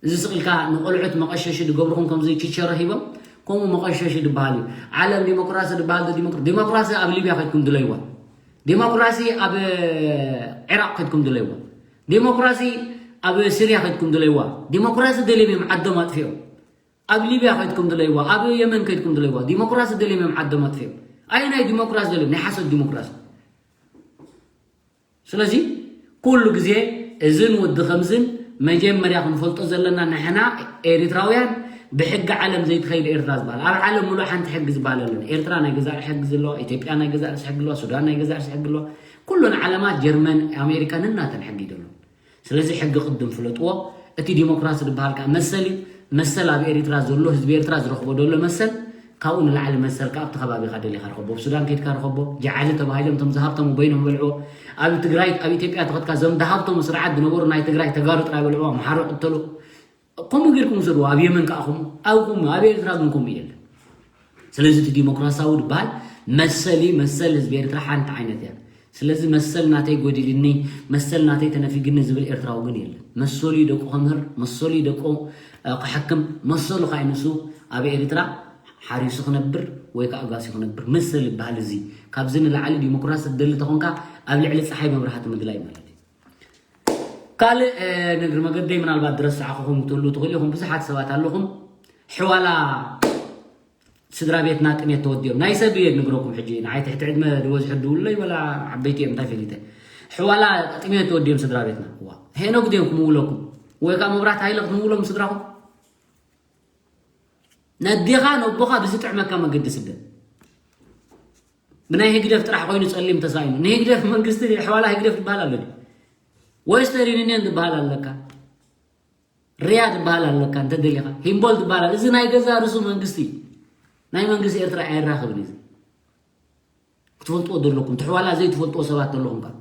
እዚ ስቕ ኢልካ ንቆልዑት መቐሸሺ ዝገብርኹም ከምዚ ቺቸሮ ሂቦም፣ ከምኡ መቐሸሺ ዝበሃል እዩ። ዓለም ዲሞክራሲ ዝበሃል ዶ ዲሞክራ-፣ ዲሞክራሲ ኣብ ሊብያ ከድኩም ድለይዋ። ዲሞክራሲ ኣብ ዒራቕ ከድኩም ድለይዋ። ዲሞክራሲ ኣብ ሲርያ ከድኩም ድለይዋ። ዲሞክራሲ ደልዮም እዮም ዓዶም ኣጥፊኦም። ኣብ ሊብያ ከድኩም ድለይዋ። ኣብ የመን ከድኩም ድለይዋ። ዲሞክራሲ ደልዮም እዮም ዓዶም ኣጥፊኦም። ኣየናይ ዲሞክራሲ ደልዮም? ናይ ሓሶት ዲሞክራሲ። ስለዚ ኩሉ ግዜ እዝን ወዲ ከምዝን መጀመርያ ክንፈልጦ ዘለና ንሕና ኤሪትራውያን ብሕጊ ዓለም ዘይትኸይድ ኤርትራ ዝበሃል። ኣብ ዓለም ሙሉእ ሓንቲ ሕጊ ዝበሃል ኣለና። ኤርትራ ናይ ገዛእ ሕጊ ዘለዋ፣ ኢትዮጵያ ናይ ገዛእ ርእሲ ሕጊ ኣለዋ፣ ሱዳን ናይ ገዛእ ርእሲ ሕጊ ኣለዋ። ኩለን ዓለማት ጀርመን፣ ኣሜሪካ ነናተን ሕጊ እዩ ዘለወን። ስለዚ ሕጊ ቅድም ፍለጥዎ። እቲ ዲሞክራሲ ዝበሃል ከዓ መሰል እዩ። መሰል ኣብ ኤሪትራ ዘሎ ህዝቢ ኤርትራ ዝረኽቦ ዘሎ መሰል ካብኡ ንላዕሊ መሰል ካብ ኣብቲ ከባቢኻ ደሊኻ ርኸቦ። ኣብ ሱዳን ከይድካ ርኸቦ። ጀዓሊ ተባሂሎም እቶም ዝሃብተሙ በይኖም በልዕዎ። ኣብ ትግራይ፣ ኣብ ኢትዮጵያ ተኸድካ እዞም ዝሃብተሙ ስርዓት ዝነበሩ ናይ ትግራይ ተጋሩ ጥራይ በልዕዎ። ኣምሓሩ ቅተሉ። ከምኡ ጌርኩም ውሰድዎ። ኣብ የመን ከዓ ከምኡ። ኣብ ከምኡ፣ ኣብ ኤርትራ ግን ከምኡ የለን። ስለዚ እቲ ዲሞክራሲያዊ ዝበሃል መሰል እዩ። መሰል ህዝቢ ኤርትራ ሓንቲ ዓይነት እያ። ስለዚ መሰል ናተይ ጎዲልኒ፣ መሰል ናተይ ተነፊግኒ ዝብል ኤርትራዊ ግን የለን። መሰሉ እዩ ደቁ ከምህር፣ መሰሉ እዩ ደቁ፣ እ፣ ክሕክም፣ መሰሉ ከዓ ንሱ ኣብ ኤርትራ ሓሪሱ ክነብር ወይ ከዓ ጓሲ ክነብር። መሰል ይበሃል እዚ። ካብዚ ንላዕሊ ዲሞክራሲ ትደሊ ተኾንካ ኣብ ልዕሊ ፀሓይ መብራህቲ ምድላይ ማለት እዩ። ካልእ፣ እ፣ ንእግሪ መገደይ ምናልባት ዝረሳዕኹኹም ክትህልዉ ትኽእሉ ኢኹም። ብዙሓት ሰባት ኣለኹም። ሕዋላ ስድራ ቤትና ጥሜት ተወዲኦም። ናይ ሰብ እየ ንግረኩም ሕጂ። ንዓይ ትሕቲ ዕድመ ዝበዝሑ ድውለይ ወላ ዓበይቲ እዮም እንታይ ፈሊጠ። ሕዋላ ጥሜት ተወዲኦም ስድራ ቤትና። ዋ፣ ሄኖክ ድዮም ክምውለኩም? ወይ ከዓ መብራት ሃይለ ክትምውሎም ስድራኹም? ነዴኻ ነቦኻ ብዝጥዕመካ መገዲ ስደድ። ብናይ ህግደፍ ጥራሕ ኮይኑ ጸሊም ተሳኢኑ። ንህግደፍ መንግስቲ ሕዋላ ህግደፍ ዝበሃል ኣሎ ድዩ? ዌስተርን ዩኒየን ዝበሃል ኣለካ። ሪያ ዝበሃል ኣለካ እንተ ደሊኻ። ሂምቦል ዝበሃል ኣሎ። እዚ ናይ ገዛ ርእሱ መንግስቲ እዩ። ናይ መንግስቲ ኤርትራ ኣየራኽብን እዩ። ክትፈልጥዎ ዘለኩም፣ እቲ ሕዋላ ዘይትፈልጥዎ ሰባት ዘለኹም ከኣ።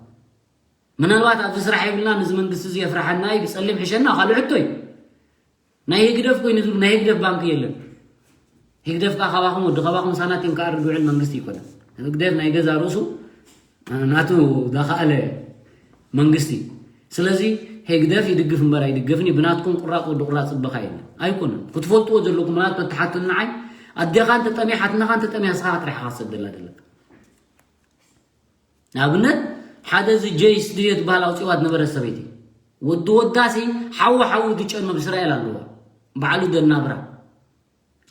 ምናልባት ኣብዚ ስራሕ የብልና፣ ነዚ መንግስቲ እዚ የፍርሓና እዩ፣ ብጸሊም ሕሸና፣ ካልእ ሕቶ እዩ። ናይ ህግደፍ ኮይኑ ዝብል ናይ ህግደፍ ባንክ የለን። ህግደፍ ከኣ ካባኹም ወዲ ካባኹም ሳናቲም ከኣ ርድውዕል መንግስቲ ይኮነ። ህግደፍ ናይ ገዛ ርእሱ ናቱ ዳኻኣለ መንግስቲ። ስለዚ ህግደፍ ይድግፍ እምበር ኣይድገፍን እዩ። ብናትኩም ቁራጽ ወዲ ቁራጽ ጽበኻ የለን። ኣይኮነን። ክትፈልጥዎ ዘለኩም ናት ተተሓቱን ንዓይ ኣዴኻ እንተጠምያ ሓትነኻ እንተጠምያ ንስኻ ጥራሕ ኢኻ ክትሰደላ ዘለካ። ንኣብነት ሓደ እዚ ጀይ ስቱድዮ ትበሃል ኣውፂዋ ዝነበረ ሰበይቲ ወዲ ወዳሲ ሓዊ ሓዊ ዝጨኑ ኣብ እስራኤል ኣለዋ። ባዕሉ ደናብራ።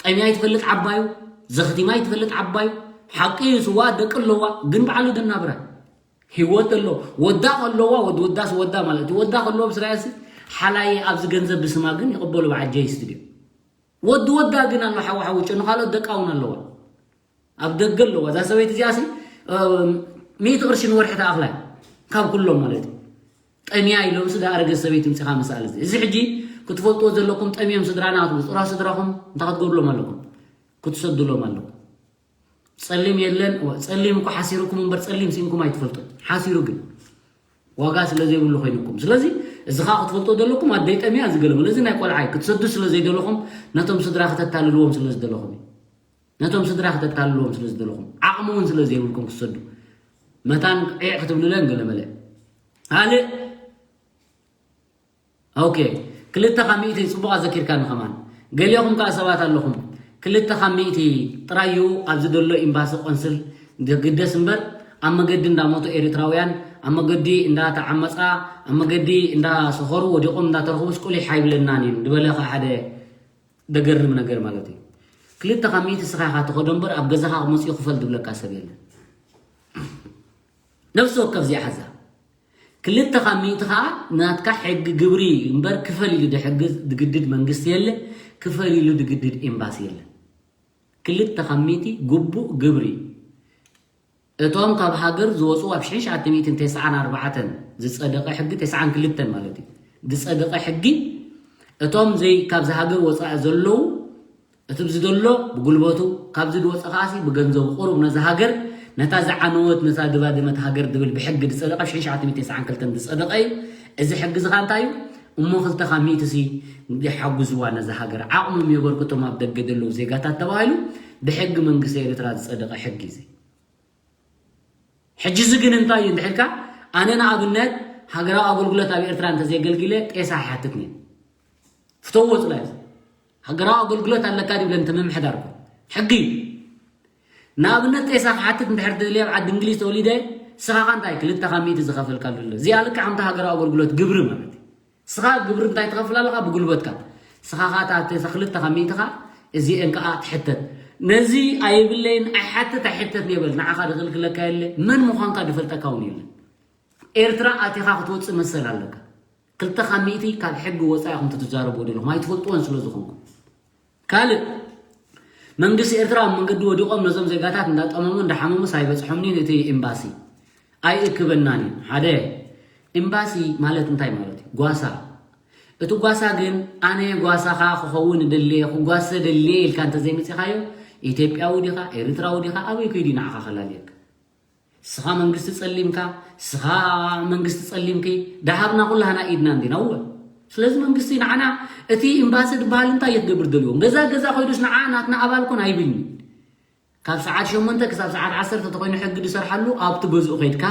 ጠምያ ይትፈልጥ ዓባዩ፣ ዘኽቲማ ይትፈልጥ ዓባዩ፣ ሓቂ እዩ ስዋ ደቂ ኣለዋ፣ ግን ባዕሉ ደናብራ። ህይወት ኣሎ። ወዳ ከለዋ፣ ወዲ ወዳስ ወዳ ማለት እዩ። ወዳ ከለዋ ብስራኤልሲ ሓላየ ኣብዚ ገንዘብ ብስማ ግን ይቕበሉ በዓል ጀይ ስቱድዮ። ወዲ ወዳ ግን ኣሎ ሓዊ ሓዊ ጨኑ፣ ካልኦት ደቃ እውን ኣለዋ። ኣብ ደገ ኣለዋ። እዛ ሰበይቲ እዚኣሲ፣ እ፣ ሚእቲ ቅርሺ ንወርሒ ተኣኽላ። ካብ ኩሎም ማለት እዩ። ጠምያ ኢሎምሲ ዝኣረገ ሰበይቲ ምፂኻ ምስኣል እዚ። እዚ ሕጂ ክትፈልጥዎ ዘለኩም ጠምዮም ስድራና ክትብሉ፣ ጥራ ስድራኹም እንታይ ክትገብርሎም ኣለኩም? ክትሰድሎም ኣለኩም። ጸሊም የለን፣ እወ፣ ጸሊም እኮ ሓሲሩኩም እምበር ጸሊም ሲንኩም ኣይትፈልጡን። ሓሲሩ ግን ዋጋ ስለ ዘይብሉ ኮይኑኩም። ስለዚ እዚ ኸኣ ክትፈልጥዎ ዘለኩም ኣደይ ጠምያ እዚ ገለ መለ እዚ ናይ ቆልዓ እዩ። ክትሰዱ ስለ ዘይደለኹም ነቶም ስድራ ከተታልልዎም ስለ ዝደለኹም እዩ። ነቶም ስድራ ከተታልልዎም ስለ ዝደለኹም። ዓቕሚ እውን ስለ ዘይብልኩም ክትሰዱ። መታን ዒዕ ክትብልለን ገለ መለ። ካልእ ኦኬ፣ ክልተ ካብ ሚእቲ ጽቡቕ ኣዘኪርካኒ ከማን። ገሊኹም ከኣ ሰባት ኣለኹም፣ ክልተ ካብ ሚእቲ ጥራይ እዩ ኣብዚ ዘሎ ኤምባሲ ቆንስል ዝግደስ እምበር፣ ኣብ መገዲ እንዳሞቱ ኤርትራውያን፣ ኣብ መገዲ እንዳተዓመጻ፣ ኣብ መገዲ እንዳሰኸሩ ወዲቖም እንዳተረኽቡስ ቁሊሕ ኣይብለናን እዩ ዝበለ ከኣ ሓደ ደገርም ነገር ማለት እዩ። ክልተ ካብ ሚእቲ ስኻ ኢኻ ትኸዶ እምበር ኣብ ገዛኻ መጺኡ ክፈል ዝብለካ ሰብ የለን። ነፍሲ ወከፍ እዚኣ ሓዛ። ክልተ ካብ ሚእቲ ከዓ ናትካ ሕጊ ግብሪ እምበር ክፈል ኢሉ ድሕግዝ ድግድድ መንግስቲ የለ፣ ክፈል ኢሉ ድግድድ ኤምባሲ የለ። ክልተ ካብ ሚእቲ ግቡእ ግብሪ እቶም ካብ ሃገር ዝወፁ ኣብ ሽሕን ትሽዓተ ሚእትን ተስዓን ኣርባዕተን ዝፀደቐ ሕጊ፣ ተስዓን ክልተን ማለት እዩ፣ ዝፀደቐ ሕጊ እቶም ዘይ ካብዚ ሃገር ወፃኢ ዘለዉ እቲ ብዚ ዘሎ ብጉልበቱ ካብዚ ዝወፀ ከዓሲ ብገንዘቡ ቁሩብ ነዛ ሃገር ነታ ዝዓነወት ነታ ድባደመት ሃገር ድብል ብሕጊ ዝፀደቐ ኣብ ሽሕን ትሽዓተ ሚእትን ተስዓን ክልተን ዝፀደቐ እዩ። እዚ ሕጊ እዚ ከዓ እንታይ እዩ? እሞ ክልተ ካብ ሚእቲ ሲ ይሓጉዝዋ ነዛ ሃገር፣ ዓቕሞም የበርክቶም ኣብ ደገ ዘለዉ ዜጋታት ተባሂሉ ብሕጊ መንግስቲ ኤርትራ ዝፀደቐ ሕጊ እዚ። ሕጂ እዚ ግን እንታይ እዩ እንድሕልካ፣ ኣነ ንኣብነት ሃገራዊ ኣገልግሎት ኣብ ኤርትራ እንተዘየገልጊለ ጤሳ ኣይሓትትን እየ። ፍተዎ ፅላይ፣ ሃገራዊ ኣገልግሎት ኣለካ ድብለ እንተ ምምሕዳር እኮ ሕጊ እዩ። ንኣብነት ጤሳ ክሓትት እንድሕር ደልየ ኣብ ዓዲ እንግሊዝ ተወሊደ፣ ስኻ ኻ እንታይ ክልተ ካብ ሚእቲ ዝኸፈልካ ዘሎ? እዚኣ ልክዕ ከምቲ ሃገራዊ ኣገልግሎት ግብሪ ማለት እዩ። ስኻ ግብሪ እንታይ ትኸፍል ኣለኻ? ብጉልበትካ። ስኻ ኻ እታ ቴሳ ክልተ ካብ ሚእቲ ኻ እዚኤን ከኣ ትሕተት። ነዚ ኣይብለይን፣ ኣይሓትት ኣይሕተት የበል። ንዓኻ ድኽልክለካ የለ፣ መን ምዃንካ ድፈልጠካ እውን የለን። ኤርትራ ኣቲኻ ክትወጽእ መሰል ኣለካ። ክልተ ካብ ሚእቲ ካብ ሕጊ ወጻኢ ኢኹም ትዛረቡ ዘለኹም፣ ኣይትፈልጥዎን ስለ ዝኾንኩም። ካልእ መንግስቲ ኤርትራ ኣብ መንገዲ ወዲቖም ነዞም ዜጋታት እንዳጠመሙ እንዳሓመሙስ ኣይበጽሖምኒን እቲ ኤምባሲ ኣይእክበናን እዩ። ሓደ ኤምባሲ ማለት እንታይ ማለት እዩ? ጓሳ። እቲ ጓሳ ግን ኣነ ጓሳኻ ክኸውን እደሊ እየ፣ ክጓሰ ደሊ እየ ኢልካ እንተዘይመጺኻዮ ኢትዮጵያዊ ዲኻ ኤርትራዊ ዲኻ ኣበይ ከይዱ ንዓኻ ከላልየካ? ስኻ መንግስቲ ጸሊምካ፣ ስኻ መንግስቲ ጸሊምኪ፣ ደሃብና ኩላህና ኢድና እንዲና እወ። ስለዚ መንግስቲ ንዓና እቲ ኤምባሲ ዝበሃል እንታይ እየ ክገብር ደልዎም? ገዛ ገዛ ኮይዱስ ንዓ ናትና ኣባል ኮን ኣይብልኒ። ካብ ሰዓት ሸሞንተ ክሳብ ሰዓት ዓሰርተ ተኮይኑ ሕጊ ዝሰርሓሉ ኣብቲ ገዝኡ ከይድካ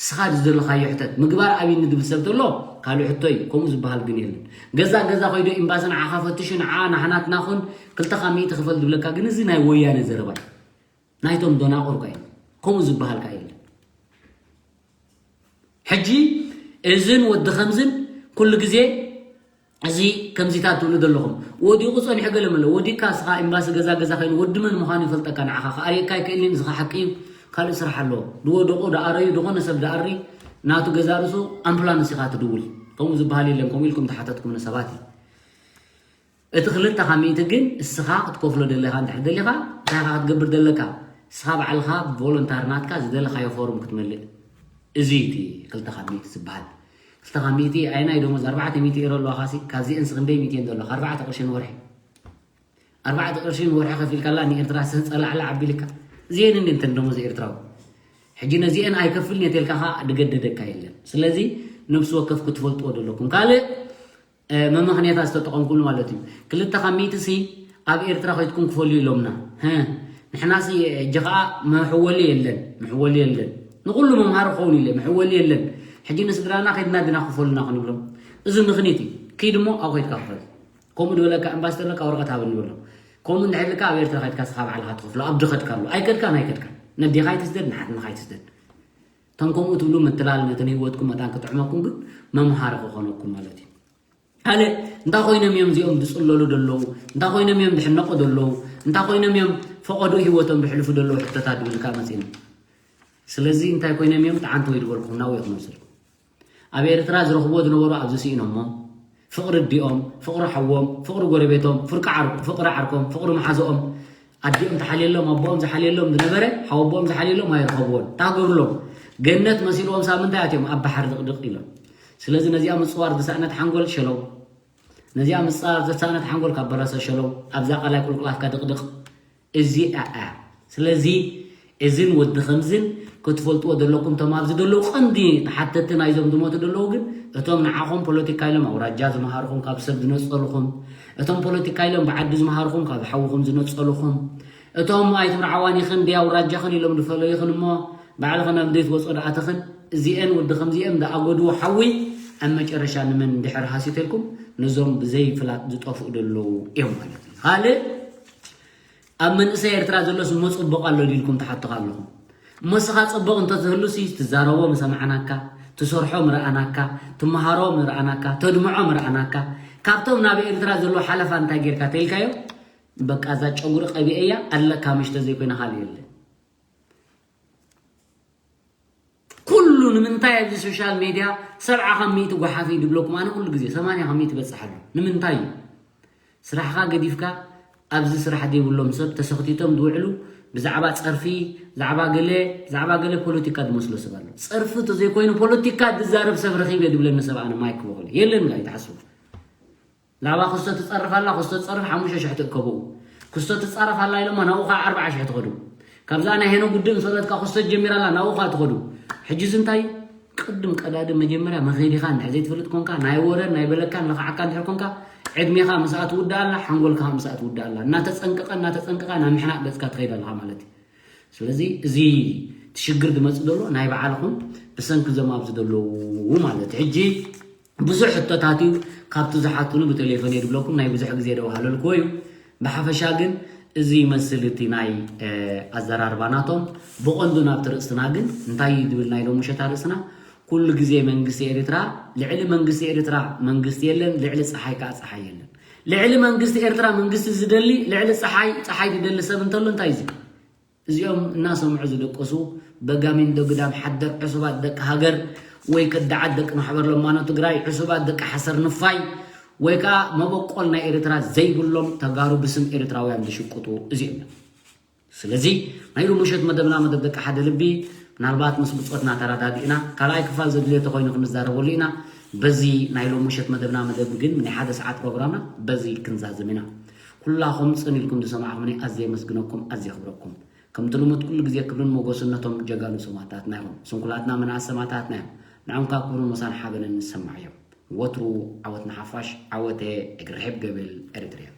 ስኻ ዝደለኻዮ ሕተት። ምግባር ኣብይኒ ዝብል ሰብ ተሎ ካልእ ሕቶ እዩ። ከምኡ ዝበሃል ግን የለን። ገዛ ገዛ ኮይዱ ኤምባሲ ንዓኻ ፈትሹ ንዓ ናህናትና ኹን ክልተ ካብ ሚእቲ ክፈል ዝብለካ ግን እዚ ናይ ወያነ ዘረባ እዩ። ናይቶም ደናቑር እኳ እዩ። ከምኡ ዝበሃል ከኣ የለን። ሕጂ እዝን ወዲ ከምዝን ኩሉ ግዜ እዚ ከምዚታት ትብሉ ዘለኹም ወዲቑ ጸኒሑ ገለ መለ ወዲቕካ እስኻ ኤምባሲ ገዛ ገዛ ኮይኑ ወዲ መን ምዃኑ ይፈልጠካ ንዓኻ ክኣርየካ ኣይክእልን። እዚ ሓቂ እዩ። ካልእ ስራሕ ኣለዎ። ዝወደቑ ደኣረዩ ዝኾነ ሰብ ደኣሪ ናቱ ገዛ ርእሱ ኣምፕላንስ ኢኻ ትድውል። ከምኡ ዝበሃል የለን። ከምኡ ኢልኩም ተሓተትኩም ንሰባት እዩ። እቲ ክልተ ካብ ሚእቲ ግን እስኻ ክትከፍሎ ደለኻ እንድሕር ደሊኻ እንታይ ኢኻ ክትገብር ደለካ? እስኻ ባዕልኻ ቮለንታር ናትካ ዝደለኻዮ ፎርም ክትመልእ። እዚ እቲ ክልተ ካብ ሚእቲ ዝበሃል። ክልተ ካብ ሚእቲ ኣየናይ ደሞዝ ኣርባዕተ ሚእቲ ኤሮ ኣለዋኻሲ ካብዚአንስ ክንደይ ሚእቲ እየን ዘለዋኻ? ኣርባዕተ ቅርሺ ንወርሒ። ኣርባዕተ ቅርሺ ንወርሒ ከፊልካላ ንኤርትራ ስህ ጸላዕላዕ ኣቢልካ። እዚአን እንዲ እንተን ደሞዝ ኤርትራዊ። ሕጂ ነዚአን ኣይከፍልን እየ ተልካ ኸኣ ድገደደካ የለን። ስለዚ ነብሲ ወከፍ ክትፈልጥዎ ደለኩም። ካልእ መመኽንያታት ዝተጠቐምኩሉ ማለት እዩ። ክልተ ካብ ሚእቲ ሲ ኣብ ኤርትራ ከይድኩም ክፈሉ ኢሎምና። ንሕናሲ ሕጂ ኸዓ መሕወሊ የለን፣ መሕወሊ የለን። ንኹሉ መምሃሪ ክኸውን ኢለ መሕወሊ የለን። ሕጂ ንስድራና ከይድና ድና ክፈሉና ክንብሎም። እዚ ምኽኒት እዩ። ኪድ እሞ ኣብ ከይድካ ክፈል። ከምኡ ዝበለካ እምባሲ ተለካ ወረቐት ሃበኒ በሎ። ከምኡ እንድሕር ኢልካ ኣብ ኤርትራ ከይድካ ስኻ ባዕልኻ ትኸፍሎ። ኣብ ድኸድካሉ። ኣይከድካን ኣይከድካን። ነዴኻ ኣይትስደድ፣ ንሓትንኻ ኣይትስደድ። እቶም ከምኡ ትብሉ ምትላል ነቲ ንህይወትኩም መታን ክጥዕመኩም ግን መምሃሪ ክኾነኩም ማለት እዩ። ካልእ እንታይ ኮይኖም እዮም እዚኦም ዝጽለሉ ዘለዉ? እንታይ ኮይኖም እዮም ዝሕነቑ ዘለዉ? እንታይ ኮይኖም እዮም ፈቐዶ ህይወቶም ዝሕልፉ ዘለዉ ሕቶታት ዝብል ከኣ መጺእና። ስለዚ እንታይ ኮይኖም እዮም? ጠዓንቲ ወይ ዝበልኩም ናው ኢኹም መሰልኩም። ኣብ ኤርትራ ዝረኽብዎ ዝነበሩ ኣብዚ ስኢኖሞ፣ ፍቕሪ ኣዲኦም፣ ፍቕሪ ሓዎም፣ ፍቕሪ ጎረቤቶም፣ ፍርቂ ዓር-፣ ፍቕሪ ዓርኮም፣ ፍቕሪ መሓዝኦም፣ ኣዲኦም ትሓልየሎም፣ ኣቦኦም ዝሓልየሎም ዝነበረ፣ ሓወቦኦም ዝሓልየሎም ኣይረኸብዎን። እንታይ ክገብሩሎም? ገነት መሲልዎም ሳብ ምንታይ ኣትዮም? ኣብ ባሕሪ ድቕድቕ ኢሎም። ስለዚ ነዚኣ ምጽዋር ዝሰኣነት ሓንጎል ሸለው። ነዚኣ ምጽዋር ዘሳእነት ሓንጎል ካብ በረሰ ሸለው። ኣብዛ ቀላይ ቁልቁላትካ ድቕድቕ። እዚኣ እያ። ስለዚ እዝን ወዲ ከምዝን ክትፈልጥዎ ዘለኩም እቶም ኣብዚ ዘለዉ ቀንዲ ተሓተቲ ናይዞም ዝሞቱ ዘለዉ ግን እቶም ንዓኹም ፖለቲካ ኢሎም ኣውራጃ ዝመሃርኹም ካብ ሰብ ዝነጸልኹም እቶም ፖለቲካ ኢሎም ብዓዲ ዝመሃርኹም ካብ ሓውኹም ዝነጸልኹም እቶም ኣይትምርዓዋን ኢኽን ድያ ኣውራጃኽን ኢሎም ዝፈለዩኽን እሞ ባዕልኽን ኣብ ዘይትወፅኦ ደኣ ትኽን። እዚአን ወዲ ከምዚአን ደኣ ጎድዎ ሓዊ ኣብ መጨረሻ ንመን እንድሕር ሃሲተልኩም ነዞም ብዘይ ፍላጥ ዝጠፍኡ ዘለዉ እዮም ማለት እዩ። ካልእ ኣብ መንእሰይ ኤርትራ ዘሎስ እሞ ጽቡቕ ኣሎ ዲልኩም ትሓትኻ ኣለኹም። እሞ እስኻ ጽቡቕ እንተትህሉሲ ትዛረቦ ምሰማዕናካ፣ ትሰርሖ ምረኣናካ፣ ትመሃሮ ምረኣናካ፣ ተድምዖ ምረኣናካ። ካብቶም ናብ ኤርትራ ዘሎ ሓለፋ እንታይ ጌርካ ተልካዮ? በቃ እዛ ጨጉሪ ቀቢኤያ ኣለካ ምሽ ተዘይኮይና ካልእ የለን። ኩሉ ንምንታይ ኣብዚ ሶሻል ሜድያ ሰብዓ ካብ ሚእቲ ጓሓፍ እዩ ድብለኩም? ኣነ ኩሉ ግዜ ሰማንያ ካብ ሚእቲ በጽሕ ኣሎ። ንምንታይ እዩ? ስራሕኻ ገዲፍካ ኣብዚ ስራሕ ዘይብሎም ሰብ ተሰኽቲቶም ዝውዕሉ ብዛዕባ ጸርፊ፣ ዛዕባ ገለ፣ ዛዕባ ገለ ፖለቲካ ዝመስሎ ሰብ ኣሎ። ጸርፊ ተዘይኮይኑ ፖለቲካ ዝዛረብ ሰብ ረኺበ ድብለኒ ሰብ ኣነ ማይክ በኹለ የለን። ጋይ ትሓስቡ ላባ ክስቶ ትጸርፍ ኣላ፣ ክስቶ ትጸርፍ ሓሙሽተ ሽሕ ትእከቡ። ክስቶ ትጻረፍ ኣላ ኢሎማ ናብኡ ከዓ ኣርብዓ ሽሕ ትኸዱ። ካብዛ ናይ ሄኖ ጉድእ ምስ በለትካ ክስቶ ጀሚራ ኣላ ናብኡ ከዓ ትኸዱ። ሕጂ እዚ እንታይ እዩ? ቅድም ቀዳድም መጀመርያ መኸይዲኻ እንድሕር ዘይትፈልጥ ኮንካ ናይ ወረን ናይ በለካን ለኽዓካ እንድሕር ኮንካ ዕድሜኻ ምስኣ ትውዳእ ኣላ፣ ሓንጎልካ ምስኣ ትውዳእ ኣላ። እናተጸንቀቐ እናተጸንቀቐ ናብ ምሕናቕ ገጽካ ትኸይድ ኣለኻ ማለት እዩ። ስለዚ እዚ ትሽግር ዝመጽእ ዘሎ ናይ በዓልኹም ብሰንኪ እዞም ኣብዚ ዘለዉ ማለት እዩ። ሕጂ ብዙሕ ሕቶታት እዩ ካብቲ ዝሓቱኒ ብቴሌፎን እየ ድብለኩም ናይ ብዙሕ ግዜ ደውሃለልክዎ እዩ። ብሓፈሻ ግን እዚ ይመስል እቲ ናይ ኣዘራርባ ናቶም። ብቐንዱ ናብቲ ርእስትና ግን እንታይ እዩ ዝብል ናይ ሎምሸት ኣርእስና? ኩሉ ግዜ መንግስቲ ኤርትራ ልዕሊ መንግስቲ ኤርትራ መንግስቲ የለን፣ ልዕሊ ፀሓይ ከዓ ፀሓይ የለን። ልዕሊ መንግስቲ ኤርትራ መንግስቲ ዝደሊ ልዕሊ ፀሓይ ፀሓይ ዝደሊ ሰብ እንተሎ እንታይ እዩ እዚ? እዚኦም እናሰምዑ ዝደቀሱ በጋሚን ደግዳም ሓደር ዕሱባት ደቂ ሃገር ወይ ከዳዓት ደቂ ማሕበር ለማኖ ትግራይ ዕሱባት ደቂ ሓሰር ንፋይ ወይ ከዓ መበቆል ናይ ኤርትራ ዘይብሎም ተጋሩ ብስም ኤርትራውያን ዝሽቅጡ እዚኦም እዮም። ስለዚ ናይ ሎሚ ምሸት መደብና መደብ ደቂ ሓደ ልቢ ምናልባት ምስ ብፆትና ተረዳዲእና ካልኣይ ክፋል ዘድልዮ ተኮይኑ ክንዛረበሉ ኢና። በዚ ናይ ሎሚ ምሸት መደብና መደብ ግን ናይ ሓደ ሰዓት ፕሮግራምና በዚ ክንዛዝም ኢና። ኩላኹም ፅን ኢልኩም ዝሰማዕኹምኒ ኣዝየ የመስግነኩም ኣዝየ የኽብረኩም። ከምቲ ልሙድ ኩሉ ግዜ ክብርን ሞጎስን ነቶም ጀጋኑ ሰማእታትና ይኹን። ስንኩላትና መናእሰይ ሰማእታትና እዮም። ንዖም ካብ ክብርን ሞሳን ሓበንን ንሰማዕ እዮም። ወትሩ ዓወት ንሓፋሽ። ዓወተ እግሪ ርሕብ ገብል ኤሪትርያ።